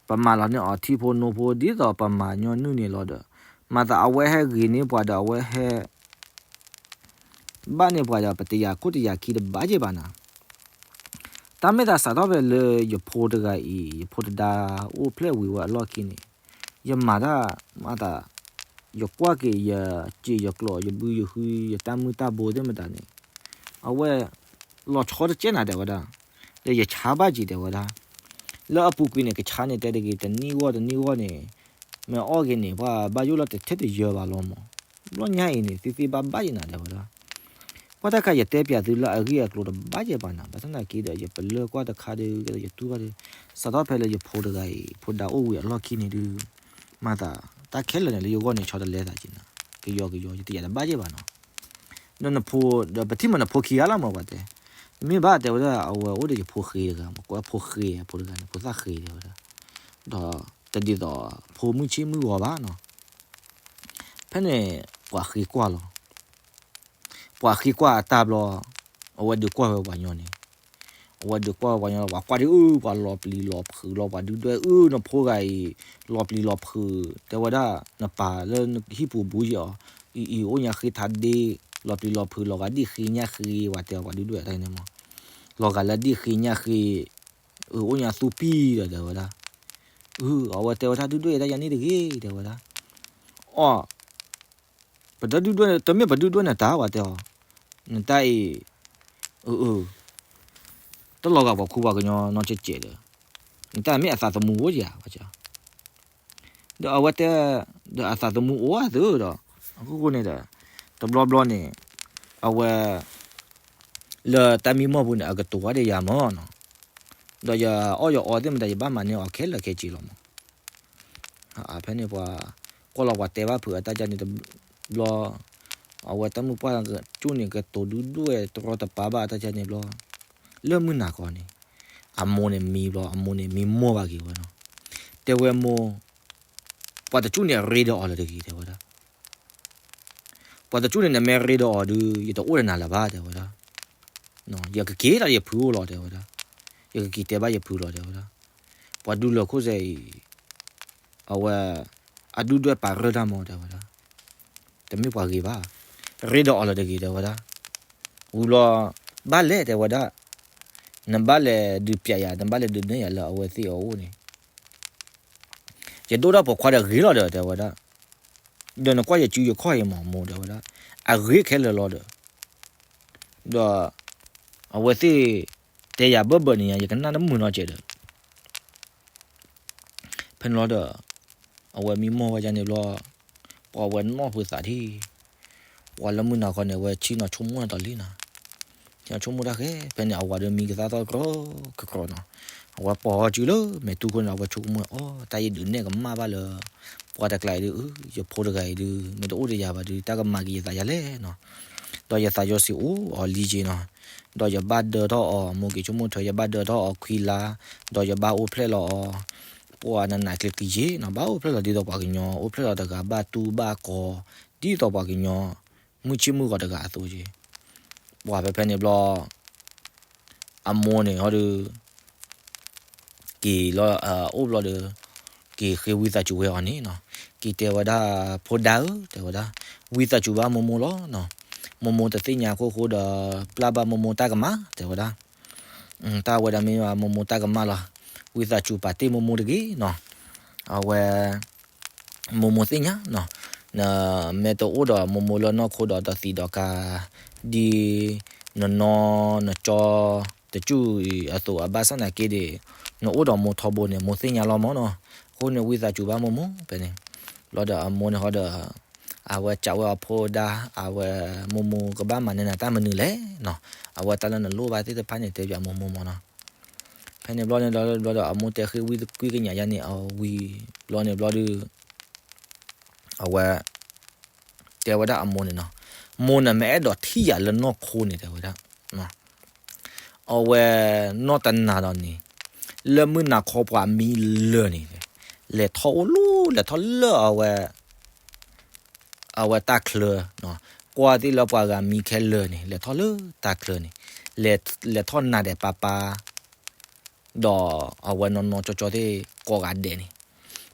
ပမၤလီၤန့ၢ်အီၤထံဖိနိဖိ ဒ်သိးပမၤညီနုၢ်န့ၣ်လီၤဒီး မၤသးအဝဲဟဲဂ့ၤန့ၢ်ပှၤဒီးအဝဲဟဲ ဘၣ်န့ၢ်ပှၤဒီး ပတယာ်ခိၣ်တယာ်ခံတဘၣ်က့ၤဘၣ်နၤ. တၢ်မ့ၢ်သးစးထီၣ်ဖဲလၢယဖိတဂၤအံၤ ယဖိတဒါအိၣ်ဖျဲၣ်ဝံၤဝဲအလီၢ်ခံန့ၣ် ယမၤတၢ်မၤသး ယကွၢ်က့ၤယစံာ်ယကျိာ် ယဘုယဟု ယတၢ်မုၢ်တၢ်ဘိသ့ၣ်မတၤန့ၣ် အဝဲ လီၤဆီတကဲနၤ တဲဝဲဒၣ်, ဒီးယဆါဘၣ်က့ၤ တဲဝဲဒၣ်. လၢအပူၤကွံာ်န့ၣ် ကဆါန့ၣ် တဲတဂ့ၤ တနံၣ်ဂီၢ်တနံၣ်ဂီၢ်န့ၣ် မ့ၢ်အီၣ်က့ၤန့ၣ် ပှၤဘၣ်ယိၣ်လီၤတထဲတယၢၤဘၣ်လီၤမး. ဘျီညါအံၤန့ၣ် သ့သ့ဘၣ်ဘၣ်ယနၤ တဲဝဲဒၣ်. ကွၢ်တၢ်ခါ ယတဲပၠးသုလၢအဂ့ၢ်အကျိၤတဘၣ်ယဲၢ်ဘၣ်နၤ, ဘၣ်ဆၣ်သနာ်က့ဒီး ယပလၢၢ်ကွၢ်တခါဒီး ကဲဒီးယတူၢ်ဘၣ်ဒီး စးထီၣ်ဖဲလၢယဖိတဂၤအံၤ ဖိဒါအိၣ်ဝံၤအလီၢ်ခံန့ၣ်ဒုး မၤသး တၢ်ခဲလၢာ်န့ၣ် လၢယဂီၢ်န့ၣ် ဆီတလဲသးက့ၤနၤ, ကယီကယီ ယတယာ်တဘၣ်ယဲၢ်ဘၣ်နီၤ. ဒီးနဖိ ဒီးပထံၣ်မးနဖိခံဂၤလီၤမး ပှၤတဲ, မ့ၢ်ဘၣ်တဲဝဲဒၣ် အဝဲအိၣ်ဒီးယဖိဃ့တဂၤမး ကွဲးဖိဃ့ ဖိတဂၤန့ၣ် ဖိသၣ်ဃ့တဲဝဲဒၣ်, ဒီးတဒ်သိးဖိမုၢ်ဆ့ၣ်မုၢ်ဂီၤဘၣ်နီၤ. ဖဲန့ၣ် ပှၤဃ့ကွၢ်လီၤ. ပှၤဃ့ကွၢ်အတၢ်ဘျီ အဝဲဒုးကွၢ်ဝဲပှၤညီန့ၣ်, အဝဲဒုးကွၢ်ဝဲပှၤညီလီၤ ပှၤကွၢ်ဒ်အု ပှၤလီၤပျံၤလီၤဖုးလီၤ ပှၤဒုၣ်ဒွဲၣ်အု နဖိဂၤအံၤ လီၤပျံၤလီၤဖုး တဲဝဲဒၣ် နပာ်လၢဟံၣ်ပူၤဘူးယဲၢ်အီၤ အံၤအံၤ အိၣ်ညါဃ့ထါဒ့ လီၤပျံၤလီၤဖုး လီၤဂာ်ဒ်ဃ့ညၣ်ဃ့ ပှၤတဲအီၤ ပှၤဒုၣ်ဒွဲၣ်တၢ်န့ၣ်မး, လီၤဂာ်လၢဒ်ဃ့ညၣ်ဃ့ အု အိၣ်ညါသူပံၢ်ဒီး တဲဝဲဒၣ်, အု အဝဲတဲဝဲဒၣ် ဒုၣ်ဒွဲၣ်တၢ်ယၤန့ၣ်တဂ့ၤ တဲဝဲဒၣ်, အီၣ် ပတဒုၣ်ဒွဲၣ် တမ့ၢ်ပဒုၣ်ဒွဲၣ်နတၢ် ပှၤတဲအီၤ, နတၢ်အံၤ အု အု တလီၤဂာ်ပှၤခူပှၤကညီနီတစဲးဒီး နတၢ်မ့ၢ်အသးသမူအိၣ်ဧါ ပှၤတဲအီၤ, ဒီးအဝဲတဲ ဒီးအသးသမူအိၣ်ဧါသုဒီး အခိၣ်ဃိန့ၣ်ဒီး တဘျီဘျီန့ၣ် အဝဲ လၢတၢ်မံမီၢ်ပူၤန့ၣ် အကတိၤဝဲဒီးယၤမးနီၤ, ဒီးယအီၣ်ယအီသ့ၣ်မတၤ ယဘၣ်မၤန့ၢ်အီၤခဲလၢာ်ခဲဆ့လီၤမး. ဖဲန့ၣ်ပှၤ ကွၢ်လီၤပှၤတဲဘၣ်ဖုးအတၢ်ကန့ၣ်တဘျီ အဝဲတၢ်မုၢ်ပှၢ်ကၠူၣ်န့ၣ် ကတိၤဒုၣ်ဒွဲၣ်တရီတပါဘၣ်အတၢ်ကန့ၣ်ဘျီ လၢမုၢ်နၤခီန့ၣ် အမိၢ်န့ၣ်မံဘျီ အမိၢ်န့ၣ်မံမီၢ်ဘၣ်က့ၤဝဲနီၤ, တဲဝဲမိၢ် ပှၤတကၠူၣ်န့ၣ်ရ့ဒီးအီၤလၢၤတဂ့ၤ တဲဝဲဒၣ် ပှၤတကၠူၣ်န့ၣ် နမ့ၢ်ရ့ဒီးအီၤဒုး ယတအိၣ်ဒီးနၤလၢၤဘၣ် တဲဝဲဒၣ်, ယကက့ၤတၢ်ယဖုအိၣ်လီၤ တဲဝဲဒၣ်, ယကက့ၤတဲဘၣ်ယဖုလီၤ တဲဝဲဒၣ်, ပှၤဒူလၢၢ်ခိၣ်စဲအံၤ အဝဲ အဒုၣ်ဒွဲၣ်ပာ်ရၢၢ်တၢ်မး တဲဝဲဒၣ်, တမ့ၢ်ပှၤဂ့ၤဘၣ်, ရ့ဒီးအီၤလၢၤတဂ့ၤ တဲဝဲဒၣ်, ဝံၤဘျီ ဘၣ်လဲၣ် တဲဝဲဒၣ်, နဘၣ်လဲၤဒုးပျးယၤ နဘၣ်လဲၤဒုးနဲၣ်ယၤလၢအဝဲသ့ၣ်အအိၣ်န့ၣ် ယဒိၣ်ထီၣ်ပိာ်ခွါဒီးဂ့ၤလီၤဒီး တဲဝဲဒၣ်, ဒီးနကွၢ်ယစုယခီၣ်အံၤမး မိၢ် တဲဝဲဒၣ်, အဂ့ၤခဲလၢာ်လီၤဒီး, ဒီး အဝဲသ့ၣ် တဲယၤဘၢၣ်ဘၢၣ်န့ၣ်ညါ ယကနၣ်တမုာ်နီတစဲးဒီး ဖဲန့ၣ်လီၤဒီး အဝဲမံမီၢ်ဝဲဒၣ်န့ၣ်ဘျီ ပှၤဝဲနီၢ်ဖုးသးဒ် ပှၤလၢမုၢ်နၤခီန့ၣ် အဝဲဆ့ၣ်နီၤဆိကမိၣ်တၢ်လံနီၤ, ဆ့ၣ်နီၤဆိကမိၣ်တၢ်ဃဲ ဖဲန့ၣ် အဝၤဒီးမံကသါသီကရီကရီနီၤ, အဝဲပိာ်အီၤစုလၢမဲာ်တူၢ်ခိၣ်န့ၣ် အဝဲဆိကမိၣ်အီၤ တၢ်ယဒုးနဲၣ်ကမၣ်ဘၣ်လၢ ပှၤတကျါအံၤဒုး ယဖိတဂၤအံၤဒုး မ့ၢ်တအိၣ်ဒီးယၤဘၣ်ဒုး တၢ်ကမၤက့ၤယသးယၤလဲၣ်နီၤ, ဒီးယသးယိၤဆံးအိၣ်အီၤလံက့နီၤ, ဒီးယဘၣ်ဒၢထီၣ်အီၤ မိၢ်က့ၤဆိကမိၣ်ထွဲ ယဘၣ်ဒၢထီၣ်အီၤခွံလါ, ဒီးယဘၣ်အိၣ်ဖျဲၣ်လီၤအီၤ ပှၤနးနးကျံၤကျံၤယ့ၣ်နီၤ, ဘၣ်အိၣ်ဖျဲၣ်လီၤဒ်သိးပှၤကညီ အိၣ်ဖျဲၣ်လီၤတဂၤဘၣ်တူၢ်ဘၣ်ကီၤ ဒ်သိးပှၤကညီ မုၢ်ဆ့ၣ်မုၢ်ဂီၤတဂၤအသိးယ့ၣ်, ပှၤဖဲဖဲန့ၣ်ဘျီ အမိၢ်န့ၣ်ဟီဒီး က့ၤလီၤ အိၣ်ဘျီဒီး က့ၤဃ့ဝံသးစူၤဝဲအီၤန့ၣ်နီၤ, က့ၤတဲဝဲဒၣ် ဖိဒါဧၢ တဲဝဲဒၣ်, ဝံသးစူၤဘၣ်မိၢ်မိၢ်လီၤနီၤ, မိၢ်မိၢ်တသ့ၣ်ညါအခိၣ်ဃိဒီး ပျၢ်ဘၣ်မိၢ်မိၢ်တၢ်ကမၣ် တဲဝဲဒၣ် တၢ်ဝဲဒၣ်မ့ၢ်မိၢ်မိၢ်တၢ်ကမၣ်လီၤ, ဝံသးစူၤပာ်တ့ၢ်မိၢ်မိၢ်တဂ့ၤနီၤ, အဝဲ မိၢ်မိၢ်သ့ၣ်ညါနီၤ, နမ့ၢ်တအိၣ်ဒီးမိၢ်မိၢ်လၢနီၢ်ခိဒီး ဒီးသံးဒီးကါ ဒ်နနီၢ်နကၠီတကၠူၢ်အံၤအသိး အဘၣ်ဆၣ်နာ်က့ဒီး နအိၣ်ဒီးမိၢ်ထီဘိန့ၣ် မိၢ်သ့ၣ်ညါလီၤမးနီၤ, အဃိန့ၣ် ဝံသးစူၤဘၣ်မိၢ်မိၢ်ဖဲန့ၣ်, လီၤဒီးအမိၢ်န့ၣ်ဟီဒီး အဝဲစံးဝဲအဖိဒါ, အဝဲမိၢ်မိၢ်ကဘၣ်မၤန့ၢ်နၤတၢ်မနုၤလဲၣ်နီၤ, အဝဲတၢ်လၢနလိၣ်ဘၣ်သ့ၣ်တဖၣ်န့ၣ် တဲပၠးမိၢ်မိၢ်မၢ်နီၤ. ဖဲန့ၣ်ဘျီန့ၣ်ဒီး ဘျီဒီး အမိၢ်တဲဃ့ဝံသကွံာ်ကညးယါန့ၣ် အဝံၤဘျီန့ၣ်ဘျီဒီး အဝဲ တဲဝဲဒၣ်အမိၢ်န့ၣ်နီၤ, မိၢ်န့ၣ်မ့ၢ်အဲၣ်ဒိးထံၣ်ယၤလၢနီၢ်ခိန့ၣ် တဲဝဲဒၣ်, အဝဲနီၢ်တနၤဒီးန့ၣ် လၢမုၢ်နၤခီပှၤမံလၢာ်န့ၣ် လဲၤထီၣ်အိၣ်လီၤ လဲၤထီၣ်လၢအဝဲ အဝဲတၢ်ချၢ, ကွၢ်သ့ၣ်လၢပှၤဂၤမံခဲလၢာ်န့ၣ် လဲၤထီၣ်လၢတၢ်ချၢန့ၣ်, လဲၤထီၣ်နၤဒဲးပၢ်ပၢ် ဒီးအဝဲနီၢ်နီၢ်ကၠီကၠီသ့ၣ်ကိးဂၤဒဲးန့ၣ်,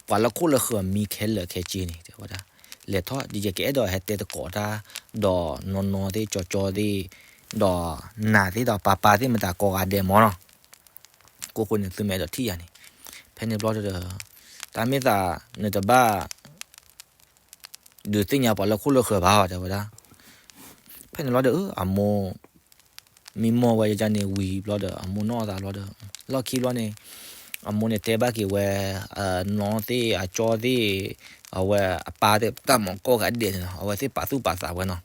ပှၤလၢခိၣ်လၢဃၢၤမံခဲလၢာ်ခဲဆ့န့ၣ် တဲဝဲဒၣ်, လဲၤထီၣ်ဒ်ယကအဲၣ်ဒိးဟဲတဲသကိးတၢ်, ဒီးနီၢ်နီၢ်သ့ၣ်ကၠီကၠီသ့ၣ်, ဒီးနၤသ့ၣ်ဒီးပၢ်ပၢ်သ့ၣ်မတၤကိးဂၤဒဲးမၢ်နီၤ, ကိးဃိန့ၣ်သုမ့ၢ်အဲၣ်ဒိးထံၣ်ယၤန့ၣ်, ဖဲန့ၣ်ဘျီဒီး တၢ်မ့ၢ်သးနတဘၣ် ဒုးသ့ၣ်ညါပှၤလၢခိၣ်လၢဃၢၤဘၣ် တဲဝဲဒၣ်. ဖဲန့ၣ်ဘျီဒီး အမိၢ် မံမီၢ်ဝဲယန့ၣ်ဝံၤဘျီဒီး အမိၢ်နီၢ်အသးဘျီဒီး လီၢ်ခံဘျီန့ၣ် အမိၢ်န့ၣ်တဲဘၣ်က့ၤဝဲ နီၢ်သ့ၣ်အကၠီသ့ၣ် အဝဲအပၢ်သ့ၣ်တၢ်မၤကိးဂၤဒဲးန့ၣ်နီၤ အဝဲသ့ၣ်ပာ်သူၣ်ပာ်သးဝဲနီၤ.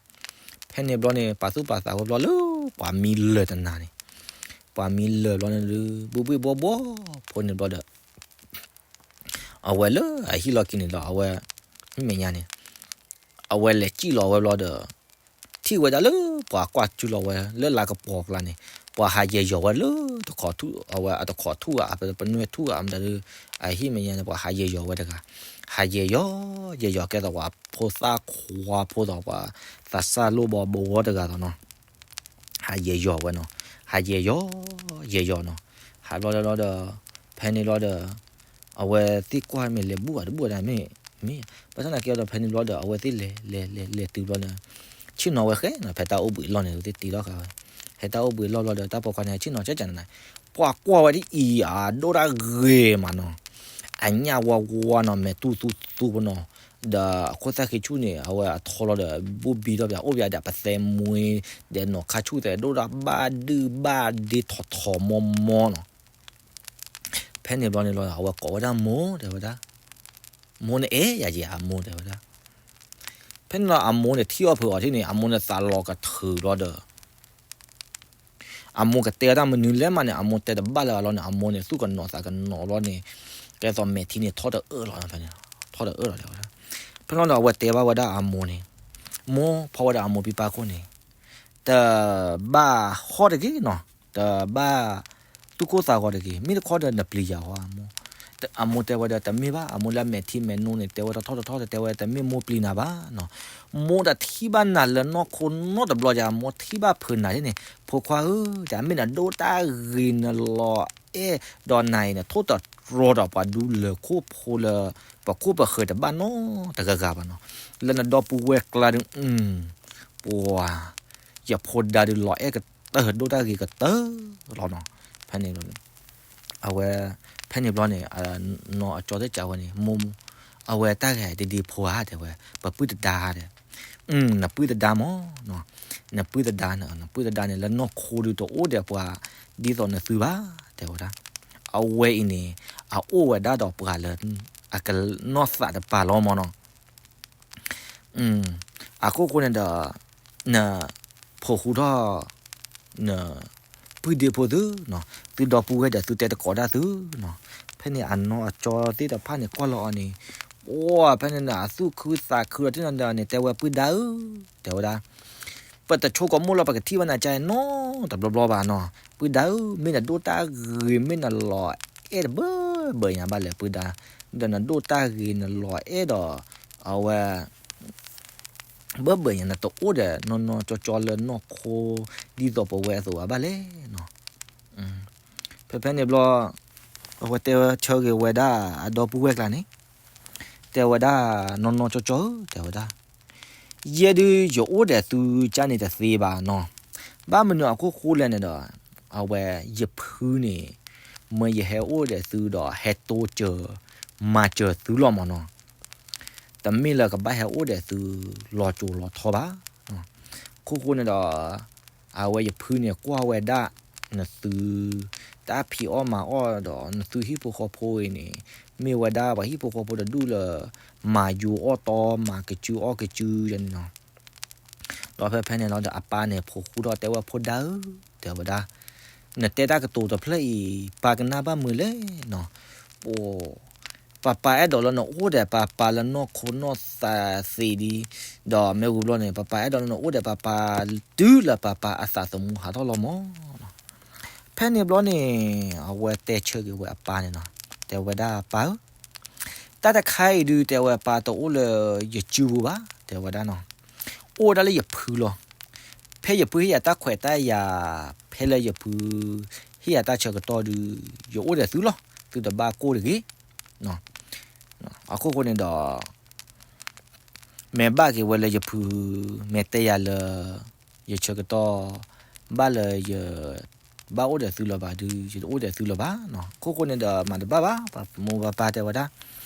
ဖဲန့ၣ်ဘျီန့ၣ် ပာ်သူၣ်ပာ်သးဝဲဘျီလၢ ပှၤမံလၢာ်တနၤန့ၣ် ပှၤမံလၢာ်ဘျီန့ၣ်ဒီး ဘှ့ၣ်ဘှ့ၣ်ဘှီၣ်ဘှီၣ်ဖိန့ၣ်ဘျီဒီး အဝဲလၢအဟံၣ်လီၢ်ခံန့ၣ်ဒီး အဝဲ မ့ၢ်မဲာ်ညါန့ၣ် အဝဲလဲၤစံၣ်လီၤဝဲဘျီဒီး ထံၣ်ဝဲဒၣ်လၢပှၤကွၢ်စုလီၤဝဲလၢလါကပီၤကျါန့ၣ် ပှၤဟးယဲၤယီၤဝဲလၢတခိးထူၣ် အဝဲအတခိးထူၣ်ဧါ ပနွဲၢ်ထူၣ်ဧါ မတၤဒု အဟံၣ်မဲာ်ညါန့ၣ် ပှၤဟးယဲၤယီၤဝဲတဂၤ ဟးယဲၤယီၤ ယဲၤယီၤကဲသိးပှၤဖိသၣ်ခွါဖိသိးပှၤသးစၢ်လိၣ်ဘီဘီတဂၤသိးနီၤ ဟးယဲၤယီၤဝဲနီၤ ဟးယဲၤယီၤ ယဲၤယီၤနီၤ ဟးဘျီဒီး ဖဲန့ၣ်ဘျီဒီး အဝဲသ့ၣ်ကွၢ်မ့ၢ်လဲၤဘူၣ်ဧါတဘူၣ်ဧါဒၣ်မ့ၢ် မ့ၢ် ဘၣ်ဆၣ်သနာ်က့ဒီးဖဲန့ၣ်ဘျီဒီး အဝဲသ့ၣ်လဲၤ လဲၤ လဲၤ လဲၤတုၤဘျီန့ၣ် ဆ့ၣ်နီၤဝဲဃဲနီၤ ဖဲတၢ်အိၣ်ဘှံးအလီၢ်န့ၣ် သ့ၣ်တ့ထီၣ်ဃာ်ဝဲ ဖဲတၢ်အိၣ်ဘှံးအလီၢ်ဘျီဒီး တၢ်ပိာ်ခွါန့ၣ် ဆ့ၣ်နီၤကကနၤ ပှၤကွၢ်ဝဲဒ်အံၤ အဒိၣ်တၢ်ဂ့ၤမးနီၤ အညၣ်ဝါဝါနီၤ မဲာ်တူၢ်သူသူဖိနီၤ ဒီးအခိၣ်သၣ်ဃံဆူၣ်န့ၣ် အဝဲအထီလီၤဒီး ဘိၣ်ဘံထီၣ်ပၠး အိၣ်ပၠးဒီးပသဲမွ့ ဒီးနီၢ်ခါဆူၣ်သဲးဒိၣ်တၢ်ဘၣ်ဒုၣ်ဘၣ်ဒ့ထီၣ်ထီၣ်မီမီနီၤ ဖဲန့ၣ်ဘျီန့ၣ်လီၤ အဝဲကိးဝဲဒၣ်မိၢ် တဲဝဲဒၣ်, မိၢ်နအဲၣ်ယၤက့ၤဧါမိၢ် တဲဝဲဒၣ်. ဖဲန့ၣ်လီၤ အမိၢ်န့ၣ်ထံၣ်အီၣ်ဖုးအီၤထံၣ်န့ၣ် အမိၢ်န့ၣ်သးလီၤကထုးဘျီဒီး အမိၢ်ကတဲတၢ်မနုၤလဲၣ်မးန့ၣ် အမိၢ်တဲတဘၣ်လၢၤဘၣ်လီၤန့ၣ် အမိၢ်န့ၣ် သူၣ်ကနိးသးကနိးဘျီန့ၣ် ကဲသိးမဲာ်ထံန့ၣ်ထီၣ်တအၢၣ်လီၤဖဲန့ၣ် ထီၣ်တအၢၣ်လီၤတဲဝဲဒၣ်. ဖဲန့ၣ်လီၤဒီး အဝဲတဲဘၣ်ဝဲဒၣ်အမိၢ်န့ၣ်, မိၢ်ဖီဝဲဒၣ်အမိၢ်ဖံဖုခိၣ်န့ၣ် တဘၣ်ဟီၣ်တဂ့ၤနီၤ, တဘၣ်သူၣ်ကိၢ်သးဂီၤတဂ့ၤ, မ့ၢ်တခီဒီးနပျံၤယၤဟီအမိၢ်. အမိၢ်တဲဝဲဒီး တမ့ၢ်ဘၣ်, အမိၢ်လၢအမဲာ်ထံမဲာ်နိန့ၣ် တဲဝဲတထီၣ်တထီၣ် တတဲဝဲတမ့ၢ်မိၢ်ပျံၤနၤဘၣ်နီၤ. မိၢ်တထံၣ်ဘၣ်နၤလၢနီၢ်ခိနီတဘျီယၤ, မိၢ်ထံၣ်ဘၣ်ဖုးနၤန့ၣ်, ဖိခွါဧၢ, တၢ်မ့ၢ်နဒိၣ်တၢ်ဂ့ၤနလီၤအဲၣ်ဒီးနၤအံၤန့ၣ် ထိၣ်သတြီၤဒီးပှၤဒူလၢၢ်ခိၣ်ဖိလၢ ပခိၣ်ပဃၢၤတဘၣ်နီတဂၤဂၤဘၣ်နီၤ. လၢနဒီပုၢ်ဝဲၢ်ကျါဒုး ပှၤ ယဖိဒါဒုးလီၤအဲၣ်ကတၢၢ်ဒိၣ်တၢ်ဂ့ၤကတၢၢ်လီၤနီၤ. ဖဲန့ၣ် အဝဲ ဖဲန့ၣ်ဘျီန့ၣ် နီၢ်အကၠီသ့ၣ်စံးဝဲန့ၣ် မိၢ် အဝဲတၢ်ဂ့ၤဒ်ဒ်ဖိဧါ တဲဝဲ ပပုၢ်သဒါဒီး နပုၢ်သဒါမၢ်နီၤ, နပုၢ်သဒါန့ၣ် နပုၢ်သဒါန့ၣ် လၢနီၢ်ခိဒုးတအိၣ်ဒီးပှၤဒ်သိးနသုဘၣ် တဲဝဲဒၣ်. အဝဲအံၤန့ၣ် အအိၣ်ဝဲဒၣ်ဒီးပှၤလၢ အကနီၢ်သးတပၤလီၤမၢ်နီၤ. အခိၣ်ဃိန့ၣ်ဒီး န ဖိဃူထီၣ် န ပုၢ်ဒ့ဖိသုနီၤ, သုဒီပုၢ်ဝဲၢ်ဒီးသုတဲတကိးဒၣ်သုနီၤ. ဖဲန့ၣ်အနီၢ်အကၠီသ့ၣ်တဖၣ်န့ၣ်ကွၢ်လီၤအီၤန့ၣ်, အိၣ်ဖဲန့ၣ်န့ၣ် အသူၣ်ခုသးခုလီၤတံၢ်နီၤဒီးန့ၣ် တဲဝဲပုၢ်ဒါဧၢ, တဲဝဲဒၣ် ပတဆိကမိၣ်လၢပကထံၣ်ဘၣ်နၤကါအံၤနီတဘျီဘျီဘၣ်နီၤ. ပုၢ်ဒါဧၢ, မ့ၢ်နဒိၣ်တၢ်ဂ့ၤ မ့ၢ်နလီၤအဲၣ်တဘၢဘၢညါဘၣ်လဲၣ် ပုၢ်ဒါ, ဒီးနဒိၣ်တၢ်ဂ့ၤနလီၤအဲၣ်ဒီး အဝဲ ဘၢဘၢညါ နတအိၣ်ဒီးနီၢ်နီၢ်ကၠီကၠီလၢနီၢ်ခိ ဒ်သိးပဝဲအသိးဘၣ်လဲၣ်နီၤ. ဖဲဖဲန့ၣ်ဘျီ အဝဲတဲဆၢဂ့ၤဝဲဒၣ်အဒီပုၢ်ဝဲၢ်ကျါန့ၣ်, တဲဝဲဒၣ် နီၢ်နီၢ်ကၠီကၠီဧၢ တဲဝဲဒၣ်, ယဲဒုးယအိၣ်ဒီးသုကါန့ၣ်တသ့ဘၣ်နီၤ. ဘၣ်မနုၤအခိၣ်ဃိလဲၣ်န့ၣ်ဒီး အဝဲယဖုန့ၣ် မ့ၢ်ယဟဲအိၣ်ဒီးသုဒီးဟဲတိစၢၤ မၤစၢၤသုလီၤမၢ်နီၤ. တမ့ၢ်လၢကဘၣ်ဟဲအိၣ်ဒီးသုလီၤစိၤလီၤထီဘၣ်. ခိၣ်ဃိန့ၣ်ဒီး အဝဲယဖုန့ၣ်ကွၢ်ဝဲဒၣ် နသု တၢ်ဖံးအီၣ်မၤအီၣ်ဒီး နသုဟံၣ်ဖိဃီဖိအံၤန့ၣ် မ့ၢ်ဝဲဒၣ်ပှၤဟံၣ်ဖိဃီဖိတဒူၣ်လၢ မၤယိၤအီၣ်တီ မၤကစုအီၣ်ကစုန့ၣ်နီၤ. ဒီးဖဲဖဲန့ၣ်လီၤဒီး အပၢ်န့ၣ်ဖိဃူထီၣ်တဲဝဲ ဖိဒါဧၢ, တဲဝဲဒၣ်, နတဲတၢ်ကတိၤတဖျၢၣ်အံၤ ပၢ်ကနၣ်ဘၣ်မုာ်လဲၣ်နီၤ. ပ ပၢ်ပၢ်အဲၣ်ဒိးလၢနအိၣ်ဒီးပၢ်ပၢ်လၢနီၢ်ခိနီၢ်သးသ့ဒံး, ဒီးမ့ၢ်ဝံၤဘျီန့ၣ် ပၢ်ပၢ်အဲၣ်ဒိးလၢနအိၣ်ဒီးပၢ်ပၢ် တုၤလၢပၢ်ပၢ်အသးသမူဟးထီၣ်လီၤမးနီၤ. ဖဲန့ၣ်ဘျီန့ၣ် အဝဲတဲဆၢက့ၤဝဲအပၢ်န့ၣ်နီၤ, တဲဝဲဒၣ်ပၢ်ဧၢ, တၢ်တခါအံၤဒုး တဲဝဲပၢ်တအိၣ်လၢယစုပူၤဘၣ် တဲဝဲဒၣ်နီၤ, အိၣ်ဝဲဒၣ်လၢယဖုလီၤ. ဖဲယဖုဟ့ၣ်ယၤတၢ်ခွဲးတၢ်ယာ်, ဖဲလၢယဖု ဟ့ၣ်ယၤတၢ်ဆၢကတီၢ်ဒုး ယအိၣ်ဒီးသုလီၤ, သုတဘၣ်ကိၢ်တဂ့ၤ. အခိၣ်ဃိန့ၣ်ဒီး မ့ၢ်ဘၣ်က့ၤဝဲလၢယဖု, မ့ၢ်တဲယၤလၢ ယဆၢကတီၢ် ဘၣ်လၢယ ဘၣ်အိၣ်ဒီးသုလၢၤဘၣ်ဒုး ယတအိၣ်ဒီးသုလၢၤဘၣ်နီၤ. အခိၣ်ဃိန့ၣ်ဒီး မၤတဘၣ်ဘၣ်, ပမိၢ်ပပၢ်တဲဝဲဒၣ်,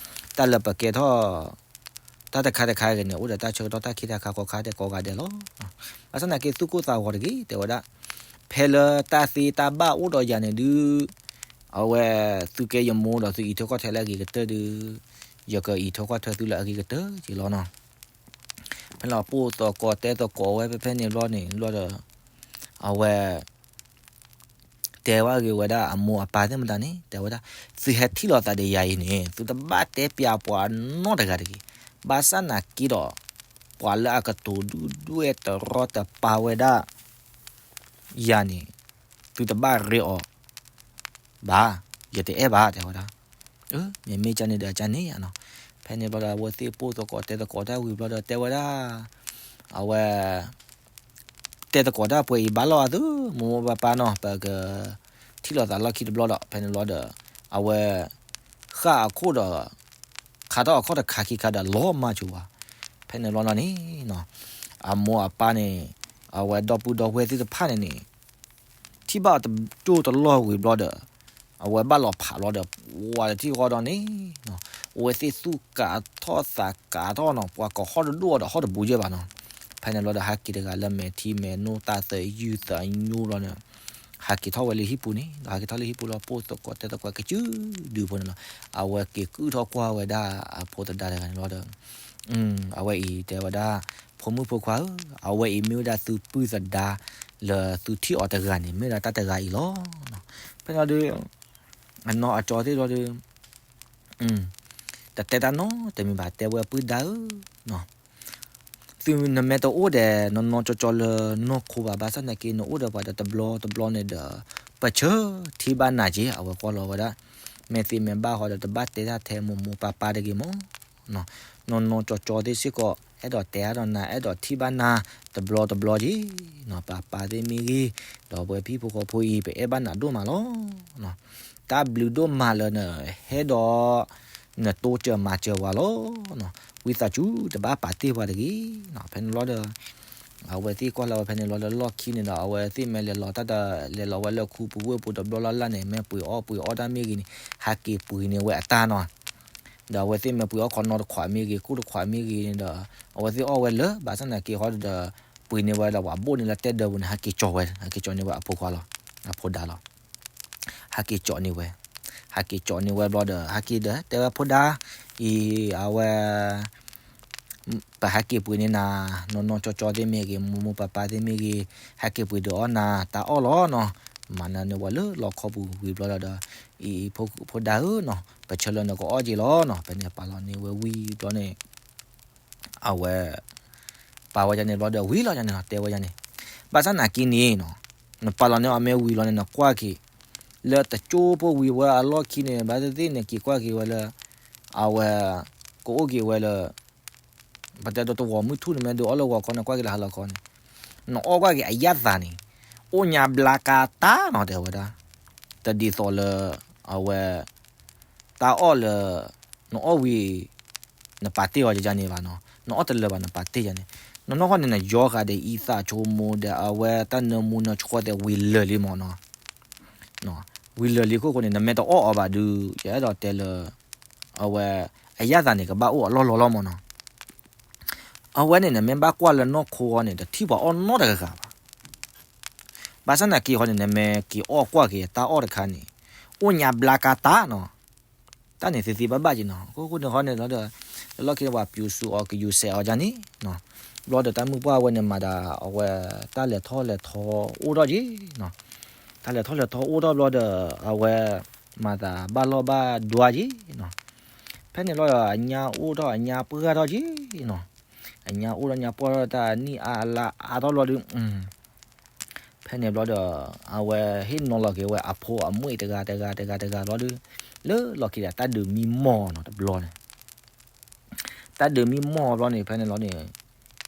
တၢ်လၢပကဲထီၣ် တၢ်တခါတခါဂ့ၤန့ၣ် အိၣ်ဒီးတၢ်ဆၢကတီၢ်တၢ်ခံးတၢ်ခါ ကိးခါဒဲးကိးဂၤဒဲးလီၤ. ဘၣ်ဆၣ်သနာ်က့ သူၣ်ကိၢ်သးဂီၤတဂ့ၤ တဲဝဲဒၣ်, ဖဲလၢတၢ်သ့တၢ်ဘၣ်အိၣ်ဒီးယၤန့ၣ်ဒုး အဝဲ သုကဲယမိၢ်ဒီးသုအံးထွဲကွၢ်ထွဲလၢအဂ့ၤကတၢၢ်ဒုး ယကအံးထွဲကွၢ်ထွဲသုလၢအဂ့ၤကတၢၢ်က့ၤလီၤနီၤ. ဖဲလၢပိာ်သကိးတဲသကိးဝဲဖဲဖဲန့ၣ်ဘျီန့ၣ်ဘျီဒီး အဝဲ တဲဝဲဂ့ၤဝဲဒၣ်အမိၢ်အပၢ်သ့ၣ်မတၤန့ၣ် တဲဝဲဒၣ်, သုဟဲထံၣ်လိာ်သးဒီးယၤအံၤန့ၣ် သုတဘၣ်တဲပျးပှၤနီတဂၤတဂ့ၤ. ဘၣ်ဆၣ်သနာ်က့ဒီး ပှၤလၢအကတိၤဒုၣ်ဒွဲၣ်တရီတပါဝဲဒၣ် ယၤန့ၣ် သုတဘၣ်ရ့အီၤဘၣ်, ယတအဲၣ်ဘၣ် တဲဝဲဒၣ်. မ့မ့ၢ်ကန့ၣ်ဒီးကန့ၣ်ဧါနီၤ. ဖဲန့ၣ်ဘျီဒီး အဝဲသ့ၣ်ပိာ်သကိးတဲသကိးတၢ်ဝံၤဘျီဒီး တဲဝဲဒၣ် အဝဲ တဲသကိးတၢ်ပှဲၤအံၤဘၣ်လီၤအသု မိၢ်မိၢ်ပၢ်ပၢ်နီၤ ပက ထံၣ်လိာ်သးလီၢ်ခံတဘျီဒီး ဖဲန့ၣ်ဘျီဒီး အဝဲ ဃၣ်အခိၣ်ဒီး ခးထီၣ်အခီၣ်တခါခံခါဒီးလီၤမၢ်ဆိဝဲ. ဖဲန့ၣ်ဘျီနီၤန့ၣ် အမိၢ်အပၢ်န့ၣ် အဝဲဒီပုၢ်ဒီဝဲၢ်သ့ၣ်တဖၣ်န့ၣ်န့ၣ် ထံၣ်ဘၣ်တကၠိၢ်တလီၢ်ဝံၤဘျီဒီး အဝဲဘၣ်လီၤဖးဘျီဒီး ဝၤတထံၣ်ဃီဒီးန့ၣ် အဝဲသ့ၣ်သူၣ်ကးထီၣ်သးကးထီၣ်နီၤ ပှၤကိးဟီၣ်တဒိၣ်အီၤဒီးဟီၣ်တဘူးယဲၢ်ဘၣ်နီၤ. ဖဲန့ၣ်ဘျီဒီး ဟးက့ၤတဂၤလၢမဲာ်ထံမဲာ်နိ တၢ်သယုၢ်သညိဘျီန့ၣ် ဟးက့ၤထီၣ်ဝဲလၢဟံၣ်ပူၤန့ၣ် ဒီးဟးက့ၤထီၣ်လၢဟံၣ်ပူၤလီၤ ပိာ်သကိးတဲသကိးကစုဒုဖိန့ၣ်လီၤ. အဝဲက့ၤကုၢ်ထီၣ်ကွၢ်ဝဲဒၣ်အဖိသဒါတဂၤန့ၣ်လီၤဒီး အဝဲအံၤတဲဝဲဒၣ် ဖိမုၣ်ဖိခွါဧၢ, အဝဲအံၤမ့ၢ်ဝဲဒၣ်သုပုၢ်သဒါ လၢသုထံၣ်အီၤတဂၤန့ၣ် မ့ၢ်ဝဲဒၣ်တၢ်တဂၤအံၤလီၤ. ဖဲန့ၣ်ဒီး အနီၢ်အကၠီသ့ၣ်လီၤဒီး တတဲတၢ်နီတမံၤဘၣ် တဲဝဲပုၢ်ဒါဧၢ သုနမ့ၢ်တအိၣ်ဒီး နီၢ်နီၢ်ကၠီကၠီလၢနီၢ်ခိဘၣ် ဘၣ်ဆၣ်သနာ်က့ နအိၣ်ဒီးပှၤဒီးတဘျီတဘျီန့ၣ်ဒီး ပဆၢထံၣ်ဘၣ်နၤက့ အဝဲကွၢ်လီၤဝဲဒၣ် မ့ၢ်သ့မ့ၢ်ဘၣ်ဃီဒီး တဘၣ်တဲတၢ်ထဲမိၢ်မိၢ်ပၢ်ပၢ်တဂ့ၤမး နီၢ်နီၢ်ကၠီကၠီသ့ၣ်စ့ၢ်ကီး အဲၣ်ဒိးတဲအါဒီးနၤ အဲၣ်ဒိးထံၣ်ဘၣ်နၤ တဘျီတဘျီက့ ပၢ်ပၢ်သ့ၣ်မ့ၢ်ဂ့ၤ ဒီးပဝဲဟံၣ်ဖိဃီဖိအံၤ ပအဲၣ်ဘၣ်နၤဒိၣ်မးလီၤ. တၢ်ဘျုးဒိၣ်မးလၢနဟဲဒီး နတိစၢၤမၤစၢၤပှၤလီၤ. ဝံသးစူၤတဘၣ်ပာ်တ့ၢ်ပှၤတဂ့ၤ. ဖဲန့ၣ်လီၤဒီး အဝဲသ့ၣ်ကွၢ်လီၤဝဲဖဲန့ၣ်လီၤဒီး လီၢ်ခံန့ၣ်ဒီး အဝဲသ့ၣ်မ့ၢ်လဲၤလီၤတၢ်ဒီး လဲၤလီၤဝဲလၢခူပူၤဝ့ၢ်ပူၤတဘျီလၢ်လၢ်န့ၣ် မ့ၢ်ပှ့ၤအီၣ်ပှ့ၤအီၣ်တၢ်မ့ၢ်ဂ့ၤန့ၣ် ဟးက့ၤပှ့ၤန့ၢ်ဝဲအတၢ်နီၤ. ဒီးအဝဲသ့ၣ်မ့ၢ်ပှ့ၤအီၣ်ခီနီတခွးမ့ၢ်ဂ့ၤ ကိၣ်တခွးမ့ၢ်ဂ့ၤန့ၣ်ဒီး အဝဲသ့ၣ်အီၣ်ဝဲလၢ ဘၣ်ဆၣ်သနာ်က့ဃီဒီး ပှ့ၤန့ၢ်ဝဲဒီးပှၤဘိၣ်န့ၢ်လၢတဲဒၢပူၤန့ၣ် ဟဲက့ၤကၠီၤဝဲ ဟဲက့ၤကၠီၤန့ၢ်ဝဲအဖိခွါလီၤ အဖိဒါလီၤ. ဟဲက့ၤကၠီၤန့ၢ်ဝဲ ဟဲက့ၤကၠီၤန့ၢ်ဝဲဘျီဒီး ဟဲက့ၤဒီး တဲဝဲဖိဒါ အံၤ အဝဲ ပဟဲက့ၤပှ့ၤန့ၢ်နၤ နီၢ်နီၢ်ကၠီကၠီသ့ၣ်မ့ၢ်ဂ့ၤ မိၢ်မိၢ်ပၢ်ပၢ်သ့ၣ်မ့ၢ်ဂ့ၤ ဟဲက့ၤပှ့ၤဒုးအီၣ်နၤ တၢ်အီၣ်လီၤနီၤ. မၤနၤန့ၢ်ဝဲလၢလီခီပူၤဝံၤဘျီဒီး အံၤ ဖိဒါဧၢနီၤ ပဆၢလၢနကအီၣ်က့ၤလီၤနီၤ. ဖဲန့ၣ်ပာ်လီၤန့ၢ်ဝဲဝံၤဘျီန့ၣ် အဝဲ ပာ်ဝဲဒ်န့ၣ်ဘျီဒီး ဝံၤလီၤဒ်န့ၣ်နီၤ တဲဝဲဒ်န့ၣ် ဘၣ်ဆၣ်သနာ်က့န့ၣ်နီၤ နပာ်လီၤန့ၢ်အီၤမ့ၢ်ဝံၤလီၤန့ၣ် နကွၢ်က့ၤ လၢတကၠိဖိဝံၤဝဲအလီၢ်ခံန့ၣ် ဘၣ်သ့ၣ်သ့ၣ်န့ၣ် က့ၤကွၢ်က့ၤဝဲလၢ အဝဲ ကအိၣ်က့ၤဝဲလၢ ပတဲဒီးတဝီၤမုၢ်ထူၣ်န့ၣ် မ့ၢ်ဒုးအီၣ်လၢဂီၤခီန့ၣ် ကွၢ်က့ၤလၢဟါလီၤခီန့ၣ် နအီၣ်ကွၢ်က့ၤအယၣ်သးန့ၣ် အိၣ်ညါဘျါကါတၢ်နီၤ တဲဝဲဒၣ် တဒ်သိးလၢ အဝဲ တၢ်အီၣ်လၢ နအီၣ်ဝံၤ နပာ်တ့ၢ်အီၤဒ်န့ၣ်ဘၣ်နီၤ နအီၣ်တလၢာ်ဘၣ် နပာ်တ့ၢ်ဒ်န့ၣ် နီၢ်နီၢ်ဃီန့ၣ် နယီဃာ်ဒီးအံသးဆိကမိၣ်ဒီး အဝဲတၢ်နၢမူနၢဆှီသ့ၣ် ဝံၤလၢာ်လံမ့ၢ်နီၤ ဝံၤလၢာ်လံအခိၣ်ဃိန့ၣ် နမ့ၢ်တအီၣ်အီၤဘၣ်ဒုး ယအဲၣ်ဒိးတဲလၢ အဝဲ အယၣ်သးန့ၣ် ကဘၣ်အိၣ်အလီၢ်လီၤလီၤမ့ၢ်နီၤ အဝဲန့ၣ် နမ့ၢ်ဘၣ်ကွၢ်လၢနီၢ်ခိအီၤန့ၣ် တထံၣ်ပှၤအီၣ်နီတဂၤဂၤဘၣ်. ဘၣ်ဆၣ်သနာ်က့ဃီန့ၣ် နမ့ၢ်က့ၤအီၣ်ကွၢ်က့ၤတၢ်အီၣ်တခါန့ၣ် အိၣ်ညါဘျါကါတၢ်နီၤ. တၢ်န့ၣ်သ့သ့ဘၣ်ဘၣ်က့နီၤ. အခိၣ်ဃိန့ၣ်ဃီန့ၣ်လီၤဒီး လၢလီၢ်ခံန့ၣ် ပှၤပျူၤစူးအီၤကယူၤစဲးအီၤဒ်န့ၣ်နီၤ. ဘျီဒီးတၢ်မုၣ်ပှၢ်ဝဲန့ၣ်မၤသး အဝဲ တၢ်လဲၤထီၣ်လဲၤထီအိၣ်ထီၣ်က့နီၤ. တၢ်လဲၤထီၣ်လဲၤထီအိၣ်ထီၣ်ဘျီဒီး အဝဲ မၤသးဘၣ်လီၢ်ဘၣ်ဒွါက့နီၤ. ဖဲန့ၣ်လီၤဒီး အညါအိၣ်ထီၣ်အညါပှၢ်ထီၣ်က့နီၤ. အညါအိၣ်ထီၣ်ညါပှၢ်ထီၣ် တၢ်နံၣ်အါအလါအါထီၣ်ဘျီဒီး ဖဲန့ၣ်ဘျီဒီး အဝဲဟ့ၣ်နီၤလီၤက့ၤဝဲအဖိအမုၣ်တဂၤတဂၤတဂၤတဂၤဘျီဒီး လၢလီၢ်ခံဒီး တၢ်ဒုးမံမီၢ်နီၤတဘျီန့ၣ်. တၢ်ဒုးမံမီၢ်ဘျီန့ၣ် ဖဲန့ၣ်လီၤန့ၣ်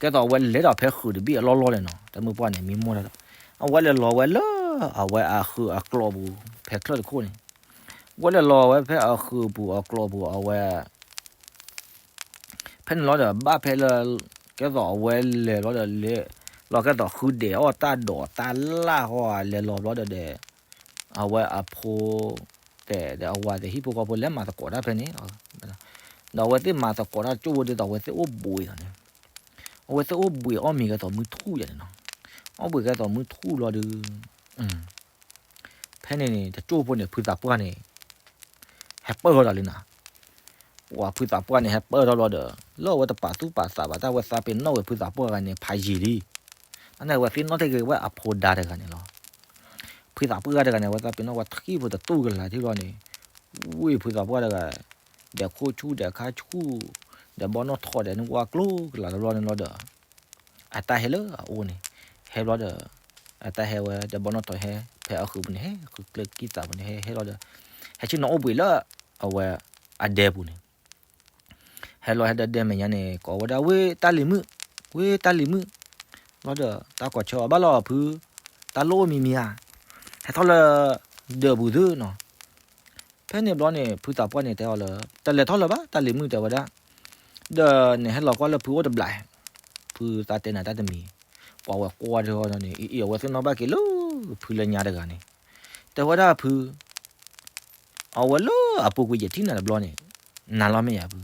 ကဲသိးအဝဲလဲၤဒီးဖဲဃုာ်တဘ့ၣ်အလီၢ်လီၢ်န့ၣ်နီၤ. တၢ်မုၣ်ပှၢ်န့ၣ် မံမီၢ်တၢ်ဒီး အဝဲလဲၤလီၤဝဲလၢ အဝဲအဃုာ်အကျိးပူၤ ဖဲချၢၣ်တခိၣ်န့ၣ် ဝဲလဲၤလီၤဝဲဖဲအဃုာ်ပူၤအကျိးပူၤ အဝဲ ဖဲန့ၣ်လီၤဒီး ဘၣ်ဖဲလၢ ကဲသိးအဝဲလဲၤလီၤဒီး လဲၤလီၤကဲသိးဃုဒဲးအီၣ်တၢ်ဒိးတၢ်လၢ်ဃီ လဲၤလီၤဘျီဒီး အဝဲအဖိ တဲဒီးအဝၤသ့ၣ် ဟံၣ်ဖိဃီဖိလဲၤမၤသကိးတၢ်ဖဲန့ၣ် ဒီးအဝဲသ့ၣ်မၤသကိးတၢ်ကၠိဖိဒ်သိး အဝဲသ့ၣ်အိၣ်ဘှံးအီၤန့ၣ် အဝဲသ့ၣ်အိၣ်ဘှံးအီၣ်မ့ၤကဲသိးမုၢ်ထူၣ်ယၤန့ၣ်နီၤ. အီၣ်ဘှံးကဲသိးမုၢ်ထူၣ်ဘျီဒီး ဖဲန့ၣ်န့ၣ် တကၠိဖိန့ၣ် ဖုသးပှၢ်န့ၣ် ဟဲပၢၢ်ထီၣ်တၢ်လံနၤ. ပှၤဖုသးပှၢ်န့ၣ် ဟဲပၢၢ်ထီၣ်ဘျီဒီး လၢအဝဲတပာ်သူၣ်ပာ်သးဘၣ် တၢ်ဝဲသးပ့ၤနီၣ်ဝဲဖုသးပှၢ်တဂၤန့ၣ် ဖးယံာ်လံ. အန့ၣ် အဝဲသ့ၣ်နီၣ်ထီၣ်က့ၤဝဲအဖိဒါတဂၤန့ၣ်လီၤ. ဖုသးပှၢ်တဂၤန့ၣ် အဝဲသးပ့ၤနီၣ်ဝဲထံၣ်ဖိတတူၢ်ကလာ်ထံၣ်ဘျီန့ၣ် ဝံၢ်ဖုသးပှၢ်တဂၤ ဒီးခိၣ်ဆူၣ်ဒီးခါဆူၣ် ဒီးဘီနီၣ်ထိးဒီးနကွၢ်ကျိၤကလာ်တဘျီန့ၣ်လီၤဒီး အတၢ်ဟဲလၢအအိၣ်န့ၣ် ဟဲဘျီဒီး အတၢ်ဟဲဝဲဒီးဘီနီၣ်ထိးဟဲ ဖဲအဃုာ်ပူၤန့ၣ် ဟဲဃုာ်ကျဲကံၢ်သးပူၤန့ၣ် ဟဲဟဲလီၤဒီး ဟဲဆ့ၣ်နီၤအိၣ်ဘှံးလၢ အဝဲ အဒဲပူၤန့ၣ် ဟဲလီၤဟဲဒီးဒဲမဲာ်ညါန့ၣ် ကိးဝဲဒၣ်ဝ့ၢ် တၢ်လံၤမုၣ် ဝ့ၢ်တၢ်လံၤမုၣ် လီၤဒီး တၢ်ကိးဆၢအီၤဘၣ်လီၤဖု တၢ်လိၣ်အိၣ်မံၤမံၤဧါ ဟဲထီၣ်လၢ ဒၢးပူၤသုနီၤ. ဖဲန့ၣ်ဘျီန့ၣ် ဖုသးပှၢ်န့ၣ်တဲအီၤလၢ တလဲၤထီၣ်လၢၤဘၣ် တၢ်လံၤမုၣ်တဲဝဲဒၣ်, ဒီးနဟဲလီၤကွၢ်လၢဖုအိၣ်တဘျီ, ဖုသးတဲနၤတၢ်တမံၤ, ပှၤဝဲကွၢ်ဒၣ်အီၤန့ၣ် အံၤအံၤ အဝဲသ့ၣ်နီၣ်ဘၣ်က့ၤလၢ ဖုလၢညါတဂၤန့ၣ်, တဲဝဲဒၣ်ဖု, အဝဲလၢအပူၤကွံာ်ယထံၣ်နၤတဘျီန့ၣ်, နၤလီၤမ့ၢ်ယၤဖု,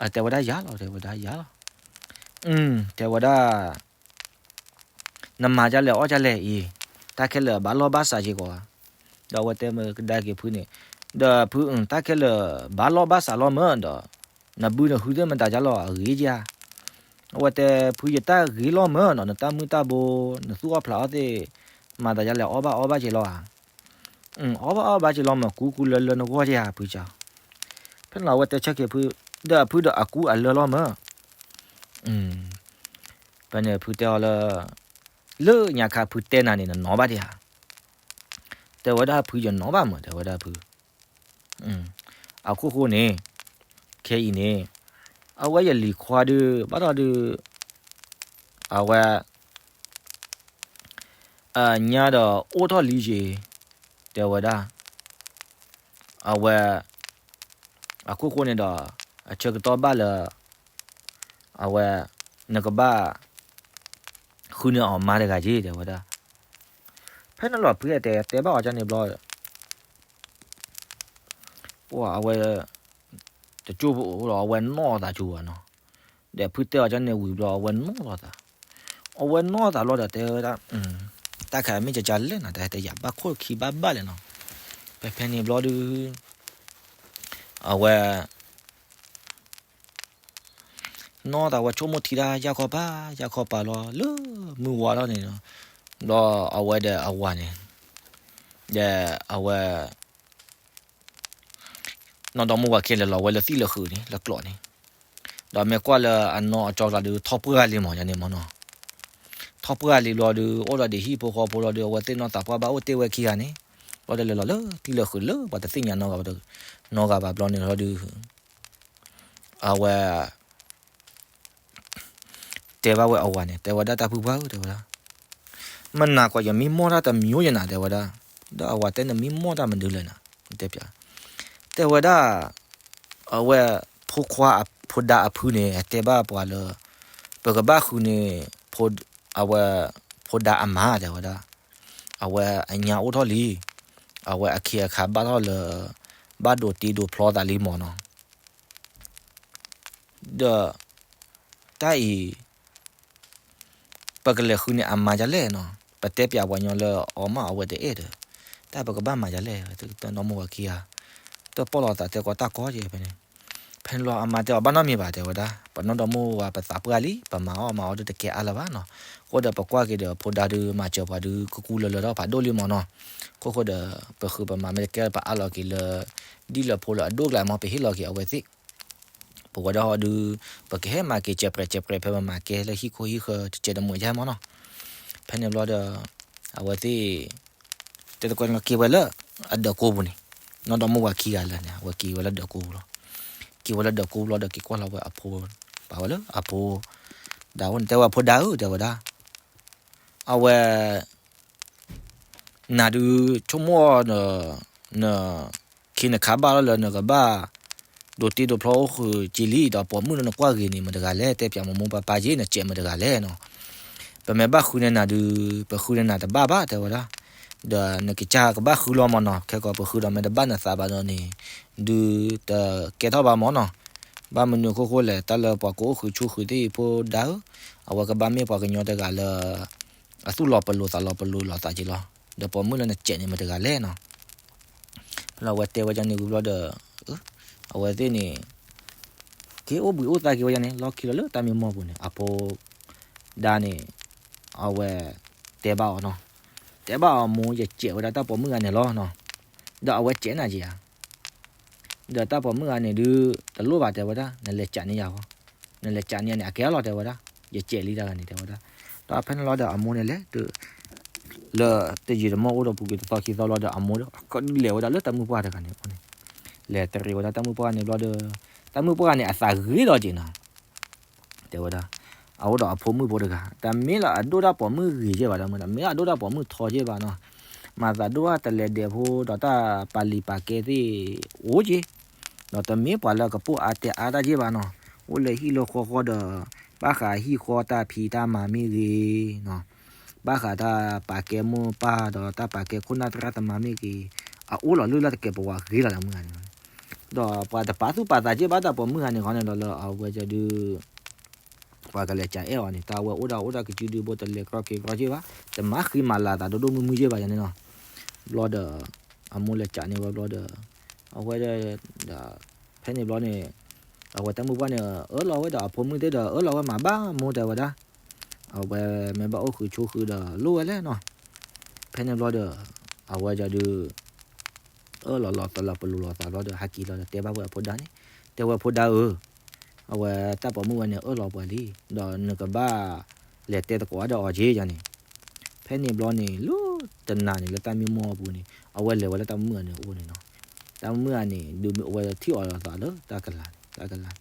အတဲဝဲဒၣ်ယၤလီၤ တဲဝဲဒၣ်ယၤလီၤ, တဲဝဲဒၣ် နမၤဒ်လဲၣ်အီၣ်ဒ်လဲၣ်အံၤ, တၢ်ခဲလၢာ်ဘၣ်လီၢ်ဘၣ်စးက့ၤကီးဧါ, ဒီးအဝဲတဲမ့ၢ်ကဒါက့ၤဖုန့ၣ်, ဒီးဖု တၢ်ခဲလၢာ်ဘၣ်လီၢ်ဘၣ်စးလီၤမၢဒီး, နဘုနဟုသ့ၣ်မတၤဒ်လဲၣ်အဂ့ၤဧါ, အဝဲတဲဖုယတၢ်ဂ့ၤလီၤမၢနီၤ, နတၢ်မုၢ်တၢ်ဘိ, နသူၣ်အီၣ်ဖျးအီၣ်သ့ၣ်, မၤသးဒ်လဲၣ်အီၣ်ဘၣ်အီဘၣ်က့ၤလီၤဧါ, အီၣ်ဘၣ်အီဘၣ်က့ၤလီၤမၢ ကူကူလၢလၢနဂီၢ်က့ၤဧါဖုက, ဖဲန့ၣ်လီၤအဝဲတဲဆၢက့ၤဖု, ဒီးဖုဒီးအကူအလၢလီၤမၢ ဖဲန့ၣ်ဖုတဲအီၤလၢ, လၢညါခါဖုတဲနၤန့ၣ် နနီၣ်ဘၣ်ဒံးဧါ, တဲဝဲဒၣ်ဖုယနီၣ်ဘၣ်မၢ တဲဝဲဒၣ်ဖု, အခိၣ်ဃိန့ၣ်, ခဲအံၤန့ၣ်, အဝဲယလံၤခွါဒုး ဘၣ်ဒီးဒုး, အဝဲ ညါဒီးအိၣ်ထီၣ်လံက့ၤ, တဲဝဲဒၣ်, အဝဲ, အခိၣ်ဃိန့ၣ်ဒီး, အဆၢကတီၢ်ဘၣ်လၢ, အဝဲ, နကဘၣ်, ဃုန့ၢ်အီၤမါတဂၤက့ၤ တဲဝဲဒၣ်, ဖဲန့ၣ်လီၤဖုတဲတဲဘၣ်အီၤဒ်န့ၣ်ဘျီ ပှၤအဝဲ, တကၠိဖိလီၤ အဝဲနီၣ်သးကၠိဘၣ်နီၤ, ဒီးဖုတဲအီၤဒ်န့ၣ်ဝံၤဘျီ အဝဲနီၣ်လိာ်သး, အဝဲနီၣ်သးဘျီဒီးတဲဝဲဒၣ်, တၢ်ခါမ့ၢ်ကကလဲၣ်နၤ တၢ်တဲယၤဘၣ်ခိၣ်ခံဘၣ်ဘၣ်လဲၣ်နီၤ, ဖဲဖဲန့ၣ်ဘျီဒုး, အဝဲ နီၢ်သးဝဲဆိကမိၣ်ထံတၢ်ယၢ်ခီပၤ ယၢ်ခီပၤလီၤ လၢမုၢ်ဝါထီၣ်န့ၣ်, ဒီးအဝဲဒီးအဝၤန့ၣ်, ဒီးအဝဲ, နီၢ်ဒီမါဝၤခံလဲၤလီၤဝဲလၢသံၣ်လၢဃုာ်န့ၣ် လၢကျိးန့ၣ်, ဒီးမ့ၢ်ကွၢ်လၢအနီၢ်အကၠီကျါဒုး ထီၣ်ပှၢ်လံမၢ်န့ၣ်မၢ်နီၤ, ထီၣ်ပှၢ်လံဘျီဒုး အိၣ်ဒီးဒ်ဟံၣ်ဖိဃီဖိလီၤဒုး အဝဲသ့ၣ်နီၢ်သးပှၢ်ဘၣ်အိၣ်တ့ၢ်ဝဲခံဂၤန့ၣ်, ဘျီဒီးလဲၤလီၤလၢသံၣ်လၢဃုာ်လၢပှၤတသ့ၣ်ညါနီတဂၤဘၣ်ဒီး, နီတဂၤဘၣ်ဘျီန့ၣ်လီၤဒုး, အဝဲ တဲဘၣ်ဝဲအဝၤန့ၣ် တဲဝဲဒၣ်တၢ်ဖုပှၢ်ဧၢ တဲဝဲဒၣ်, မနၤကွၢ်ယမံမီၢ်တၢ်တမံၤယဲနၤ တဲဝဲဒၣ်, ဒီးအဝၤတဲနမံမီၢ်တၢ်မနုၤလဲၣ်နၤ, တဲပျး, တဲဝဲဒၣ်, အဝဲ, ဖိခွါဖိဒါအဖုန့ၣ် တဲဘၣ်ပှၤလၢ, ပကဘၣ်ဃုန့ၢ်, အဝဲ, ဖိဒါအမါ တဲဝဲဒၣ်, အဝဲအညါအိၣ်ထီၣ်လံ, အဝဲအခ့အခါဘၣ်ထီၣ်လၢ, ဘၣ်ဒိးတ့ဒိးဖျီသးလံမၢ်နီၤ ဒီး, တၢ်အံၤ, ပကလဲၤဃုန့ၢ်အမါဒ်လဲၣ်နီၤ, ပတဲပျးပှၤညီလၢအီၤမးအဝဲတအဲၣ်ဒီး, တၢ်ပကဘၣ်မၤဒ်လဲၣ်, တနီၢ်မါဝၤခံဂၤ, တၢ် လၢပီၢ်လီၤသးတဲကီးတၢ်ကီကဲဖဲန့ၣ်, ဖဲန့ၣ်လီၤအမါတဲအီၤဘၣ်နီတမံၤဘၣ် တဲဝဲဒၣ်, ပနီၢ်ဒီမါဝၤပသးပှၢ်လံ ပမၤအီၣ်မၤအီဒုးတကဲအါလၢၤဘၣ်နီၤ, အဃိဒီးပကွၢ်က့ၤဒီးဖိဒါဒုး မၤစၢၤပှၤဒုး ကကူလၢာ်လၢာ်ဒီးဖးဒိၣ်လံမၢ်နီၤ, ခိၣ်ဃိဒီး ပဃုပမၤမ့ၢ်တကဲပအါလီၤက့ၤလၢ ဒ်လၢဖိလၢအဒိၣ်ကျါမၢ် ပဟ့ၣ်လီၤက့ၤအဝဲသ့ၣ် ပဝဲဒၣ်ဟီဒုး ပကဟဲမၤက့ၤစဲးပြဲးစဲးပြဲး ဖဲပမၤကဲလၢဟံၣ်ခိၣ်ဟံၣ်ဃၢၤတစဲးတမှဲာ်ယါမၢ်နီၤ, ဖဲန့ၣ်ဘျီဒီး အဝဲသ့ၣ် တဲသကိးန့ၣ်လီၤက့ၤဝဲလၢ အဒၢးကိပူၤန့ၣ်, နီၢ်ဒီမါဝၤခံဂၤလၢာ်န့ၣ် အဝဲက့ၤဝဲလၢဒၢးကိပူၤလီၤ, က့ၤဝဲလၢဒၢးကိပူၤလီၤဒီးက့ၤကွၢ်လီၤဝဲအဖိ, ပာ်ဝဲလၢအဖိ ဒါအိၣ်န့ၣ် တဲဝဲအဖိဒါဧၢ တဲဝဲဒၣ်, အဝဲ နၤဒုး ဆိကမိၣ်အီၤ နခ့နခါဘၣ်လီၤလၢနကဘၣ် ဒိးတ့ဒိးဖျီအိၣ်ဃုာ်က့ၤလံ ဒီးပိာ်မုၣ်လၢနကွၢ်ဂ့ၤန့ၣ် မတဂၤလဲၣ် တဲပၠးမိၢ်မိၢ်ပၢ်ပၢ်က့ၤ နစဲးမတဂၤလဲၣ်နီၤ, ပမ့ၢ်ဘၣ်ဃုန့ၢ်နၤဒုး ပဃုန့ၢ်နၤတဘၣ်ဘၣ် တဲဝဲဒၣ်, ဒီးနကစၢ်ကဘၣ်ဃုလီၤမၢ်နီၤ, ခဲကီးပဃုဒီးမ့ၢ်တဘၣ်နသးဘၣ်ဒီးန့ၣ် ဒုးတကဲထီၣ်ဘၣ်မၢ်နီၤ, ဘၣ်မနုၤအခိၣ်ဃိလဲၣ် တၢ်လၢပှၤကအိၣ်ဃုာ်ဆိဃုာ်သ့ၣ်အံၤဖိဒါဧၢ, အဝဲကဘၣ်မ့ၢ်ပှၤကညီတဂၤလၢ အသူၣ်လီၤပလိာ်သးလီၤပလိာ်လိာ်သးက့ၤလီၤ, ဒီးပိာ်မုၣ်လၢနစဲးန့ၣ်မတဂၤလဲၣ်နီၤ, ဖဲလၢအဝဲတဲဝဲဒ်န့ၣ်ဝံၤဘျီဒီး အဝဲသ့ၣ်န့ၣ် က့ၤအိၣ်ဘှံးအိၣ်သါက့ၤဝဲဒ်န့ၣ် လီၢ်ခံလီၤလၢတၢ်မံမီၢ်ပူၤန့ၣ် အဖိဒါန့ၣ် အဝဲတဲဘၣ်အီၤနီၤ, တဲဘၣ်အီၤမိၢ် ယစဲးဝဲဒၣ်တၢ်ပိာ်မုၣ်ဂၤန့ၣ်လီၤနီၤ, ဒီးအဝဲစဲးနၤက့ၤဧါ ဒီးတၢ်ပိာ်မုၣ်ဂၤန့ၣ်ဒုး တလိၣ်ဘၣ်တဲဝဲဒၣ် နလဲၤကးန့ၢ်ယၤဃီ, နလဲၤကးန့ၢ်ယၤန့ၣ် အကဲလီၤတဲဝဲဒၣ်, ယစဲးလံတၢ်ဂၤန့ၣ်တဲဝဲဒၣ်, ဒီးဖဲန့ၣ်လီၤဒီးအမိၢ်န့ၣ်လဲၤ လၢတယံာ်တမီၢ်အိၣ်ဒီးပူၤကွံာ်တသီခံသီလီၤဒီးအမိၢ်ဒီး ကဒုးလဲၤဝဲဒၣ်လၢတၢ်မုၣ်ပှၢ်တဂၤန့ၣ်အအိၣ်န့ၣ်, လဲၤတရံးဝဲဒၣ်တၢ်မုၣ်ပှၢ်န့ၣ်ဘျီဒီး တၢ်မုၣ်ပှၢ်န့ၣ်အသးဂ့ၤလီၤက့ၤနီၤ တဲဝဲဒၣ်, အအိၣ်ဒီးအဖိမုၣ်ဖိတဂၤ တမ့ၢ်လၢအဒိၣ်တၢ်ပိာ်မုၣ်ဂ့ၤက့ဘၣ်, တမ့ၢ်လၢအဒိၣ်တၢ်ပိာ်မုၣ်ထီက့ဘၣ်နီၤ, မၤသးဒိၣ်တၢ်တလဲၤဒဲးဖိဒီးတၢ်ပာ်လံာ်ပာ်ကဲသ့ၣ်အိၣ်က့, ဒီးတမ့ၢ်ပှၤလၢကပိာ်အါတဲအါတၢ်က့ဘၣ်နီၤ, အိၣ်လၢဟံၣ်လၢဃီဃီဒီး ဘၣ်ဃးဟံၣ်ဃီတၢ်ဖံးတၢ်မၤမ့ၢ်ဂ့ၤ ဘၣ်ဃးတၢ်ပာ်ကဲမိၢ်ပၢ်ဒီးတၢ်ပာ်ကဲခိၣ်နၢ်သရၣ်သမါမ့ၢ်ဂ့ၤ, အအိၣ်လီၤလၢလၢတကဲးပဝးဂ့ၤလီၤလၢမုၢ်ဂၤန့ၣ်, ဒီးပှၤတပာ်သူၣ်ပာ်သးက့ဘၣ်တၢ်ပိာ်မုၣ်ဂၤန့ၣ်ဃီန့ၣ်ဒီးလၢအဝဲဒုး ပှၤကလဲၤကးအဲၣ်အီၤန့ၣ် တၢ်ဝဲအိၣ်ဒၣ်အိၣ်ဒၣ်ကစုဒုဘိတလဲၤကြီက့ၤကြီက့ဘၣ်, တမၤဃံမၤလၤသးဒိၣ်ဒိၣ်မုၢ်မုၢ်က့ဘၣ်ယၤန့ၣ်နီၤ, ဘျီဒီး အမိၢ်လဲၤကးန့ၢ်ဝဲဘျီဒီး အဝဲဒၣ်ဒီး ဖဲန့ၣ်ဘျီန့ၣ် အဝဲတၢ်မုၣ်ပှၢ်န့ၣ် အၢၣ်လီၤဝဲဒီးအဖိမုၣ်သ့ၣ်ဒီး အၢၣ်လီၤဝဲမးဘၣ်မိၢ်တဲဝဲဒၣ်, အဝဲမ့ၢ်ဘၣ်အိၣ်ဃုာ်ဆိဃုာ်ဒီးလိၣ်ဝဲလဲၣ်နီၤ, ဖဲန့ၣ်ဘျီဒီး အဝဲဒၣ်ဒုး အၢၣ်လီၤလီၤသးလီၤပလိာ်လိာ်သးဘျီဒီး ဟဲက့ၤလီၤဒီးတဲဘၣ်ဝဲအဖိဒါန့ၣ်, တဲဝဲဖိဒါဧၢ, အဝဲတၢ်ပိာ်မုၣ်ဝဲန့ၣ် အၢၣ်လီၤပှၤလံ, ဒီးနကဘၣ်လဲၤတဲသကိးဒီးအီၤက့ယၤန့ၣ်, ဖဲန့ၣ်ဘျီန့ၣ် လၢတနၤန့ၣ် လၢတၢ်မံမီၢ်အပူၤန့ၣ် အဝဲလဲၤဝဲလၢတၢ်မုၣ်ဂၤန့ၣ်အအိၣ်န့ၣ်နီၤ, တၢ်မုၣ်ဂၤန့ၣ် ဒုးမ့ၢ်အဝဲထံၣ်အီၤလီၤသးလၢတၢ်ကလၤန့ၣ် တၢ်ကလၤန့ၣ်,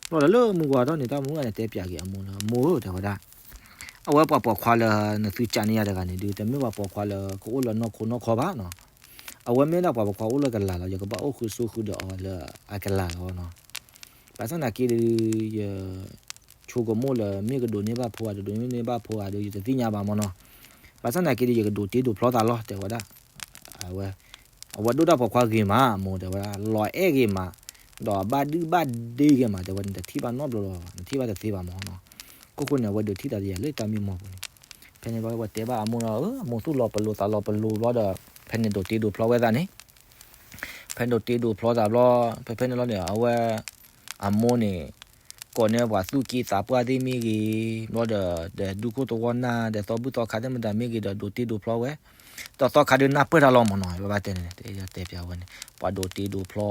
ဘျီဒီးလၢမုၢ်ဝါထီၣ်န့ၣ် တၢ်မုၣ်ဂၤန့ၣ်တဲပၠးက့ၤအမိၢ်လၢ အမိၢ်ဧၢ တဲဝဲဒၣ် အဝဲပှၤပိာ်ခွါလၢနသုကးန့ၢ်ယၤတဂၤန့ၣ်ဒုး တမ့ၢ်ပှၤပိာ်ခွါလၢကအိၣ်လၢနီၢ်ခိနီၢ်ခီဘၣ်နီၤ, အဝဲမ့ၢ်ဒၣ်ပှၤပိာ်ခွါအိၣ်လၢကလၤလီၤ, ယကဘၣ်အိၣ်ဃုာ်ဆိဃုာ်ဒီးအီၤလၢအကလၤလီၤနီၤ, ဘၣ်ဆၣ်သနာ်က့ဒုး ယ ဆိကမိၣ်လၢမ့ၢ်ကဒိးန့ၢ်ဘၣ်ဖိဧါ တဒိးန့ၢ်ဘၣ်ဖိဧါဒုး ယတသ့ၣ်ညါဘၣ်မၢ်နီၤ, ဘၣ်ဆၣ်သနာ်က့ဒုး ယကဒိးတ့ဒိးဖျီသးလီၤ တဲဝဲဒၣ်, အဝဲ အဝဲဒိၣ်တၢ်ပိာ်ခွါဂ့ၤမး အမိၢ်တဲဝဲဒၣ် လီၤအဲၣ်ဂ့ၤမး, ဒီးဘၣ်ဒုၣ်ဘၣ်ဒ့ဂ့ၤမး တဲဝဲ နတထံၣ်ဘၣ်နီတဘျီလီၤ နထံၣ်ဘၣ်တသ့ဘၣ်မၢ်နီၤ, ခိၣ်ဃိန့ၣ် အဝဲဒုးထံၣ်သးတယၤလၢတၢ်မံမီၢ်ပူၤန့ၣ်, ဖဲန့ၣ်ဘျီဝဲတဲဘၣ်အမိၢ်လီၤ အမိၢ်သူၣ်လီၤပလိာ်သးလီၤပလိာ်ဘျီဒီး ဖဲန့ၣ်ဒိးတ့ဒိးဖျီဝဲသးန့ၣ် ဖဲဒိးတ့ဒိးဖျီသးဘျီ ဖဲဖဲန့ၣ်လီၤန့ၣ် အဝဲ အမိၢ်န့ၣ် ကိးန့ၢ်ပှၤသူၣ်က့သးပှၢ်သ့ၣ်မ့ၢ်ဂ့ၤ, ဘျီဒီး ဒီးဒူခိၣ်သဝီနၢ် ဒီးသီဘူၣ်သီခါသ့ၣ်မတၤမ့ၢ်ဂ့ၤဒီး ဒိးတ့ဒိးဖျီဝဲ, ဒီးသီခါဒုးနၢ်ပၢၢ်တၢ်လီၤမၢ်နီၤ ဘၣ်ဘၣ်တဲန့ၣ် တဲပၠးဝဲန့ၣ် ပှၤဒိးတ့ဒိးဖျီ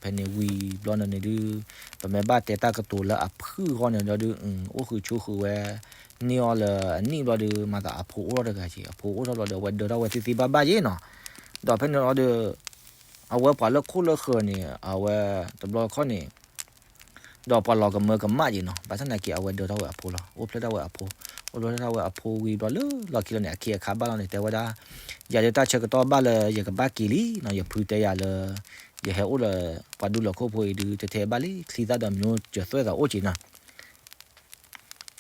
ဖဲန့ၣ်ဝံၤဘျီန့ၣ်န့ၣ်ဒုး ပမ့ၢ်ဘၣ်တဲတၢ်ကတိၤလၢအဖုၣ်ဃီန့ၣ်ဒီးဒုး အိၣ်ဃုာ်ဆိဃုာ်ဝဲ န့ၢ်အီၤလၢအနံၣ်ဘျီဒီး မၤသးအဖိအိၣ်ထီၣ်တဂၤက့ၤ အဖိအိၣ်ထီၣ်ဘျီဒီး အဝဲဒၢထီၣ်ဝဲသ့သ့ဘၣ်ဘၣ်က့ၤနီၤ, ဒီးဖဲန့ၣ်လီၤဒီး အဝဲပှၤလၢခိၣ်လၢဃၢၤန့ၣ် အဝဲတဘျီခီၣ်န့ၣ် ဒီးပှၤလီၤကမၢကမၣ်က့ၤနီၤ ဘၣ်ဆၣ်သနာ်က့ အဝဲဒၢထီၣ်ဝဲအဖိလီၤ အိၣ်ဖျဲၣ်ထီၣ်ဝဲအဖိ, အိၣ်ဖျဲၣ်ထီၣ်ဝဲအဖိဝံၤဘျီလၢလီၢ်ခံလီၤန့ၣ် အခ့အခါဘၣ်လီၤန့ၣ် တဲဝဲဒၣ် ယၤဒုးတၢ်ဆၢကတီၢ်ဘၣ်လၢယကဘၣ်က့ၤလံနီၤ ယဖုတဲယၤလၢ ယဟဲအိၣ်လၢ ပှၤဒူလၢခိၣ်ဖိအံၤဒုး တထဲဘၣ်လံ ချံသၣ်ဒီးမျိးစၢၤသွဲၣ်သးအိၣ်က့ၤနီၤ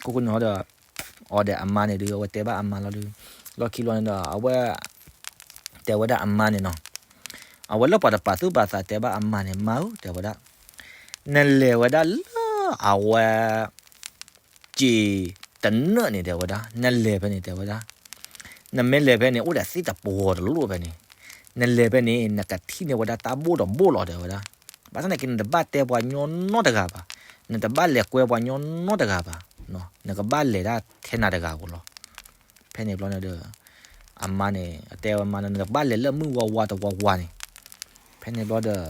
ခိၣ်ဃိန့ၣ်ဒီး အီၤဒီးအမါန့ၣ်ဒုး အဝဲတဲဘၣ်အမါလီၤဒုး လီၢ်ခံလီၤန့ၣ်ဒီး အဝဲ တဲဝဲဒၣ်အမါန့ၣ်နီၤ အဝဲလၢပှၤတပာ်သူၣ်ပာ်သးတဲဘၣ်အမါန့ၣ် မါဧၢ တဲဝဲဒၣ် နလဲၤဝဲဒၣ်လၢအဝဲ စ့ၤတနၢၣ်န့ၣ် တဲဝဲဒၣ် နလဲၤဖဲန့ၣ် တဲဝဲဒၣ် နမ့ၢ်လဲၤဖဲန့ၣ် အိၣ်ဒီးသ့ၣ်တပှီၤတလိၣ်ဖဲန့ၣ် နလဲၤဖဲန့ၣ် နကထံၣ်န့ၢ်ဝဲဒၣ်တၢ်ဘိၣ်ဒီးဘိၣ်လီၤ တဲဝဲဒၣ်. ဘၣ်ဆၣ်သနာ်က့ နတဘၣ်တဲပှၤညီနီတဂၤဘၣ်, နတဘၣ်လဲၤကွဲပှၤညီနီတဂၤဘၣ်, နကဘၣ်လဲၤဒၣ်ထဲနၤတဂၤဧိၤလီၤ. ဖဲန့ၣ်ဘျီန့ၣ်ဒီး အမါန့ၣ် အတဲဝဲမါန့ၣ် နတဘၣ်လဲၤလၢမုၢ်ဝါဝါတဝါဝါန့ၣ်. ဖဲန့ၣ်ဘျီဒီး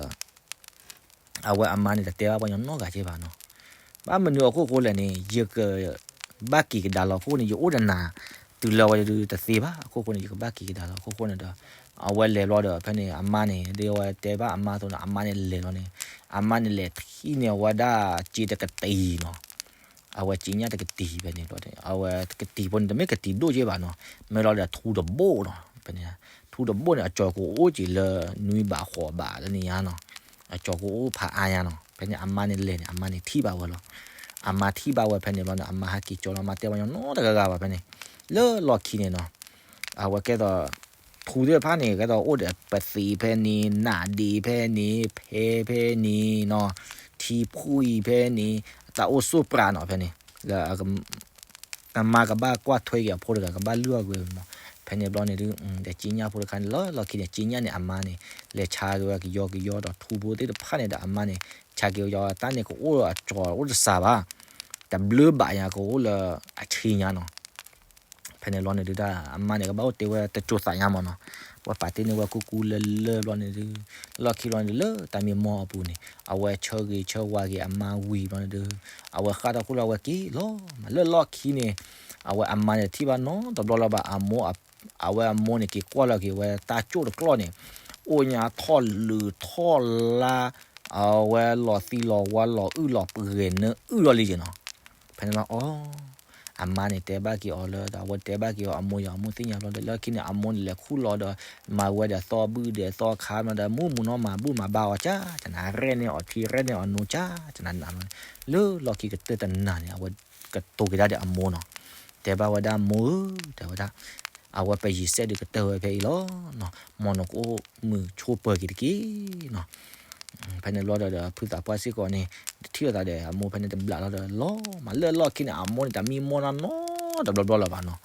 အဝဲအမါန့ၣ် တတဲဘၣ်ပှၤညီနီတဂၤက့ဘၣ်နီၤ. ဘၣ်မနုၤအခိၣ်ဃိလဲၣ်န့ၣ် ယကဘၣ်က့ၤကဒါလီၤအခိၣ်ဃိန့ၣ် ယအိၣ်ဒီးနၤတုၤလၢဝဲဒုးတသ့ဘၣ်. အခိၣ်ဃိန့ၣ် ယကဘၣ်က့ၤကဒါလီၤအခိၣ်ဃိန့ၣ်ဒီး အဝဲလဲၤဘျီဒီး ဖဲန့ၣ် အမါန့ၣ် ဒ်အဝဲတဲဘၣ်အမါအသိးန့ၣ် အမါန့ၣ်လဲၤလီၤန့ၣ် အမါန့ၣ်လဲၤထံၣ်န့ၢ်ဝဲဒၣ်စ့တကတံၤနီၤ. အဝဲစ့ညၣ်တကတံၤဖဲန့ၣ်ဘျီန့ၣ် အဝဲတကတံၤဖိန့ၣ် တမ့ၢ်ကတံၤဒိၣ်က့ဘၣ်နီၤ, မ့ၢ်လီၤဒီးထူတဘိၣ်နီၤ. ဖဲန့ၣ် ထူတဘိၣ်န့ၣ် အကၠီၤကအိၣ်က့ၤလၢနွံဘးဃိးဘးလၢန့ၣ်ညါနီၤ, အကၠီၤကအိၣ်ဖးအါညါနီၤ. ဖဲန့ၣ် အမါန့ၣ်လဲၤန့ၣ် အမါန့ၣ်ထံၣ်ဘၣ်ဝဲလီၤ. အမါထံၣ်ဘၣ်ဝဲဖဲန့ၣ်ဘျီန့ၣ် အမါဟဲက့ၤကၠီလီၤ အမါတဲပှၤညီနီတဂၤဂၤဘၣ်ဖဲန့ၣ်, လၢလီၢ်ခံန့ၣ်နီၤ အဝဲကဲသိး ထူသ့ၣ်တဖၣ်န့ၣ် ကဲသိးအိၣ်ဒီးပသံးဖဲန့ၣ် နးဒ့ဖဲန့ၣ် ဖဲဖဲန့ၣ်နီၤ, ထံဖှံဖဲန့ၣ် တၢ်အိၣ်ဆိၣ်ပြးနီၤ ဖဲန့ၣ် လၢ အမါကဘၣ်ကွၢ်ထွဲက့ၤအဖိတဂၤ ကဘၣ်လုၢ်အီၣ်ကွံာ်မး. ဖဲန့ၣ်ဘျီန့ၣ်ဒုး ဒီးစ့ညၣ်ဖိတခါန့ၣ် လၢလီၢ်ခံန့ၣ် စ့ညၣ်န့ၣ် အမါန့ၣ် လဲၤဆါက့ၤဝဲကယီကယီဒီးထူဖိသ့ၣ်တဖၣ်န့ၣ်ဒီး အမါန့ၣ် ဆါက့ၤဝဲကယီ တၢ်န့ၣ်ကအိၣ်အကၠီၤအိၣ်တစှၤဘၣ်, တဘျုးဘးညါ ကအိၣ်လၢအဆံညါနီၤ. ဖဲန့ၣ်ဘျီန့ၣ်ဒုး အမါန့ၣ် ကဘၣ်အိၣ်တ့ၢ်ဝဲတစိၤသးညါမးနီၤ. ဝဲပာ်တ့ၢ်န့ၢ်ဝဲကူကူလၢလၢဘျီန့ၣ်ဒုး လၢလီၢ်ခံဘျီန့ၣ်ဒုး လၢတၢ်မံမီၢ်အပူၤန့ၣ် အဝဲဆၢဂ့ၤဆၢဝါက့ၤအမါဝံၤဘျီန့ၣ်ဒုး အဝဲဃၣ်ထီၣ်ခိၣ်လီၤ အဝဲက့ၤလီၤမး. လၢလီၢ်ခံန့ၣ် အဝဲအမါန့ၣ် တထံၣ်ဘၣ်နီတဘျီလၢၤဘၣ် အမိၢ် အဝဲအမိၢ်န့ၣ် က့ၤကွၢ်လီၤက့ၤဝဲတၢ်ကၠိၣ်တကျီၢ်န့ၣ် အိၣ်ညါထီၣ်လုးထီၣ်လါ အဝဲလီၤသံလီၤဝါလီၤအုၣ်လီၤပှဲၤနၢအုၣ်လီၤလံက့နီၤ. ဖဲန့ၣ်လီၤအီၤ အမါန့ၣ်တဲဘၣ်က့ၤအီၤလၢ အဝဲတဲဘၣ်က့ၤအီၤအမိၢ်ယၤ အမိၢ်သ့ၣ်ညါဘျီဒီး လၢခံန့ၣ် အမိၢ်န့ၣ်လဲၤခူၣ်လီၤဒီး မၤဝဲဒီးသီၣ်ဘုၣ်ဒီးသီၣ်ခါမးဒီး မုၢ်မုၢ်နီၢ်မၤဘူၣ်မၤဘါအီၤကၠၢ် ကနၣ်ရဲၣ်န့ၢ်အီၤထံရဲၣ်န့ၢ်အီၤနိကၠၢ် ကနၣ်နၢ်ဘျီန့ၣ် လၢလီၢ်ခံကတၢၢ်တနၤန့ၣ် အဝဲကတိၤက့ၤဒၣ်ဒီးအမိၢ်နီၤ. တဲဘၣ်ဝဲဒၣ်မိၢ်ဧၢ တဲဝဲဒၣ် အဝဲပယံၤစဲးဒုးကတၢၢ်ဝဲဖဲအံၤလီၤ. မ်နကအိၣ်မုာ်ဆိးပၢၤက့ၤတက့ၢ်နီၤ. ဖဲန့ၣ်ဘျီဒီး ဖုသးပှၢ်စ့ၢ်ကီးန့ၣ် တထံၣ်လိာ်သးဒီးအမိၢ်ဖဲန့ၣ်တဘျးလီၤဒီး လီၤမးလၢလီၢ်ခံန့ၣ် အမိၢ်န့ၣ် တမံမီၢ်နီတဘျီဘျီလၢၤဘၣ်နီၤ.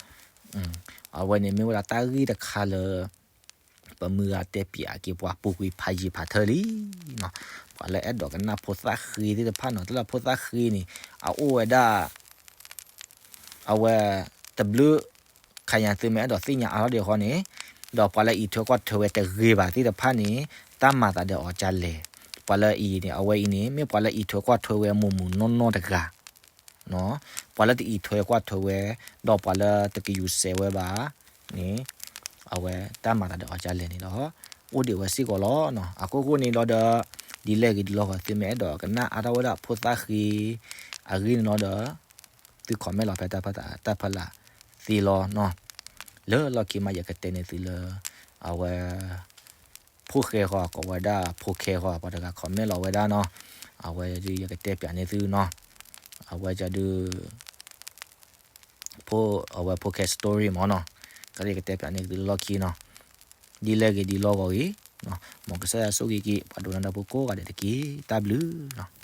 အဝဲန့ၣ်မ့ၢ်ဝဲဒၣ်တၢ်ဂ့ၢ်တခါလၢ ပမုၢ်ဂၤတဲပၠးက့ၤပှၤပူၤကွံာ်ဖးယံာ်ဖးထၢလံနီၤ. ပှၤလၢအဲၣ်ဒိးကနၣ်ဖိသၣ်ဃ့သ့ၣ်တဖၣ်နီၤ တၢ်လၢဖိသၣ်ဃ့န့ၣ် အအိၣ်ဝဲဒၣ် အဝဲ တဘျုးခါညါ သုမ့ၢ်အဲၣ်ဒိးသ့ၣ်ညါအါထီၣ်ဒံးအဃိန့ၣ် ဒီးပှၤလၢအံးထွဲကွၢ်ထွဲဝဲတဂ့ၤဘၣ်သ့ၣ်တဖၣ်န့ၣ် တၢ်မၤသးဒီးအီၤကလဲၣ်. ပှၤလၢအံၤန့ၣ် အဝဲအံၤန့ၣ် မ့ၢ်ပှၤလၢအံးထွဲကွၢ်ထွဲဝဲမိၢ်မုၢ်နီၢ်နီၢ်တဂၤ ပှၤလၢတအံးထွဲကွၢ်ထွဲဝဲ ဒီးပှၤလၢတကယူၤစဲးဝဲဘၣ်န့ၣ် အဝဲတၢ်မၤသးဒီးအီၤကလဲၣ်န့ၣ်ဒီး အိၣ်ဒံးဝဲစ့ၢ်ကီးလီၤ. အခိၣ်ဃိန့ၣ်လီၤဒီး ဒ်လဲၣ်ဂ့ၤဒ်လဲၣ်ဂ့ၤ သုမ့ၢ်အဲၣ်ဒိးကနၣ်အါထီၣ်ဝဲဒၣ်ဖိသၣ်ဃ့အဂ့ၢ်န့ၣ်လီၤဒီး သု comment လီၤဖဲတၢ်ဖ တၢ်ဖီလာ်သ့လီၤနီၤ. လၢလီၢ်ခံမး ယကတဲန့ၢ်သုလၢ အဝဲ ဖိၣ်ဃဲဃီ ကိးဝဲဒၣ်ဖိခဲဃီ ပှၤတဂၤ comment လီၤဝဲဒၣ်နီၤ. အဝဲဒုးယကတဲပၠးန့ၢ်သုနီၤ. အဝဲဒုး ဖိ အဝဲဖိခဲ story မ့ၢ်နီၤ. ကဒီးယကတဲပၠးန့ၢ်သုလၢလီၢ်ခံနီၤ. ဒ်လဲၣ်ဂ့ၤဒ်လဲၣ်ဂ့ၤ မ်ကစၢ်ယွၤဆိၣ်ဂ့ၤက့ၤ ပှၤဒိကနၣ်တၢ်ဖိကိးဂၤဒဲးတက့ၢ်. တၢ်ဘျုးနီၤ.